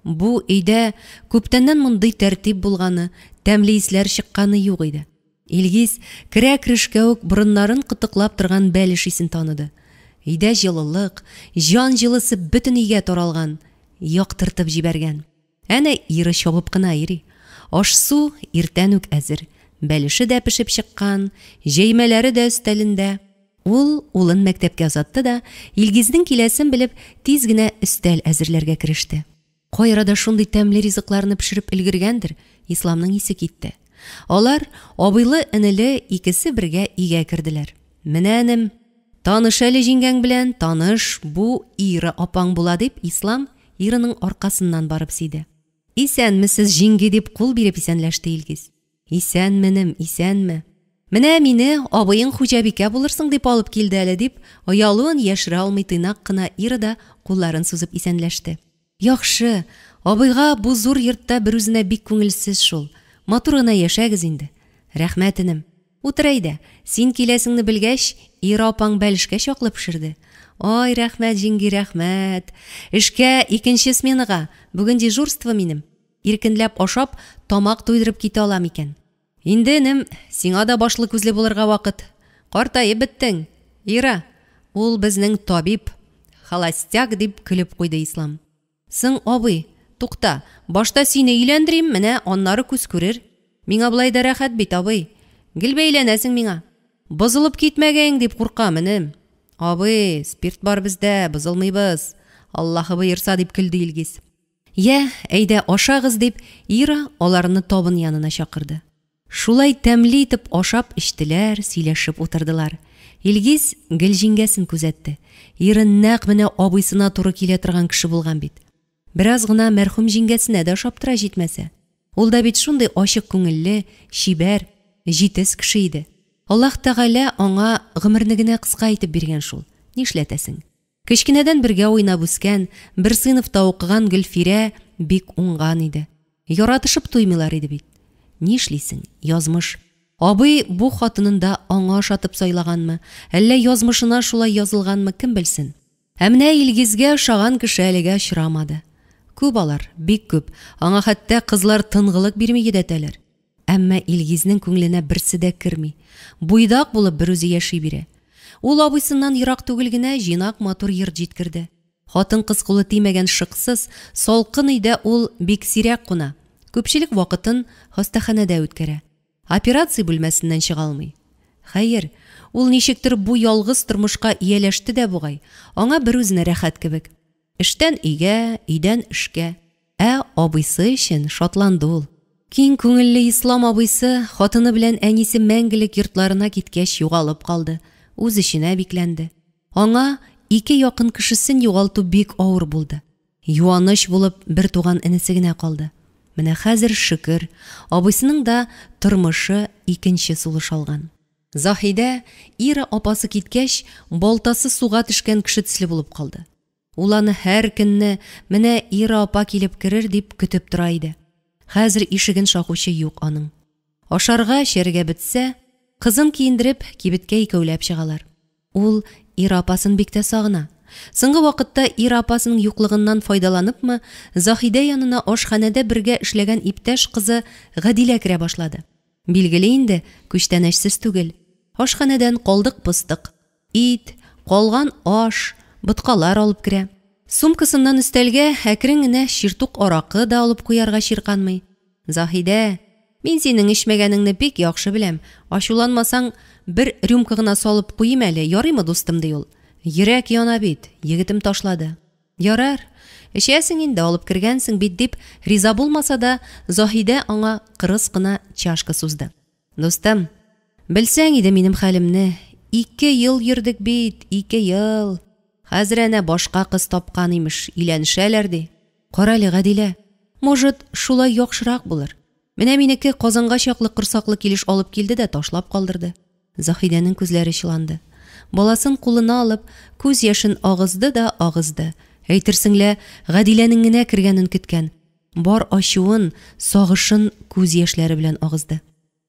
Бу өйдә күптәннән мондый тәртип булганы, тәмле исләр чыкканы юк иде. Илгиз керә-керешкә үк борыннарын кытыклап торган бәлеш исен таныды. Өйдә җылылык, җан җылысы бөтен өйгә таралган, яктыртып җибәргән. Әнә Ира чабып кына йөри. Аш-су иртән үк әзер. Бәлеше дә пешеп чыккан, җәймәләре дә өстәлендә. Ул улын мәктәпкә озатты да, Илгизнең киләсен белеп, тиз генә өстәл әзерләргә кереште. Кай арада шундый тәмле ризыкларны пешереп өлгергәндер, Исламның исе китте. Алар, абыйлы-энеле, икесе бергә өйгә керделәр. Менә, энем! Таныш әле җиңгәң белән, таныш, бу Ира апаң була, дип Ислам Ираның аркасыннан барып сөйде. Исәнмесез, җиңги, дип кул биреп исәнләште Илгиз. Исәнме, энем, исәнме. Менә мине абыең хуҗабикә булырсың дип алып килде әле, дип, оялуын яшерә алмый тыйнак кына Ира да кулларын сузып исәнләште. Яхшы, абыйга бу зур йортта берүзенә бик күңелсез шул. Матур гына яшәгез инде. Рәхмәт, энем. Утыр әйдә, син киләсеңне белгәч, Ира апаң бәлешкә чаклы пешерде. Ай, рәхмәт, җиңги, рәхмәт. Эшкә икенче сменага, бүген дежурство минем. Иркенләп ашап, тамак туйдырып китә алам икән. Инде, энем, сиңа да башлы-күзле булырга вакыт. Картаеп беттең. Ира, ул безнең табиб, холостяк, дип көлеп куйды Ислам. Соң, абый, тукта, башта сине өйләндерим, менә аннары күз күрер. Миңа болай да рәхәт бит, абый. Гел бәйләнәсең миңа. Бозылып китмәгәең дип куркам, энем. Абый, спирт бар бездә, бозылмыйбыз. Аллаһы боерса, дип көлде Илгиз. Йә, әйдә, ашагыз, дип, Ира аларны табын янына чакырды. Шулай тәмле итеп ашап эчтеләр, сөйләшеп утырдылар. Илгиз гел җиңгәсен күзәтте. Ира нәкъ менә абыйсына туры килә торган кеше булган бит. Бераз гына мәрхүм җиңгәсенә дә ошап тора җитмәсә. Ул да бит шундый ачык күңелле, чибәр, җитез кеше иде. Аллаһ Тәгалә аңа гомерне генә кыска итеп биргән шул, нишләтәсең. Кечкенәдән бергә уйнап үскән, бер сыйныфта укыган Гөлфирә бик уңган иде. Яратышып туймыйлар иде бит. Нишлисең, язмыш. Абый бу хатынын да аңа ошатып сайлаганмы, әллә язмышына шулай язылганмы, кем белсен. Ә менә Илгизгә ошаган кеше әлегә очрамады. Күп алар, бик күп, аңа хәтта кызлар тынгылык бирми йөдәтәләр. Әмма Илгизнең күңеленә берсе дә керми. Буйдак булып берүзе яши бирә. Ул абыйсыннан ерак түгел генә җыйнак матур йорт җиткерде. Хатын-кыз кулы тимәгән шыксыз, салкын өйдә ул бик сирәк куна. Күпчелек вакытын хастаханәдә үткәрә. Операция бүлмәсеннән чыга алмый. Хәер, ул ничектер бу ялгыз тормышка ияләште дә бугай, аңа берүзенә рәхәт кебек. Эштән өйгә, өйдән эшкә. Ә абыйсы өчен шатланды ул. Киң күңелле Ислам абыйсы хатыны белән әнисе мәңгелек йортларына киткәч югалып калды, үз эченә бикләнде. Аңа ике якын кешесен югалту бик авыр булды. Юаныч булып бертуган энесе генә калды. Менә хәзер, шөкер, абыйсының да тормышы икенче сулыш алган. Заһидә, Ира апасы киткәч, балтасы суга төшкән кеше төсле булып калды. Ул аны һәр көнне, менә Ира апа килеп керер дип көтеп тора иде. Хәзер ишеген шакучы юк аның. Ашарга, эчәргә бетсә, кызын киендереп, кибеткә икәүләп чыгалар. Ул Ира апасын бик тә сагына. Соңгы вакытта Ира апасының юклыгыннан файдаланыпмы, Заһидә янына ашханәдә бергә эшләгән иптәш кызы Гадилә керә башлады. Билгеле инде, күчтәнәчсез түгел. Ашханәдән калдык-постык, Ит, калган аш, боткалар алып керә. Сумкасыннан өстәлгә әкрен генә чиртук аракы да алып куярга чирканмый. Заһидә, мин синең эчмәгәнеңне бик яхшы беләм, ачуланмасаң, бер рюмка гына салып куйыйм әле, ярыймы, дустым, ди ул. Йөрәк яна бит, егетем ташлады. Ярар, эчәсең инде, алып кергәнсең бит, дип, риза булмаса да, Заһидә аңа кырыс кына чашка сузды. Дустым, белсәң иде минем хәлемне, ике ел йөрдек бит, ике ел. Хәзер әнә башка кыз тапкан, имеш, өйләнешәләр, ди. Карале, Гадилә, может, шулай яхшырак булыр. Менә минеке Казанга чаклы корсаклы килеш алып килде дә ташлап калдырды. Заһидәнең күзләре чыланды. Баласын кулына алып, күз яшен агызды да агызды. Әйтерсең лә, Гадиләнең генә кергәнен көткән. Бар ачуын, сагышын күз яшьләре белән агызды.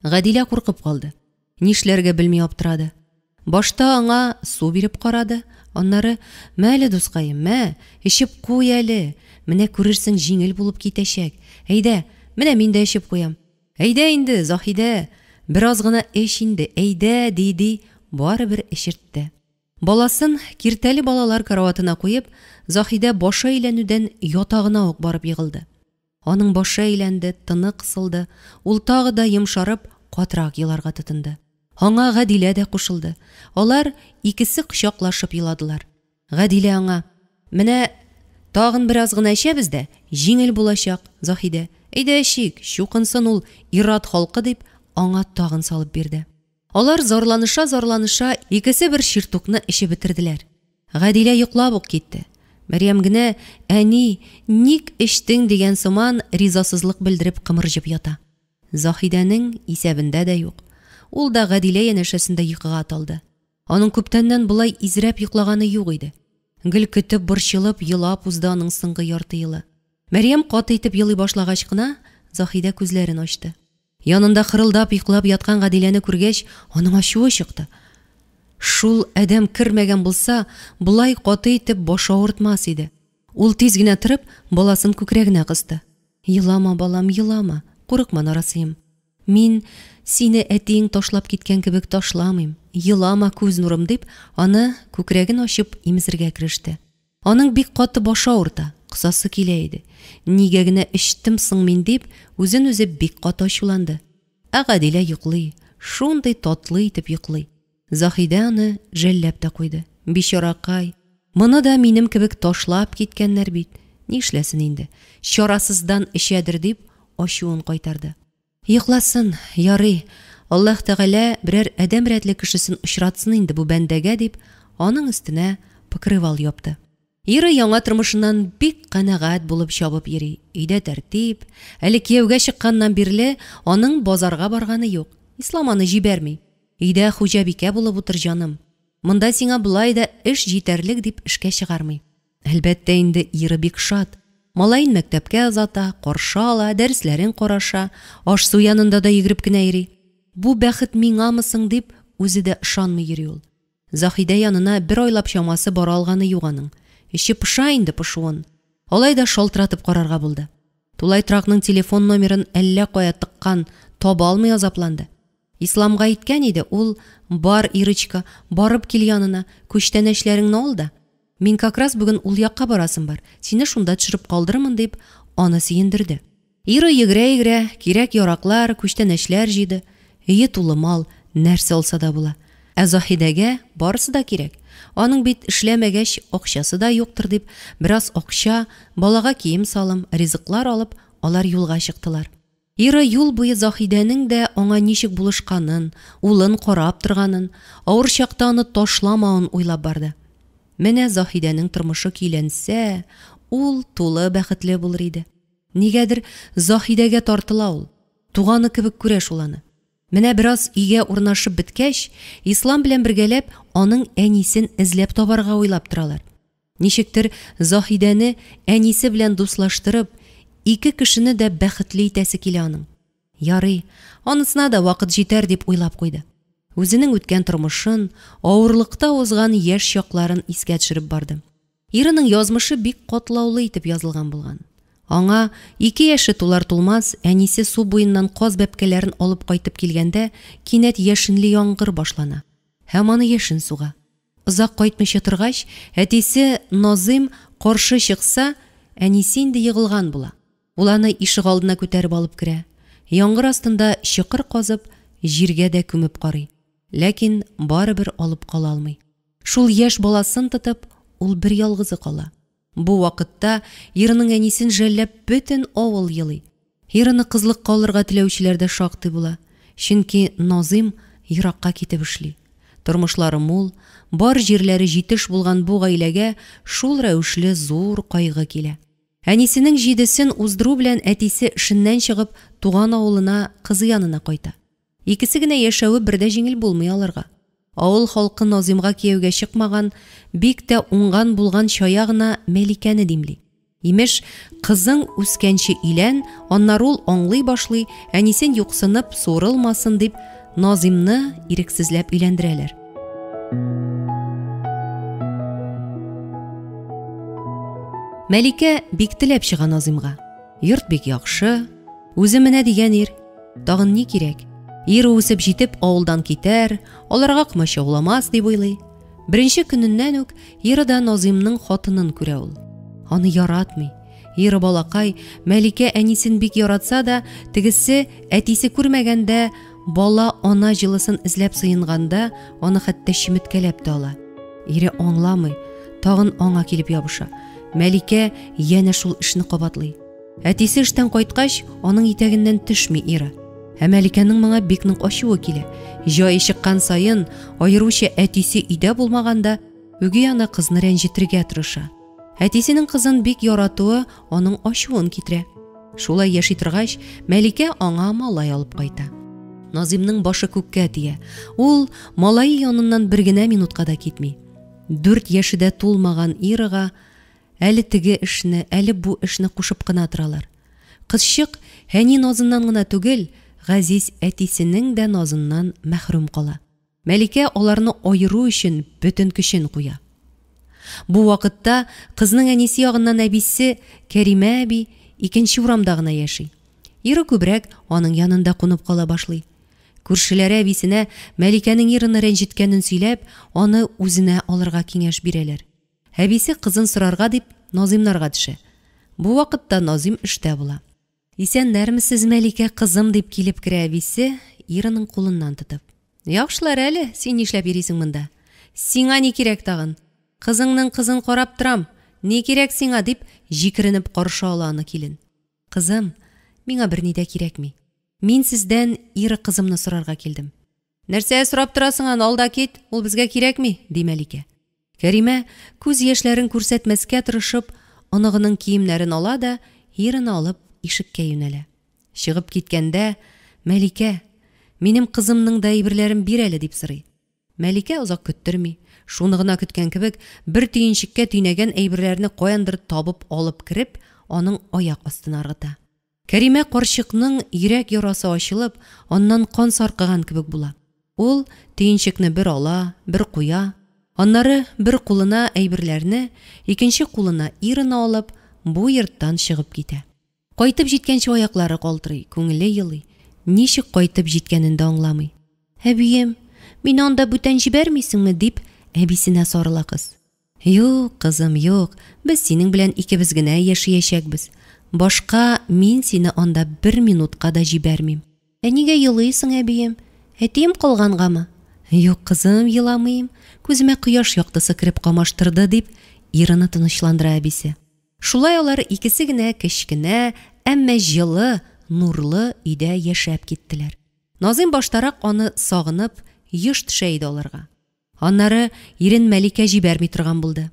Гадилә куркып калды. Нишләргә белми аптырады. Башта аңа су биреп карады, аннары, Мә әле, дускаем, мә, эчеп куй әле, менә күрерсең, җиңел булып китәчәк. Әйдә, менә мин дә эчеп куям. Әйдә инде, Заһидә, бераз гына эч инде, әйдә, ди-ди, барыбер эчертте. Баласын киртәле балалар караватына куеп, Заһидә башы әйләнүдән ятагына ук барып егылды. Аның башы әйләнде, тыны кысылды, ул тагы да йомшарып, катырак еларга тотынды. Аңа Гадилә дә кушылды. Алар икесе кочаклашып еладылар. Гадилә аңа, Менә тагын бераз гына эчәбез дә, җиңел булачак, Заһидә. Әйдә эчик, чукынсын ул ир-ат халкы, дип, аңа тагын салып бирде. Алар зарланыша-зарланыша икесе бер чиртукны эчеп бетерделәр. Гадилә йоклап ук китте. Мәрьям генә, Әни, ник эчтең дигән сыман ризасызлык белдереп кымырҗып ята. Заһидәнең исәбендә дә юк. Ул да Гадилә янәшәсендә йокыга талды. Аның күптәннән болай изрәп йоклаганы юк иде. Гел көтеп, борчылып, елап узды аның соңгы ярты елы. Мәрьям каты итеп елый башлагач кына, Заһидә күзләрен ачты. Янында хырылдап йоклап яткан Гадиләне күргәч, аның ачуы чыкты. Шул адәм кермәгән булса, болай каты итеп башы авыртмас иде. Ул тиз генә торып, баласын күкрәгенә кысты. Елама, балам, елама, курыкма, нарасыем. Мин сине әтиең ташлап киткән кебек ташламыйм. Елама, күз нурым, дип, аны күкрәген ачып имезергә кереште. Аның бик каты башы авырта, косасы килә иде. Нигә генә эчтем соң мин дип, үзен үзе бик каты ачуланды. Ә Гадилә йоклый, шундый татлы итеп йоклый. Заһидә аны жәлләп тә куйды. Бичаракай, моны да минем кебек ташлап киткәннәр бит, нишләсен инде, чарасыздан эчәдер дип, ачуын кайтарды. Йокласын, ярый, Аллаһ Тәгалә берәр адәм рәтле кешесен очратсын инде бу бәндәгә дип, аның өстенә покрывал япты. Ира яңа тормышыннан бик канәгать булып чабып йөри. Өйдә тәртип, әле кияүгә чыкканнан бирле аның базарга барганы юк. Ислам аны җибәрми. Өйдә хуҗабикә булып утыр, җаным. Монда сиңа болай да эш җитәрлек дип эшкә чыгармый. Әлбәттә инде Ира бик шат. Малаен мәктәпкә озата, каршы ала, дәресләрен караша, аш-су янында да йөгереп кенә йөри. Бу бәхет миңамы соң дип, үзе дә ышанмый йөри ул. Заһидә янына бер айлап чамасы бара алганы юк аның. Эче поша инде пошуын. Алай да шалтыратып карарга булды. Тулай торакның телефон номерын әллә кая тыккан, таба алмый азапланды. Исламга әйткән иде, ул, Бар, Ирочка, барып кил янына, күчтәнәчләреңне ал да. Мин как раз бүген ул якка барасым бар, сине шунда төшереп калдырырмын, дип, аны сөендерде. Ира йөгерә-йөгерә кирәк-яраклар, күчтәнәчләр җыйды. Өе тулы мал, нәрсә алса да була. Ә Заһидәгә барысы да кирәк. Аның бит эшләмәгәч, акчасы да юктыр дип, бераз акча, балага кием-салым, ризыклар алып, алар юлга чыктылар. Ира юл буе Заһидәнең дә аңа ничек булышканын, улын карап торганын, авыр чакта аны ташламавын уйлап барды. Менә Заһидәнең тормышы көйләнсә, ул тулы бәхетле булыр иде. Нигәдер Заһидәгә тартыла ул. Туганы кебек күрә шул аны. Менә бераз өйгә урнашып беткәч, Ислам белән бергәләп аның әнисен эзләп табарга уйлап торалар. Ничектер Заһидәне әнисе белән дуслаштырып, ике кешене дә бәхетле итәсе килә аның. Ярый, анысына да вакыт җитәр дип уйлап куйды. Үзенең үткән тормышын, авырлыкта узган яшь чакларын искә төшереп барды. Ираның язмышы бик катлаулы итеп язылган булган. Аңа ике яше тулар-тулмас, әнисе су буеннан каз бәбкәләрен алып кайтып килгәндә, кинәт яшенле яңгыр башлана һәм аны яшен суга. Озак кайтмыйча торгач, әтисе Назыйм каршы чыкса, әнисе инде егылган була. Ул аны ишегалдына күтәреп алып керә. Яңгыр астында чокыр казып, җиргә дә күмеп карый. Ләкин барыбер алып кала алмый. Шул яшь баласын тотып, ул бер ялгызы кала. Бу вакытта Ираның әнисен жәлләп бөтен авыл елый. Ираны кызлыкка алырга теләүчеләр дә шактый була. Чөнки Назыйм еракка китеп эшли. Тормышлары мул, бар җирләре җитеш булган бу гаиләгә шул рәвешле зур кайгы килә. Әнисенең җидесен уздыру белән әтисе эшеннән чыгып, туган авылына кызы янына кайта. Икесе генә яшәве бер дә җиңел булмый аларга. Авыл халкы Назыймга кияүгә чыкмаган, бик тә уңган-булган чая гына Мәликәне димли. Имеш, кызың үскәнче өйлән, аннары ул аңлый башлый, әнисен юксынып суырылмасын дип, Назыймны ирексезләп өйләндерәләр. Мәликә бик теләп чыга Назыймга. Йорт бик яхшы, үзе менә дигән ир. Тагын ни кирәк? Ир үсеп җитеп авылдан китәр, аларга комачауламас дип уйлый. Беренче көненнән үк Ирада Назыймның хатынын күрә ул. Аны яратмый. Ира балакай Мәликә әнисен бик яратса да, тегесе әтисе күрмәгәндә бала ана җылысын эзләп сыенганда, аны хәтта чеметкәләп тә ала. Ире аңламый, тагын аңа килеп ябыша. Мәликә янә шул эшне кабатлый. Әтисе эштән кайткач, аның итәгеннән төшми Ира. Ә Мәликәнең моңа бик нык ачуы килә. Җае чыккан саен, аеруча әтисе өйдә булмаганда, үги ана кызны рәнҗетергә тырыша. Әтисенең кызын бик яратуы аның ачуын китерә. Шулай яши торгач, Мәликә аңа малай алып кайта. Назимның башы күккә тия. Ул малае яныннан бер генә минутка да китми. Дүрт яше дә тулмаган Ирага әле теге эшне, әле бу эшне кушып кына торалар. Кызчык әни назыннан гына түгел, газиз әтисенең дә назыннан мәхрүм кала. Мәликә аларны аеру өчен бөтен көчен куя. Бу вакытта кызның әнисе ягыннан әбисе Кәримә әби икенче урамда гына яши. Ира күбрәк аның янында кунып кала башлый. Күршеләре әбисенә Мәликәнең Ираны рәнҗеткәнен сөйләп, аны үзенә алырга киңәш бирәләр. Әбисе кызын сорарга дип Назыймнарга төшә. Бу вакытта Назыйм эштә була. Исәннәрмесез, Мәликә кызым, дип килеп керә әбисе, Ираның кулыннан тотып. Яхшылар әле, син нишләп йөрисең монда? Сиңа ни кирәк тагын? Кызыңның кызын карап торам, ни кирәк сиңа, дип җикеренеп каршы ала аны килен. Кызым, миңа берни дә кирәкми. Мин сездән Ира кызымны сорарга килдем. Нәрсә сорап торасың аны, ал да кит, ул безгә кирәкми, ди Мәликә. Кәримә, күз яшьләрен күрсәтмәскә тырышып, оныгының киемнәрен ала да, Ираны алып, ишеккә юнәлә. Чыгып киткәндә, Мәликә, минем кызымның да әйберләрен бир әле, дип сорый. Мәликә озак көттерми, шуны гына көткән кебек, бер төенчеккә төйнәгән әйберләрне каяндыр табып алып кереп, аның аяк астына ыргыта. Кәримә карчыкның йөрәк ярасы ачылып, аннан кан саркыган кебек була. Ул төенчекне бер ала, бер куя, аннары бер кулына әйберләрне, икенче кулына Ираны алып, бу йорттан чыгып китә. Кайтып җиткәнче аяклары калтырый, күңеле елый, ничек кайтып җиткәнен дә аңламый. Әбием, мине анда бүтән җибәрмисеңме? дип, әбисенә сарыла кыз. Юк, кызым, юк, без синең белән икебез генә яшиячәкбез. Башка мин сине анда бер минутка да җибәрмим. Ә нигә елыйсың, әбием? Әтием калгангамы? Юк, кызым, еламыйм. Күземә кояш яктысы кереп камаштырды, дип, Ираны тынычландыра әбисе. Шулай алар икесе генә кечкенә, әмма җылы, нурлы өйдә яшәп киттеләр. Назыйм баштарак аны сагынып, еш төшә иде аларга. Аннары ирен Мәликә җибәрми торган булды.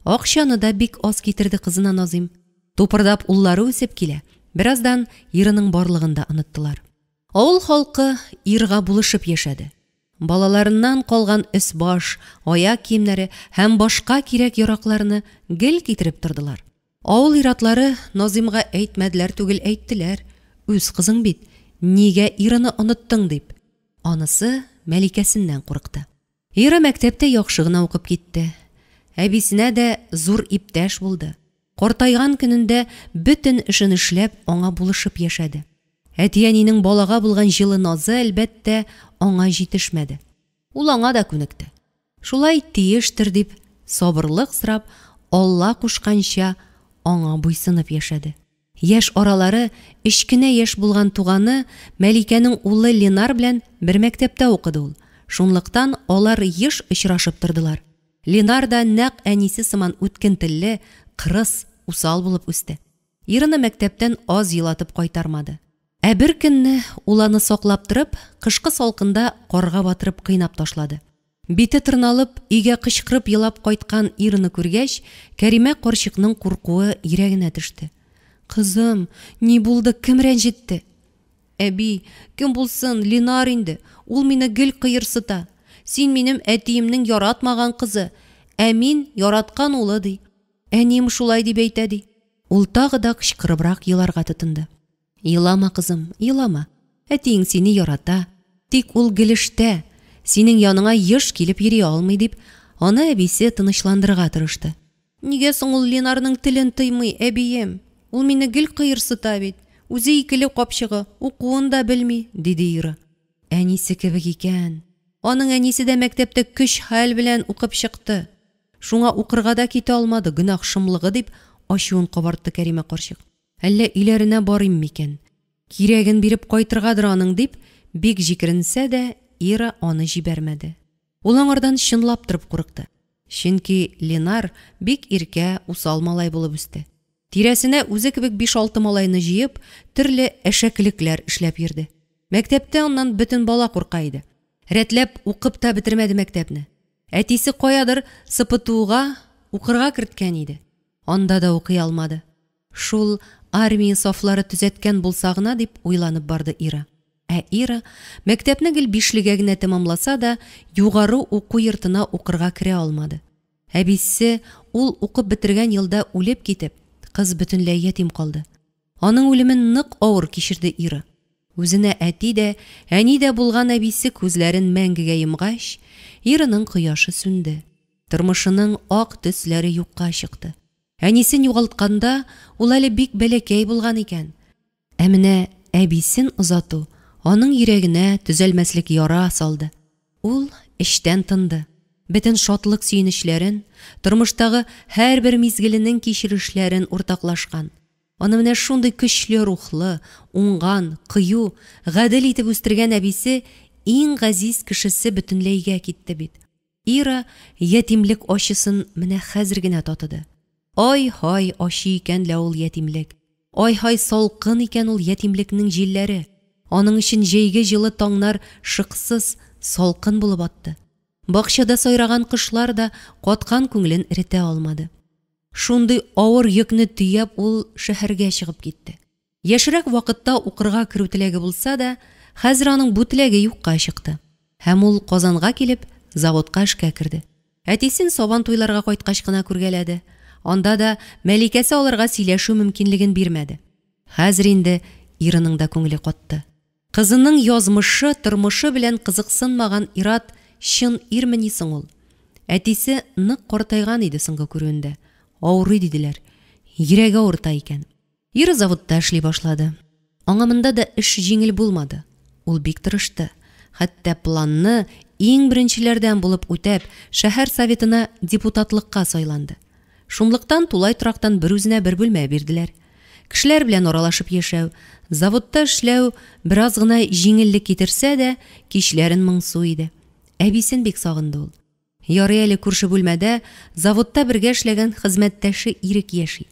Акчаны да бик аз китерде кызына Назыйм. Тупырдап уллары үсеп килә, бераздан иренең барлыгын да оныттылар. Авыл халкы Ирга булышып яшәде. Балаларыннан калган өс-баш, аяк киемнәре һәм башка кирәк-яракларны гел китереп тордылар. Авыл ир-атлары Назыймга әйтмәделәр түгел, әйттеләр, үз кызың бит, нигә Ираны оныттың дип. Анысы Мәликәсеннән курыкты. Ира мәктәптә яхшы гына укып китте. Әбисенә дә зур иптәш булды. Картайган көнендә бөтен эшен эшләп, аңа булышып яшәде. Әти-әнинең балага булган җылы назы, әлбәттә, аңа җитешмәде. Ул аңа да күнекте. Шулай тиештер дип, сабырлык сорап, Алла кушканча, аңа буйсынып яшәде. Яшь аралары өч кенә яшь булган туганы Мәликәнең улы Ленар белән бер мәктәптә укыды ул. Шунлыктан алар еш очрашып тордылар. Ленар да нәкъ әнисе сыман үткен телле, кырыс, усал булып үсте. Ираны мәктәптән аз елатып кайтармады. Ә бер көнне ул аны саклап торып, кышкы салкында карга батырып кыйнап ташлады. Бите тырналып, өйгә кычкырып елап кайткан Ираны күргәч, Кәримә карчыкның куркуы йөрәгенә төште. Кызым, ни булды, кем рәнҗетте? Әби, кем булсын, Ленар инде, ул мине гел кыерсыта. Син минем әтиемнең яратмаган кызы, ә мин яраткан улы, ди. Әнием шулай дип әйтә, ди. Ул тагы да кычкырыбрак еларга тотынды. Елама, кызым, елама. Әтиең сине ярата. Тик ул гел эштә, синең яныңа еш килеп йөри алмый, дип, аны әбисе тынычландырырга тырышты. Нигә соң ул Ленарның телен тыймый, әбием? Ул мине гел кыерсыта бит. Үзе икеле капчыгы, укуын да белми, диде Ира. Әнисе кебек икән. Аның әнисе дә мәктәптә көч-хәл белән укып чыкты. Шуңа укырга да китә алмады, гөнаһ шомлыгы, дип ачуын кабартты Кәримә карчык. Әллә өйләренә барыйм микән? Кирәген биреп кайтыргадыр аның, дип, бик җикеренсә дә, Ира аны җибәрмәде. Ул аңардан чынлап торып курыкты. Чөнки Ленар бик иркә, усал малай булып үсте. Тирәсенә үзе кебек биш-алты малайны җыеп, төрле әшәкелекләр эшләп йөрде. Мәктәптә аннан бөтен бала курка иде. Рәтләп укып та бетермәде мәктәпне. Әтисе каядыр СПТУга укырга керткән иде. Анда да укый алмады. Шул армия сафлары төзәткән булса гына дип уйланып барды Ира. Ә Ира мәктәпне гел бишлегә генә тәмамласа да, югары уку йортына укырга керә алмады. Әбисе ул укып бетергән елда үлеп китеп, кыз бөтенләй ятим калды. Аның үлемен нык авыр кичерде Ира. Үзенә әти дә, әни дә булган әбисе күзләрен мәңгегә йомгач, Ираның кояшы сүнде. Тормышының ак төсләре юкка чыкты. Әнисен югалтканда, ул әле бик бәләкәй булган икән. Ә менә әбисен озату аның йөрәгенә төзәлмәслек яра салды. Ул эчтән тынды. Бөтен шатлык-сөенечләрен, тормыштагы һәрбер мизгеленең кичерешләрен уртаклашкан, аны менә шундый көчле рухлы, уңган, кыю, гадел итеп үстергән әбисе, иң газиз кешесе бөтенләйгә китте бит. Ира ятимлек ачысын менә хәзер генә татыды. Ай-һай ачы икән лә ул ятимлек! Ай-һай салкын икән ул ятимлекнең җилләре! Аның өчен җәйге җылы таңнар шыксыз, салкын булып атты. Бакчада сайраган кошлар да каткан күңелен эретә алмады. Шундый авыр йөкне төяп ул шәһәргә чыгып китте. Яшьрәк вакытта укырга керү теләге булса да, хәзер аның бу теләге юкка чыкты. Һәм ул Казанга килеп, заводка эшкә керде. Әтисен Сабан туйларга кайткач кына күргәләде. Анда да Мәликәсе аларга сөйләшү мөмкинлеген бирмәде. Хәзер инде Ираның да күңеле катты. Кызының язмышы, тормышы белән кызыксынмаган ир-ат чын ирмени соң ул? Әтисе нык картайган иде соңгы күрүендә. Авырый диделәр. Йөрәге авырта икән. Ира заводта эшли башлады. Аңа монда да эш җиңел булмады. Ул бик тырышты. Хәтта планны иң беренчеләрдән булып үтәп, шәһәр советына депутатлыкка сайланды. Шунлыктан тулай торактан берүзенә бер бүлмә бирделәр. Кешеләр белән аралашып яшәү, заводта эшләү бераз гына җиңеллек китерсә дә, кичләрен моңсу иде. Әбисен бик сагынды ул. Ярый әле күрше бүлмәдә заводта бергә эшләгән хезмәттәше Ирек яши.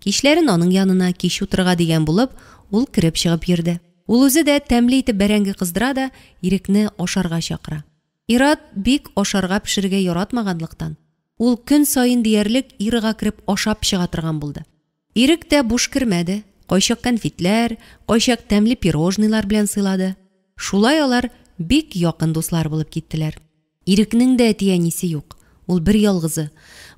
Кичләрен аның янына кич утырырга дигән булып, ул кереп чыгып йөрде. Ул үзе дә тәмле итеп бәрәңге кыздыра да Ирекне ашарга чакыра. Ир-ат бик ашарга пешерергә яратмаганлыктан, ул көн саен диярлек Ирага кереп ашап чыга торган булды. Ирек тә буш кермәде, кайчак кәнфитләр, кайчак тәмле пирожныйлар белән сыйлады. Шулай алар бик якын дуслар булып киттеләр. Ирекнең дә әти-әнисе юк, ул берьялгызы,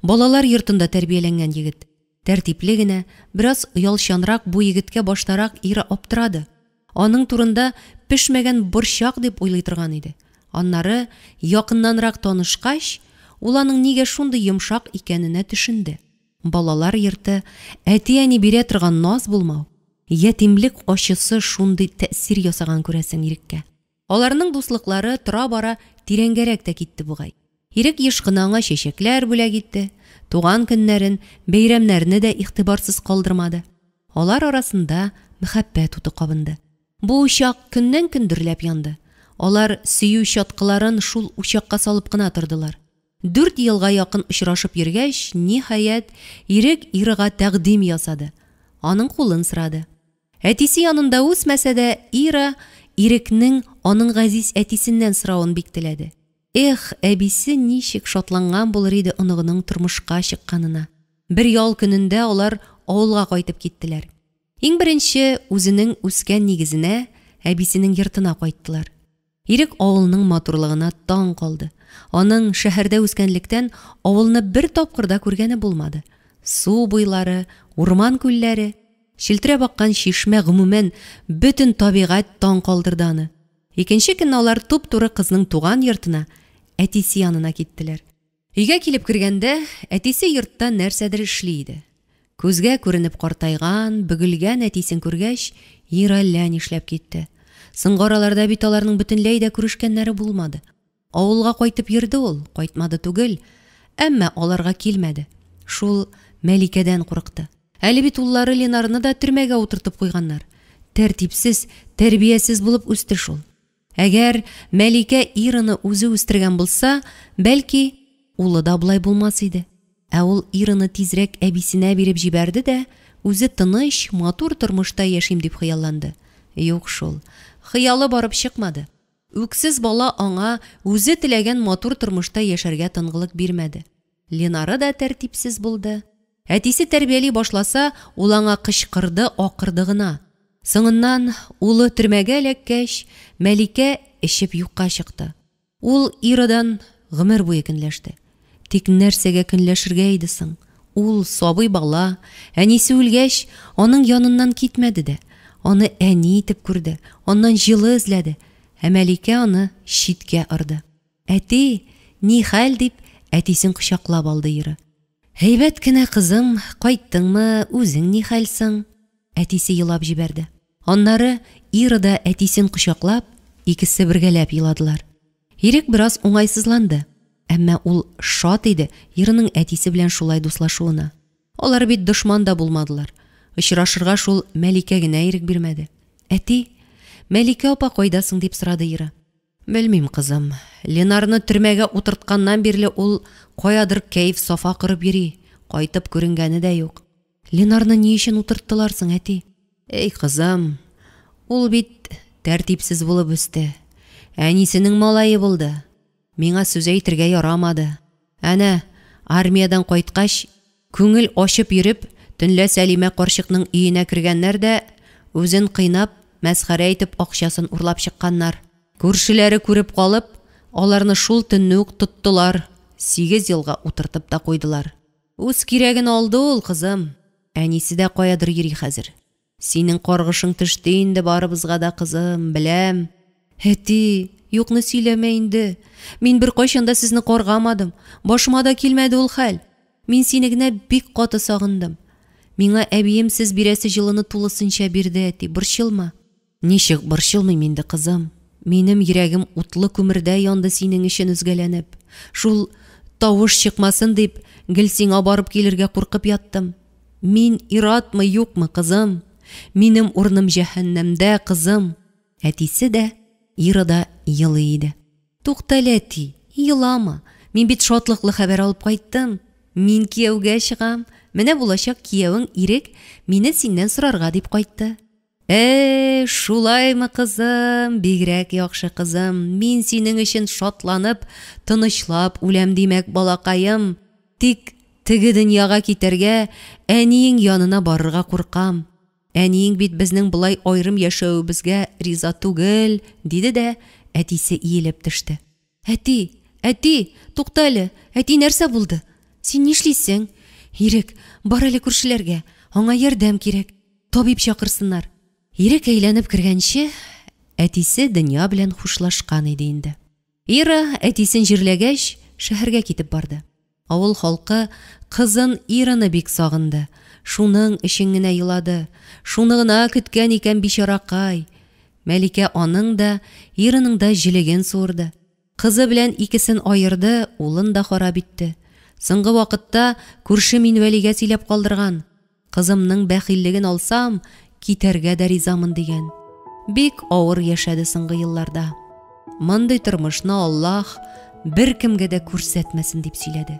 балалар йортында тәрбияләнгән егет. Тәртипле генә, бераз оялчанрак бу егеткә баштарак Ира аптырады. Аның турында пешмәгән борчак дип уйлый торган иде. Аннары, якыннанрак танышкач, ул аның нигә шундый йомшак икәненә төшенде. Балалар йорты, әти-әни бирә торган наз булмау, ятимлек ачысы шундый тәэсир ясаган күрәсең Иреккә. Аларның дуслыклары тора-бара тирәнгәрәк тә китте бугай. Ирек еш кына аңа чәчәкләр бүләк итте, туган көннәрен, бәйрәмнәрне дә игътибарсыз калдырмады. Алар арасында мәхәббәт уты кабынды. Бу учак көннән-көн дөрләп янды. Алар сөю чаткыларын шул учакка салып кына тордылар. Дүрт елга якын очрашып йөргәч, ниһаять, Ирек Ирага тәкъдим ясады. Аның кулын сорады. Әтисе янында үсмәсә дә, Ира Ирекнең аның газиз әтисеннән соравын бик теләде. Эх, әбисе ничек шатланган булыр иде оныгының тормышка чыкканына. Бер ял көнендә алар авылга кайтып киттеләр. Иң беренче үзенең үскән нигезенә, әбисенең йортына кайттылар. Ирек авылның матурлыгына таң калды. Аның, шәһәрдә үскәнлектән, авылны бер тапкыр да күргәне булмады. Су буйлары, урман күлләре, челтерәп аккан чишмә, гомумән, бөтен табигать таң калдырды аны. Икенче көнне алар туп-туры кызның туган йортына, әтисе янына киттеләр. Өйгә килеп кергәндә, әтисе йортта нәрсәдер эшли иде. Күзгә күренеп картайган, бөгелгән әтисен күргәч, ир әллә нишләп китте. Соңгы араларда бит аларның бөтенләй дә күрешкәннәре булмады. Авылга кайтып йөрде ул, кайтмады түгел, әмма аларга килмәде. Шул Мәликәдән курыкты. Әле бит уллары Ленарны да төрмәгә утыртып куйганнар. Тәртипсез, тәрбиясез булып үсте шул. Әгәр Мәликә Ираны үзе үстергән булса, бәлки, улы да болай булмас иде. Ә ул Ираны тизрәк әбисенә биреп җибәрде дә, үзе тыныч, матур тормышта яшим дип хыялланды. Юк шул. Хыялы барып чыкмады. Үксез бала аңа үзе теләгән матур тормышта яшәргә тынгылык бирмәде. Ленары да тәртипсез булды. Әтисе тәрбияли башласа, ул аңа кычкырды, акырды гына. Соңыннан, улы төрмәгә эләккәч, Мәликә эчеп юкка чыкты. Ул Ирадан гомер буе көнләште. Тик нәрсәгә көнләшергә иде соң? Ул, сабый бала, әнисе үлгәч, аның яныннан китмәде дә. Аны әни итеп күрде, аннан җылы эзләде. Ә Мәликә аны читкә ырды. Әти, ни хәл? дип, әтисен кочаклап алды Ира. Әйбәт кенә, кызым, кайттыңмы, үзең ни хәл соң? Әтисе елап җибәрде. Аннары Ира да әтисен кочаклап, икесе бергәләп еладылар. Ирек бераз уңайсызланды. Әмма ул шат иде Ираның әтисе белән шулай дуслашуына. Алар бит дошман да булмадылар. Очрашырга шул Мәликә генә ирек бирмәде. Әти, Мәликә апа кайда соң? дип сорады Ира. Белмим, кызым. Ленарны төрмәгә утыртканнан бирле ул каядыр кәеф-сафа корып йөри, кайтып күренгәне дә юк. Ленарны ни өчен утырттылар соң, әти? Эй, кызым, ул бит тәртипсез булып үсте. Әнисенең малае булды. Миңа сүз әйтергә ярамады. Әнә, армиядән кайткач, күңел ачып йөреп, төнлә Сәлимә карчыкның өенә кергәннәр дә, үзен кыйнап, мәсхәрә итеп акчасын урлап чыкканнар. Күршеләре күреп калып, аларны шул төнне үк тоттылар, 8 елга утыртып та куйдылар. Үз кирәген алды ул, кызым. Әнисе дә каядыр йөри хәзер. Синең каргышың төште инде барыбызга да, кызым, беләм. Әти, юкны сөйләмә инде. Мин беркайчан да сезне каргамадым. Башыма да килмәде ул хәл. Мин сине генә бик каты сагындым. Миңа әбием сез бирәсе җылыны тулысынча бирде, әти, борчылма. Ничек борчылмыйм инде, кызым? Минем йөрәгем утлы күмердә янды синең өчен өзгәләнеп. Шул тавыш чыкмасын дип, гел сиңа барып килергә куркып яттым. Мин ир-атмы, юкмы, кызым? Минем урыным җәһәннәмдә, кызым. Әтисе дә, Ира да елый иде. Туктале, әти, елама. Мин бит шатлыклы хәбәр алып кайттым. Мин кияүгә чыгам. Менә булачак киявең Ирек мине синнән сорарга дип кайтты. Э, шулаймы, кызым, бигрәк яхшы, кызым. Мин синең өчен шатланып, тынычлап үләм, димәк, балакаем. Тик теге дөньяга китәргә, әниең янына барырга куркам. Әниең бит безнең болай аерым яшәвебезгә риза түгел, диде дә әтисе иелеп төште. Әти, әти, тукта әле, әти, нәрсә булды? Син нишлисең? Ирек, бар әле күршеләргә, аңа ярдәм кирәк. Табиб чакырсыннар. Ирек әйләнеп кергәнче, әтисе дөнья белән хушлашкан иде инде. Ира, әтисен җирләгәч, шәһәргә китеп барды. Авыл халкы кызын Ираны бик сагынды. Шуның өчен генә елады. Шуны гына көткән икән бичаракай. Мәликә аның да, Ираның да җелеген суырды. Кызы белән икесен аерды, улын да харап итте. Соңгы вакытта күрше Минвәлигә сөйләп калдырган. Кызымның бәхиллеген алсам, китәргә дә ризамын дигән. Бик авыр яшәде соңгы елларда. Мондый тормышны Аллаһ беркемгә дә күрсәтмәсен дип сөйләде.